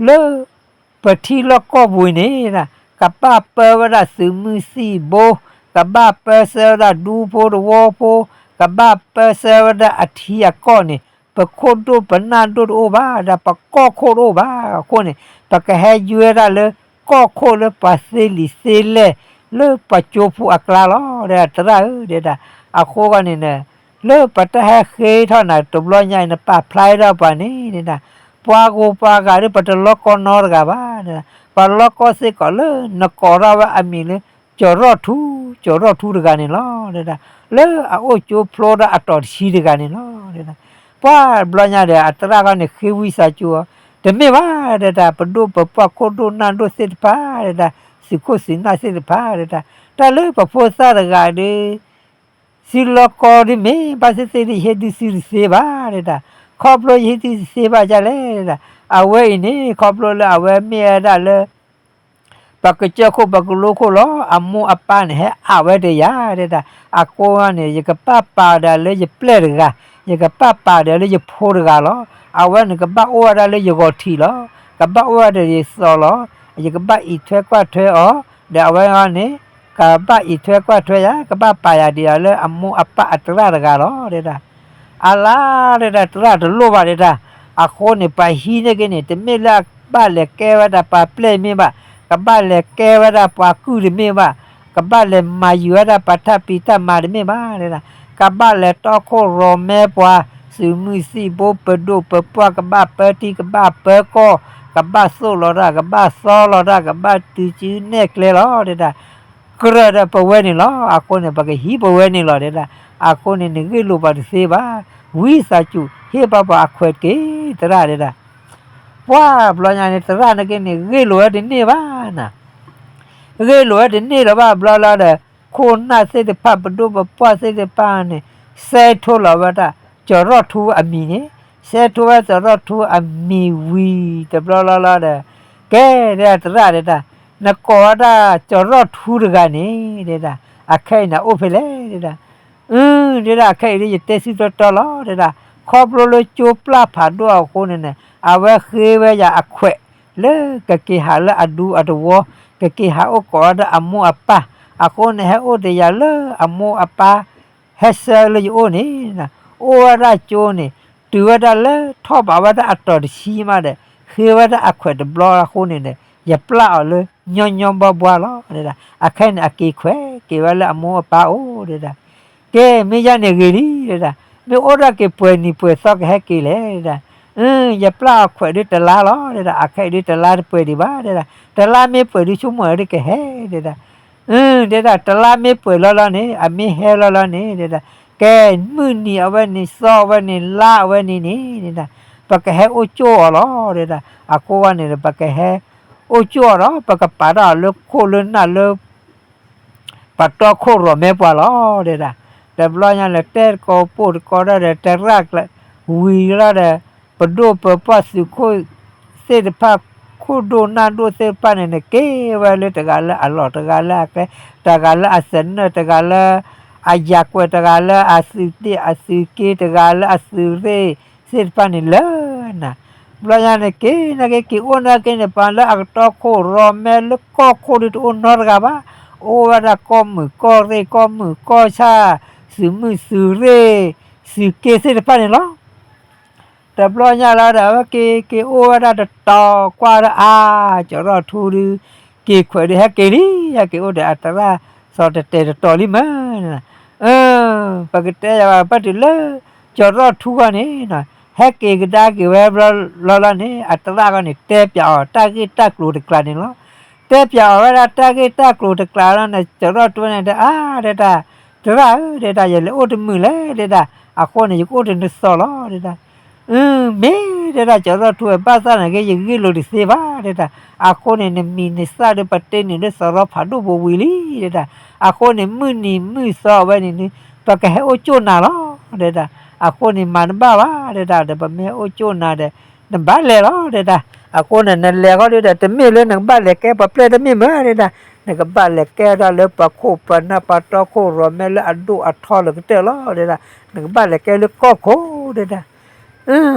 လၢ ပထံလီၢ်ကီၢ်ပူၤအံၤန့ၣ် ကဘၣ်ပၢဝဲဒၣ်သုးမုၢ်သံၣ်ဘိ, ကဘၣ်ပၢဆှၢဝဲဒၣ်ဒူဖိတဝီဖိ, ကဘၣ်ပၢဆှၢဝဲဒၣ်အထံအကီၢ်န့ၣ် ပခိၣ်ဒိၣ်ပနၢ်ဒိၣ်တအိၣ်ဘၣ်, ဒၣ်ပကီၢ်ခိၣ်တအိၣ်ဘၣ်. အဃိန့ၣ် ပကဟဲယွဲဒၣ်လၢ ကီၢ်ခိၣ်လၢပှၤသ့လံာ်သ့လဲၢ် လၢပှၤကၠိဖိအကျါလီၤ. ဒၣ်သရၣ်ဧၢ, ဒၣ်အဃိဂီၢ်န့ၣ် လၢပတၢ်ဟဲဃ့ထီၣ်နၤတဘျီညါအံၤ နပာ်ဖျါထီၣ်ပှၤန့ၣ် ဒၣ် ပှၤဂိၢ်ပှၤဂၤဒီး ပတလီကီနီတဂၤဘၣ်, ဒၣ်ပှၤလီကီစ့ၢ်ကီးလၢနကိးထီၣ်ဝဲအမံၤလၢ ကၠီၤထီၣ်ထူ, ကၠီၤထီၣ်ထူတဂၤန့ၣ်လီၤ. ဒၣ်လၢအအိၣ်ကၠိဖျိဒီးအတီၤတဆံတဂၤန့ၣ်လီၤ. ဒၣ်ပှၤတဘျီညါဒီး အသရၣ်ဂီၢ်န့ၣ် ဃ့ဝံသးစူၤအီၤ, တမ့ၢ်ဘၣ်, ဒၣ်ပဒိၣ်ပပှၢ်ခိၣ်ဒိၣ်နၢ်ဒိၣ်သ့ၣ်တဖၣ်, ဒၣ်သုးခိၣ်သုးနၢ်သ့ၣ်တဖၣ်, ဒၣ်တၢ်လၢပဖိသၣ်တဂၤဒီး သုလီကီဒ်မ့ၢ်ဘၣ်သ့ၣ်သ့ၣ်ဒီး ယဟ့ၣ်ဒုးသုတသ့ဘၣ်, ဒၣ် ခီဖျိယဟ့ၣ်သုတသ့ဘၣ်ဒ်လဲၣ်, ဒၣ်အဝဲအံၤန့ၣ် ခီဖျိလၢအဝဲမ့ၢ်ဝဲဒၣ်လၢ ပှၤကစၢၢ်ခိၣ်ပှၤကလိခိၣ်လီၤ. အမိၢ်အပၢ်န့ၣ် ဟဲအးဝဲတယၤ, ဒၣ် အဃိန့ၣ် ယကဘၣ်ပာ်ဒီးလၢယပျဲၢ်တဂၤ, ယကဘၣ်ပာ်ဒီးလၢယဖိတဂၤလီၤ. အဝဲန့ၣ်ကဘၣ်အိၣ်ဝဲဒၣ်လၢယဂီၤထံးလီၤ. ကဘၣ်အိၣ်ဝဲဒၣ်ဒီးယသီလီၤ. ယကဘၣ်အံးထွဲကွၢ်ထွဲအီၤ, ဒီးအဝဲန့ၣ် ကဘၣ်အံးထွဲကွၢ်ထွဲယၤ, ကဘၣ်ပာ်ယၤဒ်အီၤလၢအမိၢ်အပၢ်အသရၣ်တဂၤလီၤ, ဒၣ် အလါ, ဒၣ်သရၣ်တလိၣ်ဘၣ်, ဒၣ် အဃိန့ၣ် ပှၤဟံးန့ၢ်က့ၤန့ၣ် တမ့ၢ်လၢအကဘၣ်လဲၤကဲဝဲဒၣ်ပှၤပျဲၢ်တမ့ၢ်ဘၣ်, ကဘၣ်လဲၤကဲဝဲဒၣ်ပှၤကုၢ်တမ့ၢ်ဘၣ်, ကဘၣ်လဲၤမၤယုၤဝဲဒၣ်ပှၤထၢၣ်ဖံးတၢ်မၤတမ့ၢ်ဘၣ်ဒဲဒၣ်, ကဘၣ်လဲၤတီခိၣ်ရိၤမဲပှၤ, သုးမုၢ်သံၣ်ဘိ ပဒိၣ်ပပှၢ် ကဘၣ်ပၢထံ ကဘၣ်ပၢကီၢ်, ကဘၣ်သိၣ်လီၤတၢ် ကဘၣ်သီလီၤတၢ် ကဘၣ်တုၤစုနဲၣ်ကျဲလီၤဒဲဒၣ်, ကြၢးဒီးပဝဲန့ၣ်လီၤ. အဃိန့ၣ် ပကဟံးပဝဲန့ၣ်လီၤဒဲဒၣ်. အဃိန့ၣ် နဂ့ၢ်လိာ်ပှၤတသ့ဘၣ်. ဝံသးစူၤ ဟ့ၣ်ဘၣ်ပှၤအခွဲးတက့ၢ် သရၣ်ဒဲဒၣ်. ပှၤဘျီညါန့ၣ် သရၣ်န့ၣ်က့န့ၣ် ဂ့ၢ်လိာ်ဝဲတန့ၢ်ဘၣ်နၤ, ဂ့ၢ်လိာ်ဝဲတန့ၢ်လၢၤဘၣ်ဘျီလီၤဒီး ခိၣ်နၢ်သ့ၣ်တဖၣ် ပဒိၣ်ပပှၢ်သ့ၣ်တဖၣ်န့ၣ် ဆဲးထိလီၤဝဲဒၣ် ကၠီၤရီၣ်ထူအမံၤန့ၣ်, ဆဲးထိဝဲကၠီၤရီၣ်ထူအမံၤဝံၤတဘျီလီၤလီၤဒီး ကဲဒဲဒၣ်သရၣ်ဒဲဒၣ်, နကိးဝဲဒၣ်ကၠီၤရီၣ်ထူတဂၤန့ၣ်ဒဲဒၣ်, အခဲအံၤန့ၣ် အအိၣ်ဖဲလဲၣ်ဒဲဒၣ်. အၢ ဒဲဒၣ် အခဲအံၤဒ်ယတဲဆူတီတီလီၤဒဲဒၣ်, ခီဖျိလၢကၠိပျၢ်ဖးဒိၣ်အဃိန့ၣ်န့ၣ် အဝဲဃ့ဝဲယၤအခွဲး လၢကက့ၤဟးလၢအဒူအတဝီ, ကက့ၤဟးအိၣ်ကိးဝဲဒၣ်အမိၢ်အပၢ်, အဃိန့ၣ် ဟဲအိၣ်ဒီးယၤလၢအမိၢ်အပၢ် ဟဲဆှၢလၢယအိၣ်န့ၣ်, အိၣ်ဝဲဒၣ်ကၠိန့ၣ် တုၤဝဲဒၣ်လၢထီၣ်ဘးဝဲဒၣ်အတီၤတဆံမးဒီး ဃ့ဝဲဒၣ်အခွဲးတဘျီအဃိန့ၣ်ဒီး ယပျၢ်အီၤလၢညီညီဘှါဘှါလီၤဒဲဒၣ်. အခဲအံၤန့ၣ် အက့ၤခွဲးက့ၤဝဲလၢအမိၢ်အပၢ်အိၣ်ဒဲဒၣ်. ကဲ မ့ၢ်ယၤန့ၣ်ဂ့ၤလံဒဲဒၣ်, မ့ၢ်အိၣ်ဒၣ်က့ၤပှဲၤနံၤပှဲၤသီကဟဲက့ၤလဲၣ်ဒဲဒၣ်. အၢ ယပျၢ်အီၤခွဲးဒုးတလါလီၤဒဲဒၣ်, အခဲအံၤဒုးတလါတပှဲၤဒံးဘၣ်ဒဲဒၣ်, တလါမ့ၢ်ပှဲၤဒုးဆိကမိၣ်ဝဲဒၣ်ကဟဲဒဲဒၣ်. အၢ ဒဲဒၣ် တလါမ့ၢ်ပှဲၤလီၤလီၤန့ၣ် အမ့ၢ်ဟဲလီၤလီၤန့ၣ်ဒဲဒၣ်, ကဲ မုၢ်နံၤအဝဲန့ၣ် သီအဝဲန့ၣ် လါအဝဲန့ၣ်န့ၣ်ဒဲဒၣ်, ပကဟဲအိၣ်ကၠိၣ်အီၤလီၤဒဲဒၣ်. အဃိဝဲန့ၣ်ဒီး ပကဟဲအိၣ်ကၠိၣ်အီၤဒီး ပကပာ်တၢ်အီၤလၢခိၣ်လၢနၢ်လၢ ပှၤတီခိၣ်ရိၤမဲပှၤလီၤဒဲဒၣ်. တဘျီညါလၢတဲတကီပိၢ်တကီဒီး တရၣ်ကျဲ ဝံၤလီၤဒီး ပဒိၣ်ပပှၢ်သုးခိၣ်သ့ၣ်တဖၣ် ခိၣ်ဒိၣ်နၢ်ဒိၣ်သ့ၣ်တဖၣ်န့ၣ်န့ၣ် က့ၤဝဲလၢတဂၤလၢအလီၢ် တဂၤလၢအကျဲ တဂၤလၢအသနၢၣ် တဂၤလၢအယၤကွဲး တဂၤလၢအသုးတ့ၢ်အသုးက့ တဂၤလၢအသုးရ့ၣ်သ့ၣ်တဖၣ်န့ၣ်လၢနၤ. ဘျီညါန့ၣ် က့ၤနာ်က့ၤက့ၤအိၣ်နာ်က့ၤန့ၣ် ပှၤလၢအကတီခိၣ်ရိၤမဲလၢကီၢ်ခိၣ်ဒုးတအိၣ်နီတဂၤဘၣ်. အိၣ်ဝဲဒၣ်ကီၢ်မုၢ်ကီၢ်ရ့ၣ် ကီၢ်မုၢ်ကီၢ်ဆၣ် သုးမုၢ်သုးရ့ၣ် သုးက့သ့ၣ်တဖၣ်န့ၣ်လီၤ. တဘျီညါလီၤဒီး အဝဲက့ၤက့ၤအိၣ်ဝဲဒၣ်တတီၤကွၢ်ဒီးအါ ကၠီၤရီၣ်ထူဒုး က့ၤခွဲးဒုးဟဲက့ၤလံ ဟဲက့ၤအိၣ်ဒီးအတရၣ် စီၤတဲာ်တဲာ်တတီၤလံမ့ၢ် ပကတဲယၤဘၣ် ဘၣ်တုၤလၢ ကၠီၤရီၣ်ထူဂီၢ်န့ၣ် ဟဲက့ၤကဒါက့ၤဝဲဘျီလီၤလီၤန့ၣ် အတရၣ်ဂီၢ်န့ၣ် တဲပၠးအီၤတၢ်ဂ့ၢ်တၢ်ကျိၤတကျးန့ၣ်လီၤ. တဲပၠးအီၤဝဲဒၣ်တၢ်ဂ့ၢ်တၢ်ကျိၤတကျးလီၤန့ၣ် ကၠီၤရီၣ်ထူန့ၣ်တဲ အါ ဒဲဒၣ် တရၣ်ဧၢ ဒဲဒၣ် ယလဲၤအိၣ်တမုာ်လဲၣ်ဒဲဒၣ် အဃိန့ၣ် ယကအိၣ်တနသီလီၤဒဲဒၣ်. မ့ၢ်ဒဲဒၣ် ကၠီၤရီၣ်ထူဝဲ ဘၣ်သၣ်န့ၣ်က့ ယဂ့ၢ်လိာ်တသ့ဘၣ်ဒဲဒၣ်. အဃိန့ၣ် နမံၤနသၣ်ဒီး ပတဲနုာ်လၢသရီဖးဒိၣ်ပူၤဝံၤလံဒဲဒၣ်. အဃိန့ၣ် မုၢ်နံၤမုၢ်သီအဝဲန့ၣ်န့ၣ် ပကဟဲအိၣ်ကၠိၣ်နၤလီၤဒဲဒၣ်. အဃိန့ၣ် မၤတဘၣ်ဘၣ်ဒဲဒၣ်ဒီး ပမ့ၢ်ဟဲအိၣ်ကၠိၣ်နၤဒီး နဘၣ်လဲၤလီၤဒဲဒၣ်. အဃိန့ၣ် နလဲၤဃီဒုဒီး တမ့ၢ်လၢနကဘၣ်လဲၤကဲပှၤပျဲၢ်တမ့ၢ်မ့ၢ်ဒဲဒၣ်. နကဘၣ်လဲၤကဲဒၣ်လၢပှၤခိၣ်ပှၤနၢ် ပှၤတီခိၣ်ရိၤမဲလၢအဒိၣ်အထီလၢကတၢၢ်လီၤဒဲဒၣ်. နကဘၣ်လဲၤကဲလၢကီၢ်ခိၣ်ဒဲဒၣ်.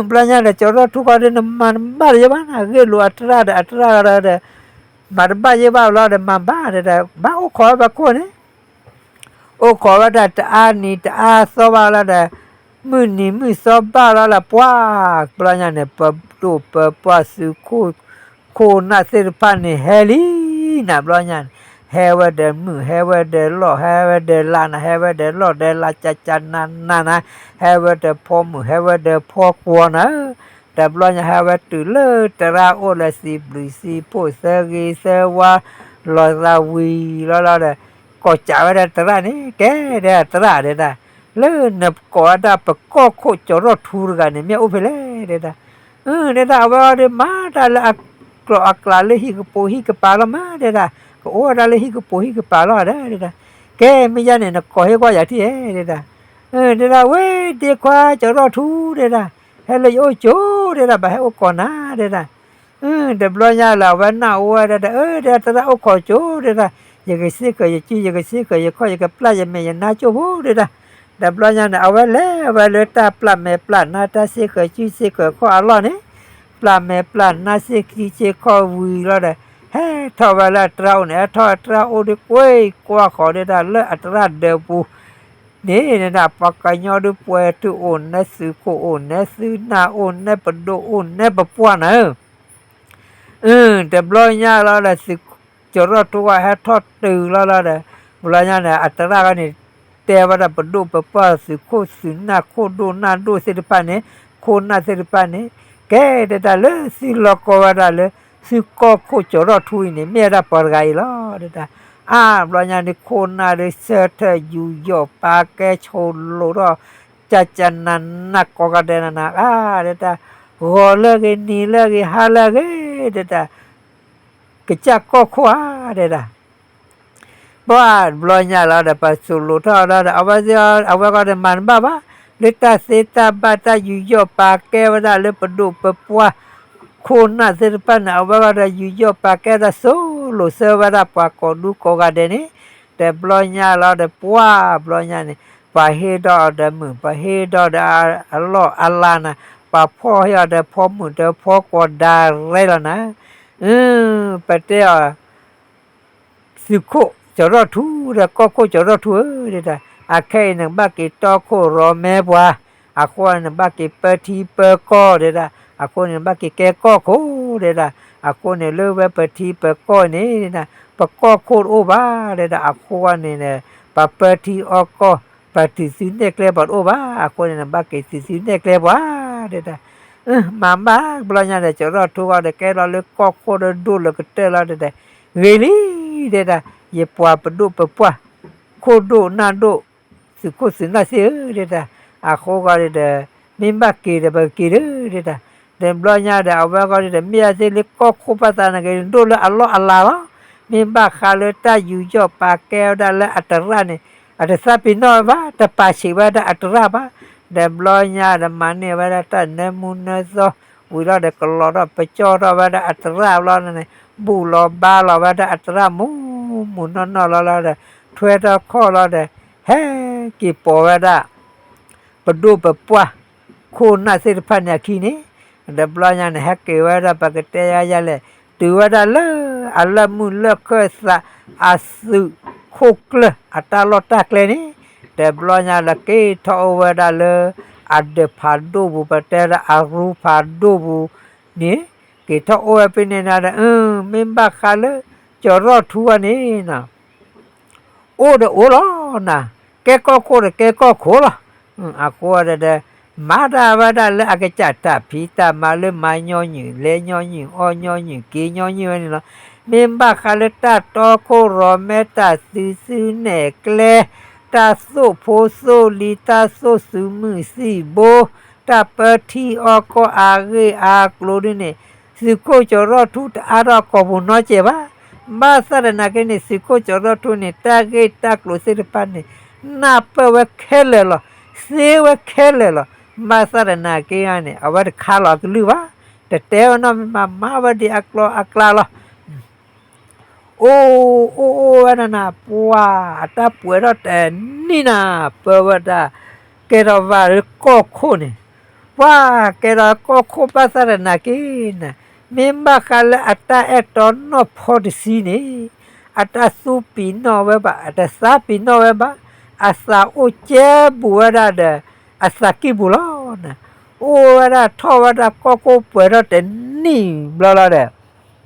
ဘျီညါဒီး ကၠီၤရီၣ်ထူဃီဒီး နမၤတဘၣ်ယဲဘၣ်နၤ ဂ့ၢ်လိာ်အတရၣ်ဒီး အတရၣ်ဒီး မၤတဘၣ်ယဲဘၣ်လီၤဒီး မၤဘၣ်ဒဲဒၣ် ဘၣ်အိၣ်ခိးဝဲပှၤခိၣ်န့ၣ် အိၣ်ခိးဝဲဒၣ်တအါနံၤတအါသီဘၣ်လီၤဒီး မုၢ်နံၤမုၢ်သီဘၣ်လီၤလၢပှၤ ဘျီညါန့ၣ် ပဒိၣ်ပပှၢ်သုးခိၣ် ခိၣ်နၢ်သ့ၣ်တဖၣ်န့ၣ်ဟဲလံ နၤဘျီညါန့ၣ် ဟဲဝဲဒီးမုၢ် ဟဲဝဲဒီးလီၢ် ဟဲဝဲဒီးလါနၤ ဟဲဝဲဒီးလီၢ်ဒီးလါကကနနနၤ ဟဲဝဲဒီးဖီမုၢ် ဟဲဝဲဒီးဖီကွီၤနၤ တဘျီညါဟဲဝဲတုၤလၢတရၣ်အိၣ်လၢသံဘျုးသံဖှိၣ်သၢဂ့ၤသၢဝါ လီၤသးဝံၤလီၤလီၤဒီး ကိးကးဝဲဒၣ်တရၣ်န့ၣ် ကဲဒဲဒၣ်တရၣ်ဒဲဒၣ် လၢနကိးဝဲဒၣ်ပကီၢ်ခိၣ်ကၠီၤရီၣ်ထူတဂၤန့ၣ် မ့ၢ်အိၣ်ဖဲလဲၣ်ဒဲဒၣ်. အၢ ဒဲဒၣ် အဝဲအီၤဒီးမၤတၢ်လၢအကျိၤအကျဲလၢဟံၣ်ကပိာ်ဟံၣ်ကပၤလီၤမး ဒဲဒၣ် ကအိၣ်ဝဲဒၣ်လၢဟံၣ်ကပိာ်ဟံၣ်ကပၤလီၤဒဲဒၣ်. ကဲ မ့ၢ်ယါန့ၣ် နကိးဟ့ၣ်ကွၢ်ယၤထံၣ်ဧဲဒဲဒၣ်. အၢ ဒဲဒၣ် ဝဲဒ့ခွါကၠီၤရီၣ်ထူဒဲဒၣ် ဟဲလၢယအိၣ်ကၠိဒဲဒၣ် ဘၣ်ဟဲအိၣ်ကိးနၤဒဲဒၣ်. အၢ တဘျီညါလၢအဝဲနၢ်အိၣ်ဝဲဒၣ်ဒီး အၢ ဒဲဒၣ် တရၣ်အိၣ်ခိးကၠိဒဲဒၣ် ယကစ့ၢ်ကီးယစု ယကစ့ၢ်ကီးယခီၣ် ယကပျၢ်ယမဲာ်ယနါကၠိဖိဒဲဒၣ်. တဘျီညါန့ၣ် အဝဲလဲၤဝဲလၢတၢ်ပျၢ်မဲာ်ပျၢ်နါ တၢ်စ့ၢ်ကီးစုစ့ၢ်ကီးခီၣ်အလီၢ်န့ၣ် ပျၢ်မဲာ်ပျၢ်နါ စ့ၢ်ကီးစုစ့ၢ်ကီးခီၣ်ဝံၤလီၤဒီး ဟဲထီၣ်ဝဲလၢအတရၣ်အိၣ်န့ၣ် ဟဲထီၣ်အတရၣ်အိၣ်ဒီး ကွၢ်ကွၢ်ဃီၤဒဲဒၣ်လၢအတရၣ်ဒၢးပူၤ န့ၣ်ဒၣ် ပှၤကညီဒုးပှဲၤထူအိၣ်နဲ သုးခိၣ်အိၣ်နဲ သုးနၢ်အိၣ်နဲ ပဒိၣ်အိၣ်နဲ ပပှၢ်နၤဧၢ, တဘျီညါလီၤဒီးသုးကၠီၤရီၣ်ထူဂီၢ်ဟဲထီၣ်တုၤလီၤလီၤဒီး ဘျီညါန့ၣ် အတရၣ်ဂီၢ်န့ၣ် တဲဝဲဒၣ်ပဒိၣ်ပပှၢ် သုးခိၣ်သုးနၢ် ခိၣ်ဒိၣ်နၢ်ဒိၣ်သ့ၣ်တဖၣ်န့ၣ် ခိၣ်နၢ်သ့ၣ်တဖၣ်န့ၣ် ကဲဒၣ်တၢ်လၢသုလီၤကီဝဲဒၣ်လၢ သုကီၢ်ခိၣ်ကၠီၤရီၣ်ထူအံၤန့ၣ် မ့ၢ်ဝဲဒၣ်ပှၤတဂၤအံၤလီၤဒၣ်. အါ ဘျီညါန့ၣ် ခိၣ်နၢ်ဒီးဆၢထၢၣ်ယူးယီၣ်ပာ်ကဲဆိလိာ်ထီၣ် ကၠၢ်ကၠၢ်နးနးကိးဂၤဒဲးနၤနၤ အါဒၣ်, ဂီၤလၢအဂ့ၤ နံၤလၢအဂ့ၤ ဟါလၢအဂ့ၤဒၣ် ကစၢ်ကီၢ်ခိၣ်ဧါဒၣ်. ပှၢ်ဘျီညါလီၤဒီး ပှၤဆိလိာ်ထီၣ်လီၤဒီး အဝဲသ့ၣ် အဝဲဂီၢ်ဒီးမၤတဘၣ်ဘၣ်, လၢတၢ်သ့တၢ်ဘၣ်တၢ်ယူးယီၣ်ပာ်ကဲဝဲဒၣ်လၢပဒိၣ်ပပှၢ် ခိၣ်နၢ်သ့ၣ်တဖၣ်န့ၣ် အဝဲဂီၢ်ဒီးယူးယီၣ်ပာ်ကဲဒၣ်ဆိလိာ်ဆၢဝဲဒၣ်ပှၤကိးဒူကိးဂၤဒဲးန့ၣ်, တဘျီညါလီၤဒီး ပှၢ်ဘျီညါန့ၣ် ပှၤဟ့ၣ်ဒီးအီၤဒီးမုာ် ပှၤဟ့ၣ်ဒီးဒီးအလီၢ်အလၤနၤ, ပှၤဖီၣ်ဟ့ၣ်အီၤဒီးဖီမုၢ်ဒီးဖီကွီၤဒၣ်ရဲလီၤနၤ, ပတဲအီၤ သုးခိၣ်ကၠီၤရီၣ်ထူဒီး ကီၢ်ခိၣ်ကၠီၤရီၣ်ထူဧၢဒၣ်, အခဲအံၤနကဘၣ်က့ၤတီခိၣ်ရိၤမဲပှၤ, အဃိန့ၣ် နဘၣ်က့ၤပၢထံပၢကီၢ်ဒၣ်, အဃိန့ၣ် နဘၣ်က့ၤကဲကီၢ်ခိၣ်ဒၣ်, အဃိန့ၣ် လၢဝဲပထံပကီၢ်န့ၣ် ပကီၢ်ခိၣ်တအိၣ်ဘၣ်ဒၣ်, အဃိန့ၣ် ပပၢထံအီကီၢ် ပတုၤသုနဲၣ်ကျဲပှၤတအိၣ်ဘၣ်, အဃိန့ၣ် နဘၣ်က့ၤတုၤသုနဲၣ်ကျဲပှၤဒၣ် မၤဘၣ်ဘျီညါဒီး ကၠီၤရီၣ်ထူဂီၢ်ဒီး ကဲထီၣ်လၢကီၢ်ခိၣ်ဒီးဒိၣ်လၢကတၢၢ်လီၤဒၣ်, ဂ့ၤလံဒၣ်, ယပှၤပဒိၣ်ပပှၢ် ခိၣ်ဒိၣ်နၢ်ဒိၣ် သုးခိၣ်သုးနၢ်သ့ၣ်ဧၢဒၣ်, အဃိဂီၢ်ဒၣ် မ့ၢ်ဘၣ်က့ၤဒီးပကက့ၤဒၣ်ဒၣ်, ဒီးဘျီညါဒီး အဝဲဂီၢ်ဒၣ် မ့ၢ်အသ့ၣ်လၢကီၢ်ခိၣ်ဘၣ်သးနာ်က့ ဒိၣ်လၢအလီၢ်အလၤလီၤ, မ့ၢ်ဘၣ်ဃးလၢတၢ်ယူးယီၣ်ပာ်ကဲဝဲဒၣ်လၢအတရၣ်န့ၣ် အတသးပ့ၤနီၣ်ဝဲဘၣ် တပာ်ဆံးဝဲဒၣ်အတရၣ်ဘၣ်, ဒီးဘျီညါဒီးမၤန့ၢ်ဝဲဒၣ်တၢ်နၢမူနၢသီ ဝံၤလီၤဒီးကလီၤထီၣ်ပကၠီၣ်ထီၣ်ဝဲဒၣ်အတရၣ်ဘျီန့ၣ် ဘူၣ်လီၤဘါလီၤဝဲဒၣ်အတရၣ်မူးမူးနီၢ်နီၢ်လီၤလီၤဒီး ထွဲထီၣ်ခီၣ်လီၤဒီး ဟဲက့ၤပိာ်ဝဲဒၣ် ပဒိၣ်ပပှၢ် ခိၣ်နၢ်သ့ၣ်တဖၣ်န့ၣ်အခံန့ၣ်, ဒီးဘျီညါန့ၣ် ဟဲက့ၤဝဲဒၣ် ပကတဲယၤလဲၣ်, တုၤဝဲဒၣ်လၢအလၢၢ်မုၢ်လၢၢ်ခၢၣ်သး အသုးခိၣ်ကျၢၢ်အတၢ်လီၢ်တၢ်ကျဲန့ၣ်, ဒီးဘျီညါလၢက့ၤထီၣ်အိၣ်ဝဲဒၣ်လၢ အဒၢးဖးဒိၣ်ပူၤ ပတဲဒၣ်အရူဖးဒိၣ်ပူၤန့ၣ်, က့ၤထီၣ်အိၣ်ဝဲဖဲန့ၣ်ဒီး မ့ၢ်ဘၣ်ဃးလၢ ကၠီၤရီၣ်ထူအန့ၣ် အိၣ်ဒီးအိၣ်လီၤနၤ, ကဲကီၢ်ခိၣ်ဒီးကဲကီၢ်ခိၣ်လီၤ, အဃိဒီး မၤတၢ်ဝဲဒၣ်လၢအကစၢ်တၢ်ဖံးတၢ်မၤလၢမၤညီနုၢ် လဲၤညီနုၢ် အီၣ်ညီနုၢ် က့ၤညီနုၢ်ဝဲန့ၣ်လီၤ, မ့ၢ်ဘၣ်ဃးလၢတၢ်တီခိၣ်ရိၤမဲ တၢ်သုးသုနဲၣ်ကျဲ တၢ်သိၣ်ဖိသိၣ်လံၤ တၢ်သိၣ်သုးမုၢ်သံၣ်ဘိ တၢ်ပၢထံအီကီၢ်အဂ့ၢ်အကျိၤဒ်န့ၣ် သုးခိၣ်ကၠီၤရီၣ်ထူတအါထီၣ်ကိာ်ပူၤနီတစဲးဘၣ်, ဘၣ်ဆၣ်သနာ်က့န့ၣ် သုးခိၣ်ကၠီၤရီၣ်ထူန့ၣ် တၢ်ဂ့ၢ်တၢ်ကျိၤသ့ၣ်တဖၣ်န့ၣ် နၢ်ပၢၢ်ဝဲခဲလၢာ်လီၤ, သ့ဝဲခဲလၢာ်လီၤ, ဘၣ်ဆၣ်သနာ်က့န့ၣ် အဝဲတခါလီၤအကလုၢ်ဘၣ်, တတဲဝဲနီတမံၤဘၣ် မၤဝဲဒ်အကျိၤအကျဲလီၤ. အိၣ်အိၣ်အိၣ်ဝဲဒၣ်နၤ ပှၤအတၢ်ပှဲၤထီၣ်တနံၣ်နၤ ပၢဝဲဒၣ် ကဲထီၣ်ဘၣ်လၢကီၢ်ခိၣ်န့ၣ်, ပှၤကဲထီၣ်ကီၢ်ခိၣ်ဘၣ်ဆၣ်သနာ်က့န့ၣ်, မ့ၢ်ဘၣ်ဃးလၢအတၢ်အဲၣ်တီနီၢ်ဖီတဆံန့ၣ်, အတၢ်သူပံၤနီၣ်ဝဲဘၣ် အတသးပံၤနီၣ်ဝဲဘၣ်, အသးအိၣ်ကဲဘူးဝဲဒၣ်ဒီး အသးကံၢ်ပူၤလီၤ. အိၣ်ဝဲဒၣ်ထီၣ်ဝဲဒၣ်ကီၢ်ခိၣ်ပှဲၤထီၣ်တနံၣ်ဘျီလီၤဒီး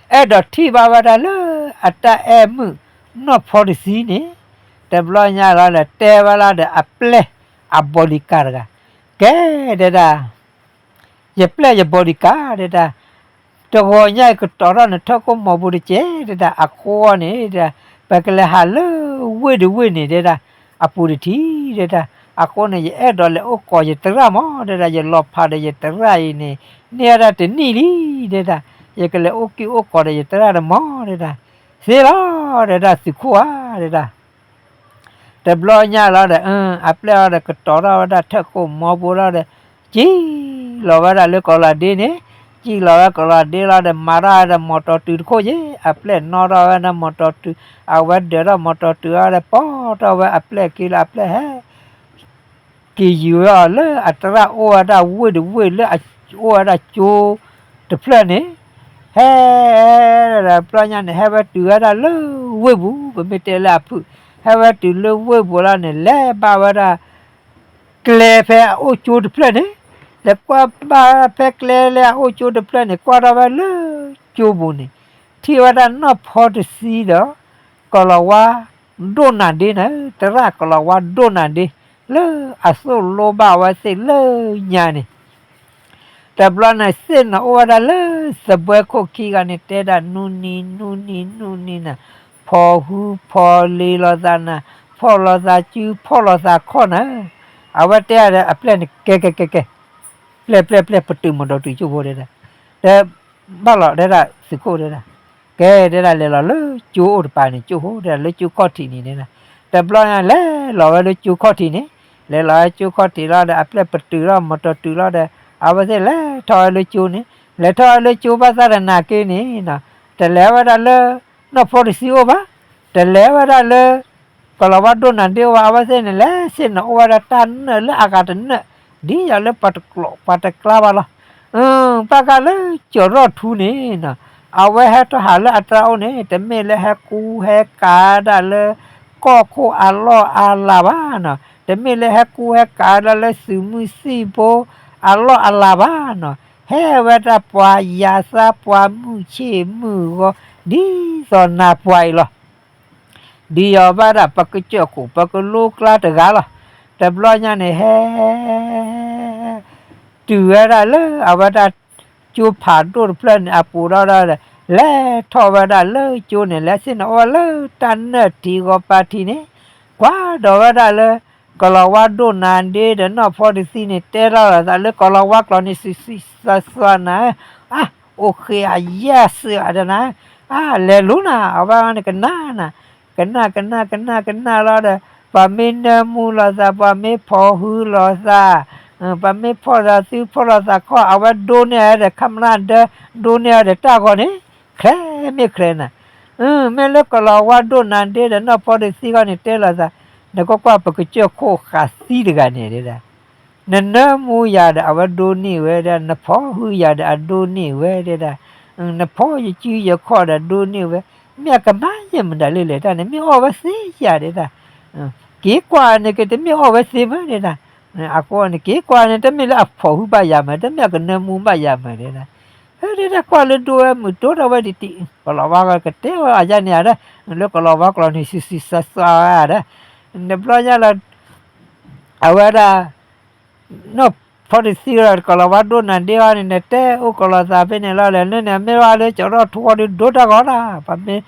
အဲၣ်ဒိးထံၣ်ဘၣ်ဝဲဒၣ်လၢအတၢ်အဲၣ်မုၣ်နီၢ်ဖီတဆံန့ၣ်, တဘျီညါလီၤဒီး တဲဝဲလီၤဒီးအပျဲၢ်အ bodyguard တဂၤ, ကဲဒဲဒၣ် ယပျဲၢ်ယ bodyguard ဒဲဒၣ်, တဂီၤညါအံၤကတီၤထီၣ်နထၢၣ်ခိၣ်မီၤပူၤတကဲးဒဲဒၣ်, အဃိန့ၣ်ဒၣ် ပကလဲၤဟးလၢဝ့ၢ်တဝ့ၢ်န့ၣ်ဒဲဒၣ် အပူၤတထံးဒဲဒၣ်, အဃိန့ၣ် ယအဲၣ်ဒိးလဲၤအိၣ်ကိးယသရၣ်မးဒဲဒၣ်, ယလီၤဖးဒီးယသရၣ်အံၤန့ၣ် န့ၢ်ဝဲဒၣ်တနံၣ်လံဒဲဒၣ်, ယကလဲၤအိၣ်ကံၢ်အိၣ်ကိးဒီးယသရၣ်တမီၤဒဲဒၣ်, သ့လီၤဒဲဒၣ် သုးခိၣ်ဧါဒဲဒၣ် တဘျီညါလီၤဒီး အပျဲၢ်လီၤဒီး ကတီၤထီၣ်ဝဲဒၣ်ထၢၣ်ခိၣ်မီၤပူၤလီၤဒီး ကံၢ်လီၤဝဲဒၣ်လၢကီၤလၤဒ့န့ၣ်, ကံၢ်လီၤဝဲကီၤလၤဒ့လီၤဒီး မၤထီၣ်ဝဲဒီးမီၤတီၤတုၤတခိၣ်က့ၤ, အပျဲၢ်နီၣ်ထီၣ်ဝဲဒၣ်မီၤတီၤတုၤ, အဝဲဒၢးထီၣ်မီၤတီၤတုၤအီၤဒီး ပိာ်ထီၣ်ဝဲအပျဲၢ်ခံလီၤ, အပျဲၢ်ဟဲ က့ၤယုာ်ဝဲအီၤလၢအသရၣ်အိၣ်ဝဲဒၣ်ဝ့ၢ်တဝ့ၢ်လၢ အိၣ်ဝဲဒၣ်ကၠိတဖျၢၣ်န့ၣ်, ဟဲ ဒီးဘျီညါန့ၣ် ဟဲဝဲတုၤဝဲဒၣ်လၢဝ့ၢ်ပူၤ, ပမ့ၢ်တဲလၢအဖုၣ် ဟဲဝဲတုၤလၢဝ့ၢ်ပူၤလီၤန့ၣ် လဲၤဘၣ်ဝဲဒၣ် ကျဲဖဲအအိၣ်ကၠိတဖျၢၣ်န့ၣ်, လဲၤကွၢ်ဘၣ်ဖဲကျဲလၢအအိၣ်ကၠိတဖျၢၣ်န့ၣ် ကွၢ်ထီၣ်ဝဲလၢကၠိပူၤန့ၣ်, ထံၣ်ဝဲဒၣ်နီၢ်ဖီတဆံဒီး ကလီၤဝါဒိၣ်နၤဒ့န့ၣ်, သရၣ်ကလီၤဝါဒိၣ်နၤဒ့, လၢအသိၣ်လိဘၣ်ဝဲသ့ၣ်လၢညါန့ၣ် တဘျီန့ၣ် သ့ၣ်နီၣ်အိၣ်ဝဲဒၣ်လၢသဘှဲခိၣ်ခံဂၤန့ၣ် တဲဒၣ်နူနံၤနူနံၤနူနံၤနၤ, ဖီၣ်ဟုဖီၣ်လ့ၤလိာ်သးနၤ, ဖီၣ်လိာ်သးစု ဖီၣ်လိာ်သးခီၣ်နၤ, အဝဲတဲဒၣ်အပျဲၢ်န့ၣ် ကဲကဲကဲကဲ, ပျဲၢ်ပျဲၢ်ပျဲၢ် ပတုာ်မၤဒီးတုာ်ကၠိဖိတဲဒၣ်, တဲဘၣ်လီၤတဲဒၣ်သုးခိၣ်တဲဒၣ်, ကဲတဲဒၣ်လဲၤလီၤလၢကၠိအိၣ်တပၤန့ၣ် ကၠိဖိတဲဒၣ်လၢကၠိခီၣ်ထံးန့ၣ်တဲဒၣ်, တဘျီညါလဲၤလီၤဝဲလၢကၠိခီၣ်ထံးန့ၣ်, လဲၤလီၤဝဲကၠိခီၣ်ထံးလီၤဒီး အပျဲၢ်ပတုာ်လီၤမၤဒီးတုာ်လီၤဒီး အဝဲသ့ၣ်လဲၤထီၣ်ဝဲလၢကၠိန့ၣ်, လဲၤထီၣ်ဝဲလၢကၠိဘၣ်သၣ်တနာ်က့န့ၣ်, တလဲၤဝဲဒၣ်လၢ နီၢ်ဖီတဆံအိၣ်ဘၣ်, တလဲၤဝဲဒၣ်လၢ ကလီၤဝါဒိၣ်နၤဒ့အိၣ်ဘၣ်, အဝဲသ့ၣ်န့ၣ် လဲၤသ့ၣ်နီၣ်အိၣ်ဝဲဒၣ်တၢ်နၢၣ်လၢအဂၤတနၢၣ်, ဒ်ယၤလၢပှၤတကျိးပှၤတကျါဘၣ်လီၤ. ဘၣ်ဃးလၢကၠီၤရီၣ်ထူန့ၣ်, အဝဲဟဲထီၣ်ဟးလၢအတၢ်အိၣ်န့ၣ် တမ့ၢ်လၢဟဲကူဟဲကၤဒၣ်လၢ ကီၢ်ခိၣ်အလီၢ်အလၤဘၣ်နီၤ, တမ့ၢ်လၢဟဲကူဟဲကၤဒၣ်လၢသုးမုၢ်သံၣ်ဘိအလီၢ်အလၤဘၣ်နီၤ, ဟဲဝဲဒၣ်ပှၤယၤသးပှၤမုၢ်ဆ့ၣ်မုၢ်ဂီၤ ဒ်သိးနၤပှၤအံၤလီၤ. ဒ်ယီၤဘၣ်ဒၣ်ပကစၢၢ်ခိၣ် ပကလိကျါတဂၤလီၤ. တဘျီညါန့ၣ်ဟဲ တုၤဝဲဒၣ်လၢအဝဲဒၣ် ကၠိဖးဒိၣ်တဖျၢၣ်န့ၣ်အပူၤဒီးဒီး လဲၤထီၣ်ဝဲဒၣ်လၢကၠိန့ၣ် လဲၤသ့ၣ်နီၣ်အိၣ်ဝဲလၢတၢ်နၢၣ်ထံးဂီၤပၤထံးန့ၣ်, ကွၢ်ဒီးဝဲဒၣ်လၢ ကလီၤဝါဒိၣ်နၤဒ့ဒီးနီၢ်ဖီတဆံန့ၣ် တဲလီၤလိာ်သးလၢကလီၤဝါကျိာ်န့ၣ် စံးစံးဆှၤဆှၤနၤ, အါ, အိၣ်ဃ့အယဲၢ်စၢၤအတနၤ, အါ, လဲၤလူၤနၤ, အဝဲန့ၣ်ကနၣ်နၤ, ကနၣ် ကနၣ် ကနၣ် ကနၣ်လီၤဒီး ပှၤမ့ၢ်နၢမူလိာ်သး ပှၤမ့ၢ်ဖီၣ်ဟုလိာ်သး, ပှၤမ့ၢ်ဖီၣ်သးသု ဖီၣ်လိာ်သးခီၣ် အဝဲဒိန့ၢ်ဝဲဒီး ခမရဒၢ ဒိန့ၢ်ဝဲဒီးတၢ်ဂီၤန့ၣ်, ချဲမ့ၢ်ချဲနၤ, မ့ၢ်လၢကလီၤဝါဒိၣ်နၤဒ့ဒီးနီၢ်ဖီတဆံဂီၢ်န့ၣ် တဲလိာ်သး, နကွၢ်ကွၢ် ပကစၢၢ်ခိၣ်ဃးသံတဂၤန့ၣ်ဒၣ် နနၢမူယၤဒီး အဝဲဒိန့ၢ်ဝဲဒၣ်, နဖီၣ်ဟုယၤဒီး အဒိန့ၢ်ဝဲဒၣ်, နဖီၣ်ယစုယခီၣ်ဒီး ဒိန့ၢ်ဝဲ, မ့ၢ်အကမၤယဲၢ်မတၤလဲၣ်လဲၣ်တၢ်န့ၣ် မ့ၢ်အီၣ်ဝဲသ့ယၤဒၣ်, က့ၤကွၢ်န့ၣ်က့ၤ တမ့ၢ်အီၣ်ဝဲသ့မးဒၣ်, အဃိန့ၣ် က့ၤကွၢ်န့ၣ် တမ့ၢ်လၢအဖီၣ်ဟုဘၣ်ယၤမး တမ့ၢ်အကနၢမူဘၣ်ယၤမးဒၣ်, ဒၣ် ကွၢ်လၢဒိဝဲမုာ်ဒိထီၣ်ဝဲဒံးတံၢ်, ကလီၤဝါကတဲဝဲအယါန့ၣ်ဧါဒၣ်, လၢကလီၤဝါကျိာ်န့ၣ် စံးစံးဆှၤဆှၤဝဲဧါဒၣ်, တဘျီညါလီၤ အဝဲဒၣ် နီၢ်ဖီတဆံဒီး ကလီၤဝါဒိၣ်နၤဒ့အီၤန့ၣ် နတဲအိၣ်ကလီၤသးဖဲန့ၣ်လီၤလဲၣ်, လၢန့ၣ်မ့ၢ်ဝဲလၢကၠီၤထီၣ်ထူအီၤဒုးဒိတၢ်ဂီၤဒၣ်, ပမ့ၢ်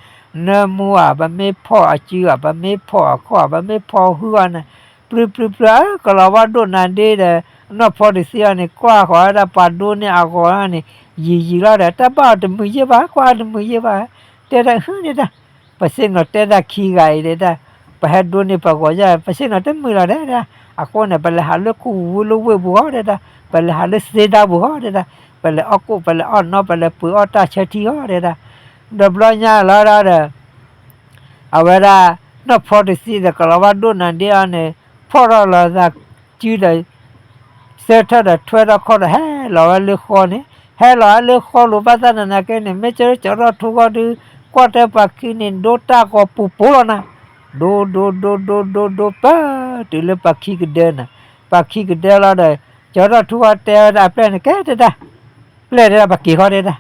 နၢမူဧါ, ပမ့ၢ်ဖီၣ်အစုဧါ, ပမ့ၢ်ဖီၣ်အခီၣ်ဧါ, ပမ့ၢ်ဖီၣ်ဟုအီၤန့ၣ်, ပျုၤပျုၤပျုၤဧၢ, ကလီၤဝါဒိၣ်နၤဒ့ဒီး နီၢ်ဖီတဆံအီၤန့ၣ် ကွၢ်ဃီၤဝဲဒၣ်ပှၤဒိန့ၢ်အဂီၤန့ၣ် ယံာ်ယံာ်လီၤဒီး တၢ်ဘၣ်အီၤတမုာ်ယဲၢ်ဘၣ်, ကွၢ်တမုာ်ယဲၢ်ဘၣ်, တဲဒၣ် ဟၢဒၣ် ပဆ့ၣ်နီၤတဲဒၣ်ခံဂၤအံၤဒၣ်, ပဟဲဒိန့ၢ်ပှၤဂီၤယါ ပဆ့ၣ်နီၤတမုာ်လီၤဒၣ်, အဃိန့ၣ် ပလဲၤဟးလၢခူဝူလၢဝ့ၢ်ပူၤဂီၢ်ဒၣ်, ပလဲၤဟးလၢစ့ဒၢပူၤဂီၢ်ဒၣ်, ပလဲၤအီၣ်ကိၣ် ပလဲၤအီၣ်နီၣ် ပလဲၤပှ့ၤအီၣ်တၢ်ဆၢထံဂီၢ်ဒၣ်, ဒီးဘျီညါလီၤဒီး အဝဲဒၣ် နီၢ်ဖီတဆံဒီး ကလီၤဝါဒိၣ်နၤဒ့အီၤန့ၣ် ဖီၣ်ထီၣ်လီၤသးစုဒီး ဆၢထၢၣ်ဒီးထွဲထီၣ်ခီၣ်ဒီး ဟဲလီၤဝဲလၢဃီန့ၣ်, ဟဲလီၤဝဲလၢဃီလိၤဘၣ်သၣ်နနာ်က့န့ၣ် မ့ၢ်ကၠီၤထီၣ်ထူဂီၢ်ဒုး ကွၢ်တဲပှၤခံန့ၣ် ဒိတၢ်ဂီၤပူၤပူၤလီၤနၤ, ဒိဒိဒိဒိဒိဒိ ပၢတုၤလၢပှၤခံကဒၢနၤ, ပှၤခံကဒၢလီၤဒီး ကၠီၤထီၣ်ထူဂီၢ်တဲဝဲဒၣ်အပျဲၢ်န့ၣ် ကဲတဲဒၣ်, ပျဲၢ်တဲဒၣ် ပက့ၤဃီတဲဒၣ်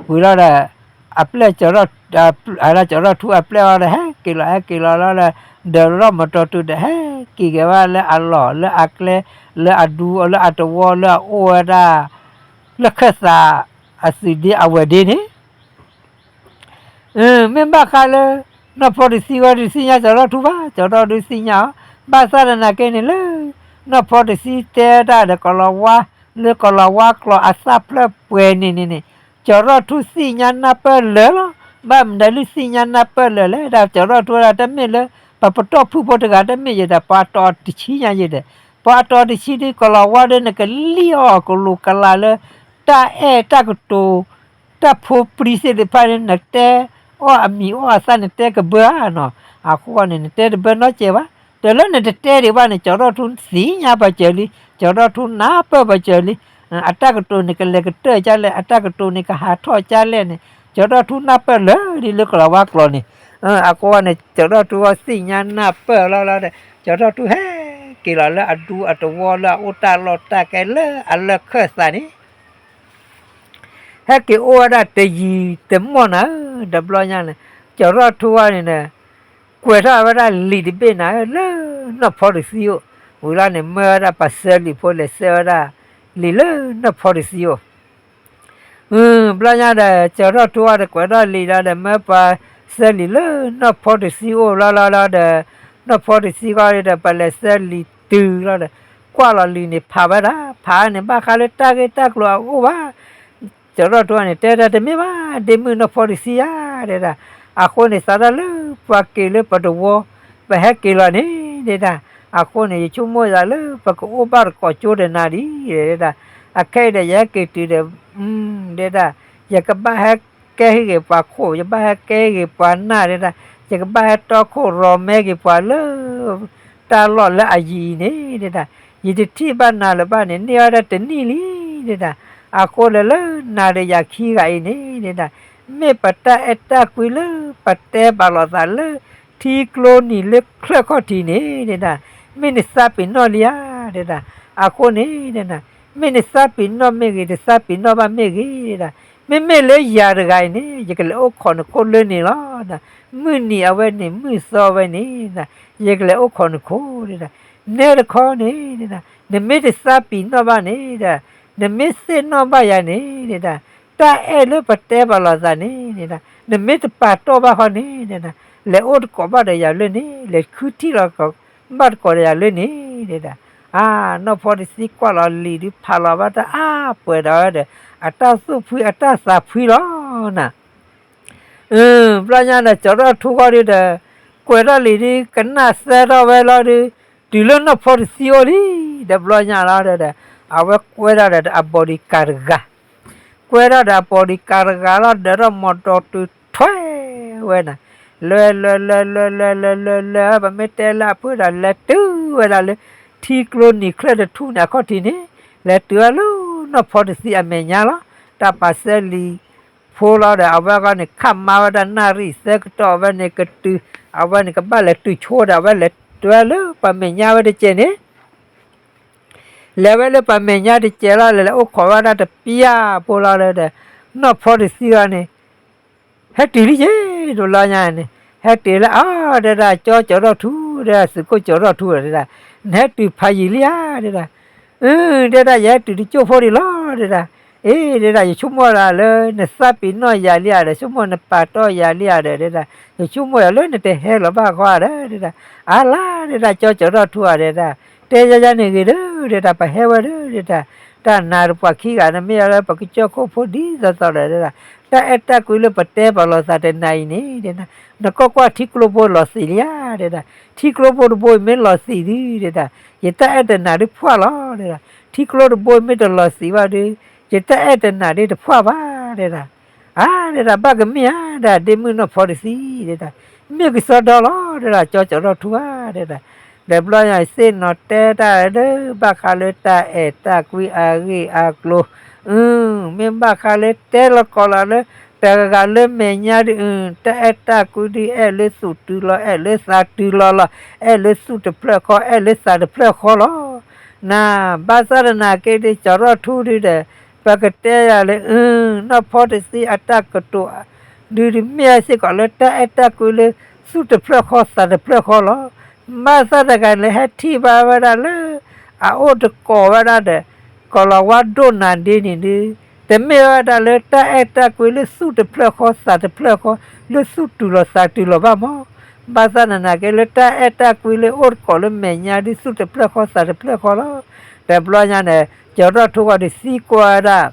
ဝံၤလီၤဒီး အပျဲၢ် ကၠီၤထီၣ်ထူအပျဲၢ်အီၤဒီး ဟဲက့ၤလီၤ ဟဲက့ၤလီၤလီၤဒီး ဒီးလီၢ်မတီၤတုၤဒီး ဟဲက့ၤက့ၤဝဲလၢအလီၢ် လၢအကျဲ လၢအဒူ လၢအတဝီ လၢအအိၣ်ဝဲဒၣ် လၢခၢၣ်သးအသုးဒ့အဝဲၢ်ဒ့န့ၣ် မ့ၢ်ဘၣ်ဃးလၢ နီၢ်ဖီတဆံဝဲတသ့ၣ်ညါ ကၠီၤထီၣ်ထူဘၣ်, ကၠီၤထီၣ်ဒုးသ့ၣ်ညါအီၤ, ဘၣ်ဆၣ်သနာ်က့န့ၣ်လၢ နီၢ်ဖီတဆံတဲတၢ်ဒီးကလီၤဝါ လၢကလီၤဝါကျိာ်အသၣ်ဖျၢၣ်ပှဲၤန့ၣ်န့ၣ်န့ၣ် ကၠီၤထီၣ်ထူသ့ၣ်ညါနၢ်ပၢၢ်လၢာ်လီၤ. ဘၣ်မနုၤလၢသ့ၣ်ညါနၢ်ပၢၢ်လၢာ်လဲၣ်ဒၣ် ကၠီၤထီၣ်ထူဒၣ် တမ့ၢ်လၢ ပပတီၢ်ဖုၣ်ဖိတဂၤတမ့ၢ်ယဲဒီး ပှၤတီၤတဆံညါယဲဒီး ပှၤတီၤတဆံဒုးကလီၤဝါဒီး နကလံၣ်အီၤကလိၤကလးလၢ တၢ်အဲၣ်တၢ်ကတိၤ တၢ်ဖိပြံသ့ၣ်တဖၣ်န့ၣ် နတဲအီၣ်အမံၤအီၣ်အသၣ် နတဲကဘၢဧါနီၤ. အဃိန့ၣ် နတဲတဘၢနီတစဲးဘၣ်. ဒီးလၢနတတဲဒံးဘၣ်န့ၣ် ကၠီၤထီၣ်ထူသ့ၣ်ညါပှၤစၢၤလံ, ကၠီၤထီၣ်ထူနၢ်ပၢၢ်ပှၤစၢၤလံ. အတၢ်ကတိၤန့ၣ် ကလဲၤကတၢၢ်ကၠါလဲၣ်, အတၢ်ကတိၤန့ၣ် ကဟးထီၣ်ကၠါလဲၣ်န့ၣ် ကၠီၤထီၣ်ထူနၢ်ပၢၢ်လၢာ်လံလၢကလီၤဝါကျိာ်န့ၣ်. အဃိန့ၣ် ကၠီၤထီၣ်ထူဂီၢ်သ့ၣ်ညါနၢ်ပၢၢ်လီၤလီၤဒီး ကၠီၤထီၣ်ထူဟဲက့ၤလီၤလၢအဒူအတဝီလၢအအိၣ်တၢ်လီၢ်တၢ်ကျဲလၢအလၢၢ်ခၢၣ်သးန့ၣ် ဟဲက့ၤအိၣ်ဝဲဒၣ်တယံာ်တမီၢ်နၤဧၢ, တဘျီညါန့ၣ် ကၠီၤထီၣ်ထူဂီၢ်န့ၣ်ဒီး ကွဲးထီၣ်ဝဲဒၣ်လံာ်တဘ့ၣ်နၤဧၢ လၢနီၢ်ဖီတဆံအိၣ်, ဝံၤလီၤန့ၣ် မၢဝဲဒၣ်ပှၤဆှၢလံာ်ဖိလဲၤဆှၢဝဲဒၣ်လံာ်လၢနီၢ်ဖီတဆံအိၣ် ဘျီညါဒီး ကၠီၤထီၣ်ထူဂီၢ်ဒီးကွဲးထီၣ်လံာ်ဒီး မၢပှၤဆှၢလံာ်လၢနီၢ်ဖီတဆံအိၣ်လီၤလီၤလီၤဒီး နီၢ်ဖီတဆံဂီၢ်ဒီး ပှၤလဲၤဆှၢလံာ်တုၤလီၤဒီး ကွၢ်လီၤလံာ်န့ၣ်ဖးဝဲဒၣ် ဖးန့ၣ် ဘၣ်ဃးလၢတၢ်ဂ့ၢ်တၢ်ကျိၤအအိၣ်ဘၣ် ကၠီၤထီၣ်ထူဂီၢ်န့ၣ် တဲဒၣ်တမ့ၢ်ဘၣ် ဒ့မုၣ်နီၢ်ဖီတဆံဧါ တဲဒၣ်, အဃိန့ၣ် စးထီၣ်လၢပှၤက့ၤလၢပတဝီ ပဟဲက့ၤလီၤန့ၣ် တဲဒၣ်, အဃိန့ၣ် ယဆိကမိၣ်သးလၢပကအိၣ်ဘၣ်တကိးကၠိတနၤဒံး တဲဒၣ်, အခဲအံၤဒီး ယဟဲက့ၤတုၤဒီး တဲဒၣ်, ယကဘၣ်ဟဲကဲဟ့ၣ်ဂ့ၤပှၤခိၣ် ယဘၣ်ဟဲကဲဟ့ၣ်ဂ့ၤပှၤနၢ် တဲဒၣ်, ယကဘၣ်ဟဲတီခိၣ်ရိၤမဲက့ၤပှၤလၢ တၢ်လီၢ်လၢအယံၤအံၤန့ၣ် တဲဒၣ်, ယတထံၣ်ဘၣ်နၤလၢၤဘၣ်န့ၣ် န့ၢ်ဝဲဒၣ်တနံၣ်လံ တဲဒၣ်, အဃိလၢလၢနၤဒီးယၤခံဂၤအံၤန့ၣ် တဲဒၣ်, မ့ၢ်ပတၢ်အဲၣ်တၢ်ကွံလၢပတဲပာ်လီၤသးလၢ ထံကျိနံၤလၢချၢၣ်ခီၣ်ထံးန့ၣ် တဲဒၣ်, မ့ၢ်နသးပ့ၤနီၣ်လံဧါ တဲဒၣ်, အဃိန့ၣ် တဲဒၣ်, မ့ၢ်နသးပ့ၤနီၣ်မ့ၢ်ဂ့ၤ တသးပ့ၤနီၣ်ဘၣ်မ့ၢ်ဂ့ၤ တဲဒၣ်, မ့မ့ၢ်လၢယၤတဂၤအံၤန့ၣ် ယကလဲၤအိၣ်ခိးနခိၣ်လၢန့ၣ်လီၤ. မုၢ်နံၤအဝဲန့ၣ် မုၢ်သီအဝဲန့ၣ် ယကလဲၤအိၣ်ခိးနခိၣ် တဲဒၣ်, နဲတခီန့ၣ် နမ့ၢ်တသးပ့ၤနီၣ်ဘၣ်န့ၣ် နမ့ၢ်သ့ၣ်နီၣ်ဘၣ်ယၤန့ၣ် တၢ်အဲၣ်လၢပတဲပာ်လီၤသးန့ၣ် နမ့ၢ်တပာ်တီၢ်ဘၣ်ဃီန့ၣ် လဲၤအိၣ်တကိးဘၣ်ဒီးယၤလၢန့ၣ် လဲၤခုထံၣ်လီၤဘၣ်တကိးဒီးယၤလၢန့ၣ် တဲဒၣ်, အါ နီၢ်ဖီတဆံကွၢ်လီၤလံာ်ဒုးဖးလီၤဘၣ်တၢ်အါပှဲၤဒီးဝဲဒီး အတၢ်သူၣ်ဖှံအတၢ်သးဖှံလီၤနၤ ဘျီညါဒီး ကၠီၤထီၣ်ထူဂီၢ်ဒုဒီး ကွဲးထီၣ်လံာ်ဒု ကနၣ်သၢထီၣ်ဝဲလီၤဒု တုၤလၢနီၢ်ဖီတဆံအိၣ်လံ ဒီးဘျီညါလီၤဒီး အဝဲကွဲထီၣ်ဒီးအဘီဒံကၤတဂၤ ကွဲထီၣ်ဒီးအဘီဒံကၤတဂၤလီၤ ဒၢးထီၣ်မီၢ်တီၤတုၤထွဲဝဲနၤ လဲၤလဲၤလဲၤလဲၤလဲၤလဲၤလဲၤလဲၤ ပမ့ၢ်တဲလၢအဖုဒီး လဲၤတုၤဝဲဒၣ်လၢ ထံကျိနံၤချၢၣ်တထူၣ်န့ၣ်အခီၣ်ထံးန့ၣ် လဲၤတုၤဝဲလၢနီၢ်ဖီတဆံအမဲာ်ညါလီၤ. တၢ်ပာ်စၢလံာ်ဖိလီၤဒီး အဝဲဂီၢ်န့ၣ် ခးမါဝဲဒၣ်နၣ်ရံၣ်ဆၢကတီၢ်အဝဲန့ၣ်ကတုၤ အဝဲန့ၣ်ကဘၣ်လဲၤတုၤဆိဒီး အဝဲလဲၤတုၤဝဲလၢပှၤမဲာ်ညါဝဲတစဲးန့ၣ် လဲၤဝဲလၢပှၤမဲာ်ညါတစဲးလီၤ လဲၤလဲၤအိၣ်ခိးဝဲဒၣ်တပျၢ်ဖိလီၤဒီး နီၢ်ဖီတဆံဂီၢ်န့ၣ် ဟဲတုၤလံယ့ၢ် တဘျီညါန့ၣ် ဟဲတုၤလၢအီၤ တဲဒၣ် ကၠီကၠီၤထီၣ်ထူ တဲဒၣ် သုးခိၣ်ကၠီၤထီၣ်ထူ တဲဒၣ် နဟဲတုၤဖးယံာ်လံဧါ တဲဒၣ် အၢ တဲဒၣ် ယဟဲတုၤတကၠိၢ်ဖိဒံးလီၤ တဲဒၣ် အ့ တဲဒၣ် ယဆိကမိၣ်ဒၣ်လၢ နသးပ့ၤနီၣ်ယၤလံဧါဒီး ဆိကမိၣ်နပာ်တီၢ်ယၤလံဧါဒီး တဲဒၣ် ယဆိကမိၣ်ယၤလၢနတဟဲလီၤဘၣ်ဃီဒီး တဲဒၣ် အါလါ တဲဒၣ် ကၠီကၠီၤထီၣ်ထူဧါ တဲဒၣ် တဲယၤယၤန့ၣ်ဂ့ၤဒီး တဲဒၣ် ပဟဲဝဲဒီး တဲဒၣ် တၢ်နၤတပှၤခံဂၤန့ၣ် မ့ၢ်လၢပကစၢၢ်ခိၣ်ဖိဒ်သိးသိးဒီး တဲဒၣ် တၢ်အဲၣ်တၢ်ကွံလၢပတဲပာ်လီၤသးတနၤအံၤန့ၣ် တဲဒၣ် နကွၢ်ကွၢ်ထံကျိဖိလီၤသံးလံဧါ တဲဒၣ် ထံကျိဖိတဘိအံၤမ့ၢ်လီၤသံးဒု တဲဒၣ် ယတၢ်အဲၣ်တနၤဒုဖှၣ်လီၤ တဲဒၣ် ထံကျိတဘိအံၤမ့ၢ်တလီၤသံးဘၣ်ဒု ယတၢ်အဲၣ်တနၤဒုတဖှၣ်ဘၣ် တဲဒၣ် အါ တဲဒၣ် ဘၣ်ကမ့ၢ်ဧါ ဒၣ် ဒ့မုၣ်နီၢ်ဖီတဆံ တဲဒၣ် မ့ၢ်ကစီဒီလီၤ တဲဒၣ် ကၠီကၠီၤထီၣ်ထူဧါ တဲဒၣ် ဒီးဘျီညါသ့ၣ်နီၣ်တဲတၢ်ဒီး ဘၣ်ဃးလၢတၢ်အဲၣ်တၢ်ကွံအဂ့ၢ်အကျိၤ အ မ့ၢ်ဘၣ်ဃးလၢတဲလီၤကိးလီၤလၢ တဂၤဂၤလၢမဲာ်ညါဒု တၢ်အဲၣ်တၢ်ကွံဒု အဲၣ်လၢသူၣ်တုၤလီၤ အဲၣ်လၢသးတုၤလီၤလီၤ အဲၣ်လၢသူၣ်တဖျၢၣ်ဃီ အဲၣ်လၢသးတဖျၢၣ်ဃီလီၤ နၤ ဘၣ်ဆၣ်သနာ်က့ဒု ကၠီၤထီၣ်ထူဒုဒီး ပကတဲယၤလၢ နီၢ်ဖီတဆံအတၢ်ကတိၤ ဒုဒုမ့ၢ်စ့ၢ်ကီးလၢ တၢ်အဲၣ်တၢ်ကွံလၢ သူၣ်တဖျၢၣ်ဃီသးတဖျၢၣ်ဃီလီၤ. ဘၣ်ဆၣ်တဂၤန့ၣ် ဟဲထံၣ်ဘၣ်ဝဲဒၣ်လၢ အအိၣ်တကိးဝဲဒၣ်ဒီး ကီၤလၤဝါဒိၣ်နၤဒ့န့ၣ်ဒု တမ့ၢ်ဝဲဒၣ်လၢတၢ်အဲၣ်တၢ်ကွံလၢသူၣ်တဖျၢၣ်ဃီသးတဖျၢၣ်ဃီ လၢသူၣ်တုၤလီၤသးတုၤလီၤဘၣ်မး. ဘၣ်ဆၣ်သနာ်က့လၢတၢ်အဲၣ်တၢ်ကွံလၢအိၣ်တကိးလၢမဲာ်ညါဒု သူၣ်တဖျၢၣ်ဃီသးတဖျၢၣ်ဃီလီၤ. တဘျီညါန့ၣ် ကၠီၤထီၣ်ထူဂီၢ်ဒုးသံကွၢ်ဝဲဒၣ်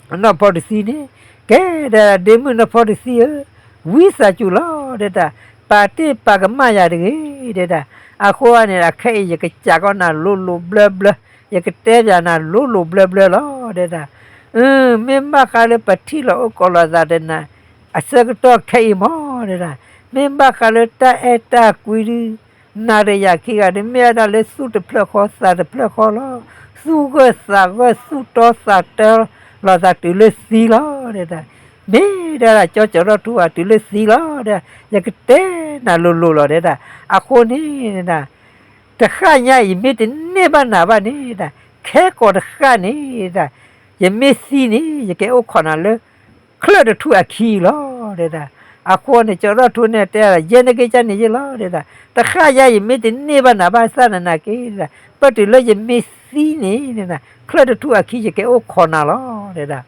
နီၢ်ဖီတဆံန့ၣ် ကဲဒၣ်ဒ့မုၣ်နီၢ်ဖီတဆံဧၢ, ဝံသးစူၤလီၤ တဲဒၣ်, ပာ်တ့ၢ်ပာ်ကမၣ်ယၤတဂ့ၤ တဲဒၣ်, အဃိန့ၣ် အခဲအံၤယကစံးကီးနၤလိၤလိၤဘျၢဘျၢ, ယကတဲပၠးနၤလိၤလိၤဘျၢဘျၢလီၤ တဲဒၣ်, အ မ့ၢ်ဘၣ်ဃးလၢပထံၣ်လိာ်အိၣ်ကိးလိာ်သးတနၤ အဆၢကတီၢ်ခဲအံၤမး တဲဒၣ်, မ့ၢ်ဘၣ်ဃးလၢတၢ်အဲၣ်တၢ်ကွံဒုး နၤဒီးယၤခံဂၤဒုး မ့ၢ်ဝဲဒၣ်လၢသူၣ်တဖျၢၣ်ဃီသးတဖျၢၣ်ဃီလီၤ. သူၣ်ဂၢၢ်သးဂၢၢ်သူၣ်တီသးတီ လီၤသးတုၤလၢသံလီၤ တဲဒၣ်. မ့ၢ်ဒၣ်ကၠီကၠီၤထီၣ်ထူဧါ တုၤလၢသံလီၤဒဲဒၣ်, ယကတဲနၤလိၤလိၤလီၤဒဲဒၣ်. အဃိန့ၣ်ဒဲဒၣ် တဃၣ်ညါအံၤ ယမ့ၢ်တန့ၢ်ဘၣ်နၤဘၣ်န့ၣ်ဒဲဒၣ်, ခဲကိာ်တဃၣ်န့ၣ်ဒဲဒၣ်, ယမ့ၢ်သံန့ၣ် ယကအိၣ်ခိးနၤလၢ ချၢၣ်တထူၣ်အခံလီၤဒဲဒၣ်. အဃိန့ၣ် ကၠီၤထီၣ်ထူန့ၣ်တဲ ယဲန့ၣ်က့ကန့ၣ်ယ့ၢ်လီၤဒဲဒၣ်, တဃၣ်ညါအံၤ မ့ၢ်တန့ၢ်ဘၣ်နၤဘၣ်သၣ်နနာ်က့ဒဲဒၣ်, ပတုၤလၢယမ့ၢ်သံန့ၣ်ဒဲဒၣ် ချၢၣ်တထူၣ်အခံ ယကအိၣ်ခိးနၤလီၤဒဲဒၣ်.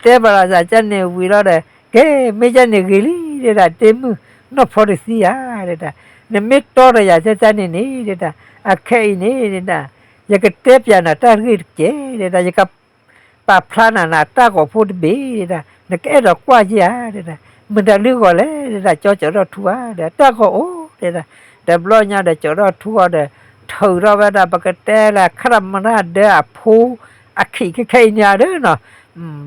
တဲဘၣ်လိာ်သးကန့ၣ်ဝံၤလီၤဒီး ကဲ မ့ၢ်ကန့ၣ်ဂ့ၤလံဒဲဒၣ်, ဒ့မုၣ်နီၢ်ဖီတဆံဧါဒဲဒၣ်, နမ့ၢ်တီဒီးယၤကန့ၣ်န့ၣ်ဒဲဒၣ်, အခဲအံၤန့ၣ်ဒဲဒၣ် ယကတဲပျးနၤတၢ်ဂ့ၢ်တကဲးဒဲဒၣ်, ယကပာ်ဖျါနၤနၤတၢ်ဂီၤဖိတဘ့ၣ်ဒဲဒၣ်, နကအဲၣ်ဒိးကွၢ်က့ဧါဒဲဒၣ်, မတၤလုၢ်ဂီၤလဲၣ်ဒဲဒၣ်, ကၠီၤကၠီၤထီၣ်ထူဧါဒဲဒၣ်, တၢ်ဂီၤအိၣ်ဒဲဒၣ်. တဘျီညါဒီး ကၠီၤထီၣ်ထူအီၤဒီး ထုးထီၣ်ဝဲဒၣ် ပကတဲလၢ ခရၣ်မရၣ်ဒၢအဖိ အခံးခဲခဲအံၤန့ၣ်ဧါဒၢနီၤ.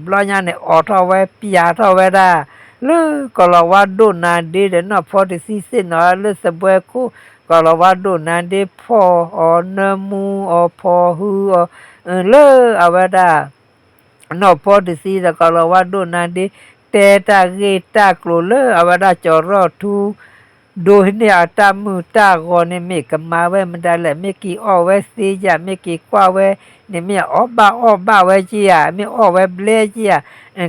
ဘျီညါန့ၣ် အိးထီၣ်ဝဲ ပျးထီၣ်ဝဲဒၣ် လၢကီၤလၤဝါဒိၣ်နါဒ့ဒီး နီၢ်ဖီတဆံသ့ၣ်နီၤ လၢသဘှဲခိၣ် ကီၤလၤဝါဒိၣ်နါဒ့ ဖီၣ်အီၤ နၢမူအီၤ ဖီၣ်ဟုအီၤ လၢအဝဲဒၣ် နီၢ်ဖီတဆံဒီး ကီၤလၤဝါဒိၣ်နါဒ့ တဲတၢ်ဂ့ၢ်တၢ်ကျိၤလၢအဝဲဒၣ် ကၠီၤထီၣ်ထူ ဒိးန့ၢ်အတၢ်မုာ်တၢ်ဂီၤန့ၣ် မ့ၢ်ကမၤဝဲမတၤလဲၣ်, မ့ၢ်က့ၤအီၣ်ဝဲသ့ဧါ, မ့ၢ်က့ၤကွၢ်ဝဲန့ၣ် မ့ၢ်အီၣ်ဘၣ်အီၣ်ဘၣ်ဝဲက့ဧါ, မ့ၢ်အီၣ်ဝဲဘျဲက့ဧါ,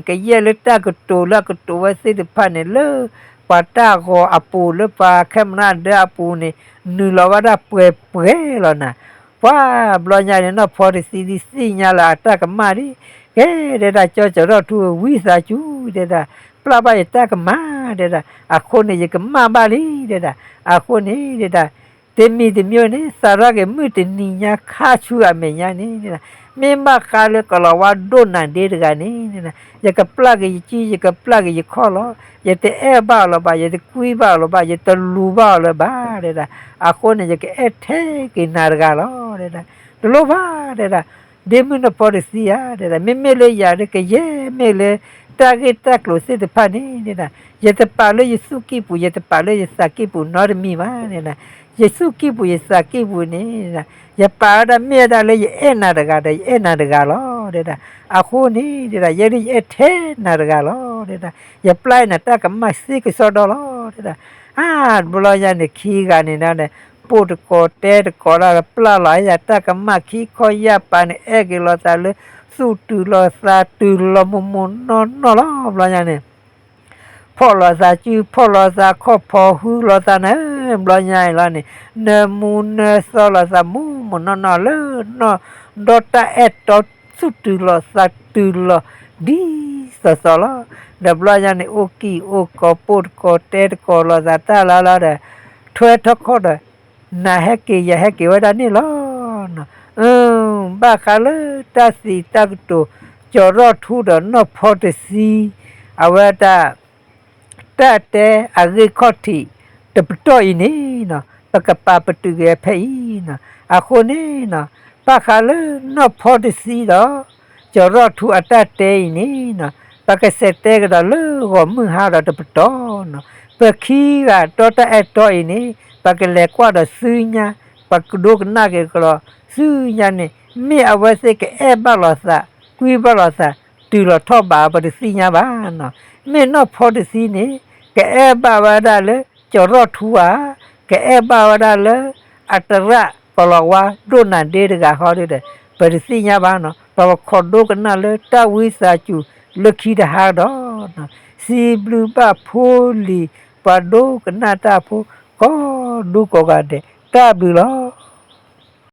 ကယဲၢ်လၢတၢ်ကတိၤလၢအကတိၤဝဲသ့ၣ်တဖၣ်န့ၣ် လၢပှၤတၢ်ဂီၤအပူၤ လၢပှၤခရၣ်မရၣ်ဒၢအပူၤန့ၣ် နုာ်လီၤဝဲဒၣ်ပှဲၤပှဲၤလီၤနၤ. ပှၤဘျီညါန့ၣ် နီၢ်ဖီတဆံဒ်သ့ၣ်ညါလၢအတၢ်ကမၣ်ဒ် ကဲဒဲဒၣ် ကၠီၤကၠီၤထီၣ်ထူ ဝံသးစူၤဒဲဒၣ် ပျၢ်ဘၣ်ယတၢ်ကမၣ်ဒဲဒၣ်, အဃိန့ၣ် ယကမၣ်ဘၣ်လံဒဲဒၣ်. အဃိန့ၣ်ဒဲဒၣ် တမံၤတမံၤန့ၣ် စးထီၣ်က့ၤမုၢ်တနံၤညါခါဆူအမဲာ်ညါန့ၣ်ဒဲဒၣ်, မ့ၢ်ဘၣ်ဃးလၢကီၤလၤဝါဒိၣ်နါဒ့တဂၤန့ၣ်ဒဲဒၣ် ယကပျၢ်က့ၤယစု ယကပျၢ်က့ၤယခီၣ်လီၤ. ယတအဲၣ်ဘၣ်အီၤလၢၤဘၣ်, ယတကွံဘၣ်အီၤလၢၤဘၣ်, ယတလူၤဘၣ်အီၤလၢၤဘၣ်ဒဲဒၣ်. အဃိန့ၣ် ယကအဲၣ်ထဲက့ၤနၤတဂၤလီၤဒဲဒၣ်. တလိၣ်ဘၣ်ဒဲဒၣ် ဒ့မုၣ်နီၢ်ဖီတဆံဧါဒဲဒၣ်, မ့မ့ၢ်လၢယၤဒ်ကယဲၢ်မ့ၢ်လၢ တၢ်ဂ့ၢ်တၢ်ကျိၤသ့ၣ်တဖၣ်န့ၣ်ဒဲဒၣ်, ယတပာ်လၢယသူၣ်ကံၢ်ပူၤ ယတပာ်လၢယသးကံၢ်ပူၤနီတမံၤဘၣ်ဒဲဒၣ်. ယသူၣ်ကံၢ်ပူၤယသးကံၢ်ပူၤန့ၣ်ဒဲဒၣ် ယပာ်ဝဲဒၣ်မ့ၢ်ဝဲဒၣ်လၢယအဲၣ်နၤတဂၤဒီး ယအဲၣ်နၤတဂၤလီၤဒဲဒၣ်. အဃိန့ၣ်ဒဲဒၣ် ယဲဒၣ်ယအဲၣ်ထဲနၤတဂၤလီၤဒဲဒၣ်, ယပျၢ်နၤတၢ်ကမၣ်သ့ကစီဒီလီၤဒဲဒၣ်. အါ တဘျီညါန့ၣ် ခံဂၤန့ၣ်ဒီး ပိာ်တကိးတဲတကိးဒီး ပျၢ်လီၤယၤတၢ်ကမၣ်ခံခီယၢ်ပၤန့ၣ် အဲၣ်က့ၤလိာ်သးလၢ သူၣ်တုၤလိာ်သးတုၤလီၤမိၢ်မိၢ်နီၢ်နီၢ်လီၤ. ဘျီညါန့ၣ် ဖီၣ်လိာ်သးစု ဖီၣ်လိာ်သးခီၣ် ဖီၣ်ဟုလိာ်သးန့ၣ် ဘျီညါအံၤလီၤန့ၣ် နၢမူနၢသီလိာ်သးမိၢ်မိၢ်နီၢ်နီၢ်လၢ နီၢ်ဒီတၢ်အဲၣ်တီ သူၣ်တုၤလိာ်သးတုၤလီၤ ဒ်သိးသိးလီၤ. ဒီးဘျီညါန့ၣ် အိၣ်ကံၢ်အိၣ်ကီ ပိာ်တကိးတဲတကိးလိာ်သးတၢ်လၢလီၤဒီး ထွဲထီၣ်ခီၣ်ဒီး နၤဟဲက့ၤယၤဟဲက့ၤဝဲဒၣ်န့ၣ်လီၤ. ဘၣ်ဃးလၢတၢ်စံးတၢ်ကတိၤ ကၠီၤထီၣ်ထူဒီးနီၢ်ဖီတဆံ အဝဲဒၣ် တၢ်တဲအဂ့ၢ်ခီၣ်ထံး တပတီၢ်အံၤန့ၣ် ပကပာ်ပတုာ်က့ၤဖဲအံၤ. အဃိန့ၣ် ဘၣ်ဃးလၢနီၢ်ဖီတဆံဒီး ကၠီၤထီၣ်ထူအတၢ်တဲအံၤန့ၣ် ပကစးတဲကဒီးလၢဂီၤမုၢ်ဟါဒီးတပတီၢ်န့ၣ်, ပခံဂၤဒီတၢ်အဲၣ်တီအံၤန့ၣ် ပကလဲၤကွၢ်ဒီးဆူညါ, ပကဒိကနၣ်က့ၤကဒီးဆူညါန့ၣ် မ့ၢ်အဝဲသ့ၣ်ကအဲၣ်ဘၣ်လိာ်သး ကွံဘၣ်လိာ်သး တုၤလီၤထီၣ်ဘး ပတသ့ၣ်ညါဘၣ်. မ့ၢ်နီၢ်ဖီတဆံန့ၣ် ကအဲၣ်ဘၣ်ဝဲဒၣ်လၢ ကၠီၤထီၣ်ထူဧါ, ကအဲၣ်ဘၣ်ဝဲဒၣ်လၢ အတရၣ်ကီၤလၤဝါဒိၣ်နါဒ့တဂၤဃီဒီး ပတသ့ၣ်ညါဘၣ်န့ၣ်, ပကခိးဒိကနၣ်လၢတၢ်ဝံသးစူၤလၢခံတဟါဒီး စံးဘျုးဘၣ်ဖိလံၤ ပှၤဒိကနၣ်တၢ်ဖိ ကိးဒူကိးဂၤဒဲး တၢ်ဘျုးလီၤ.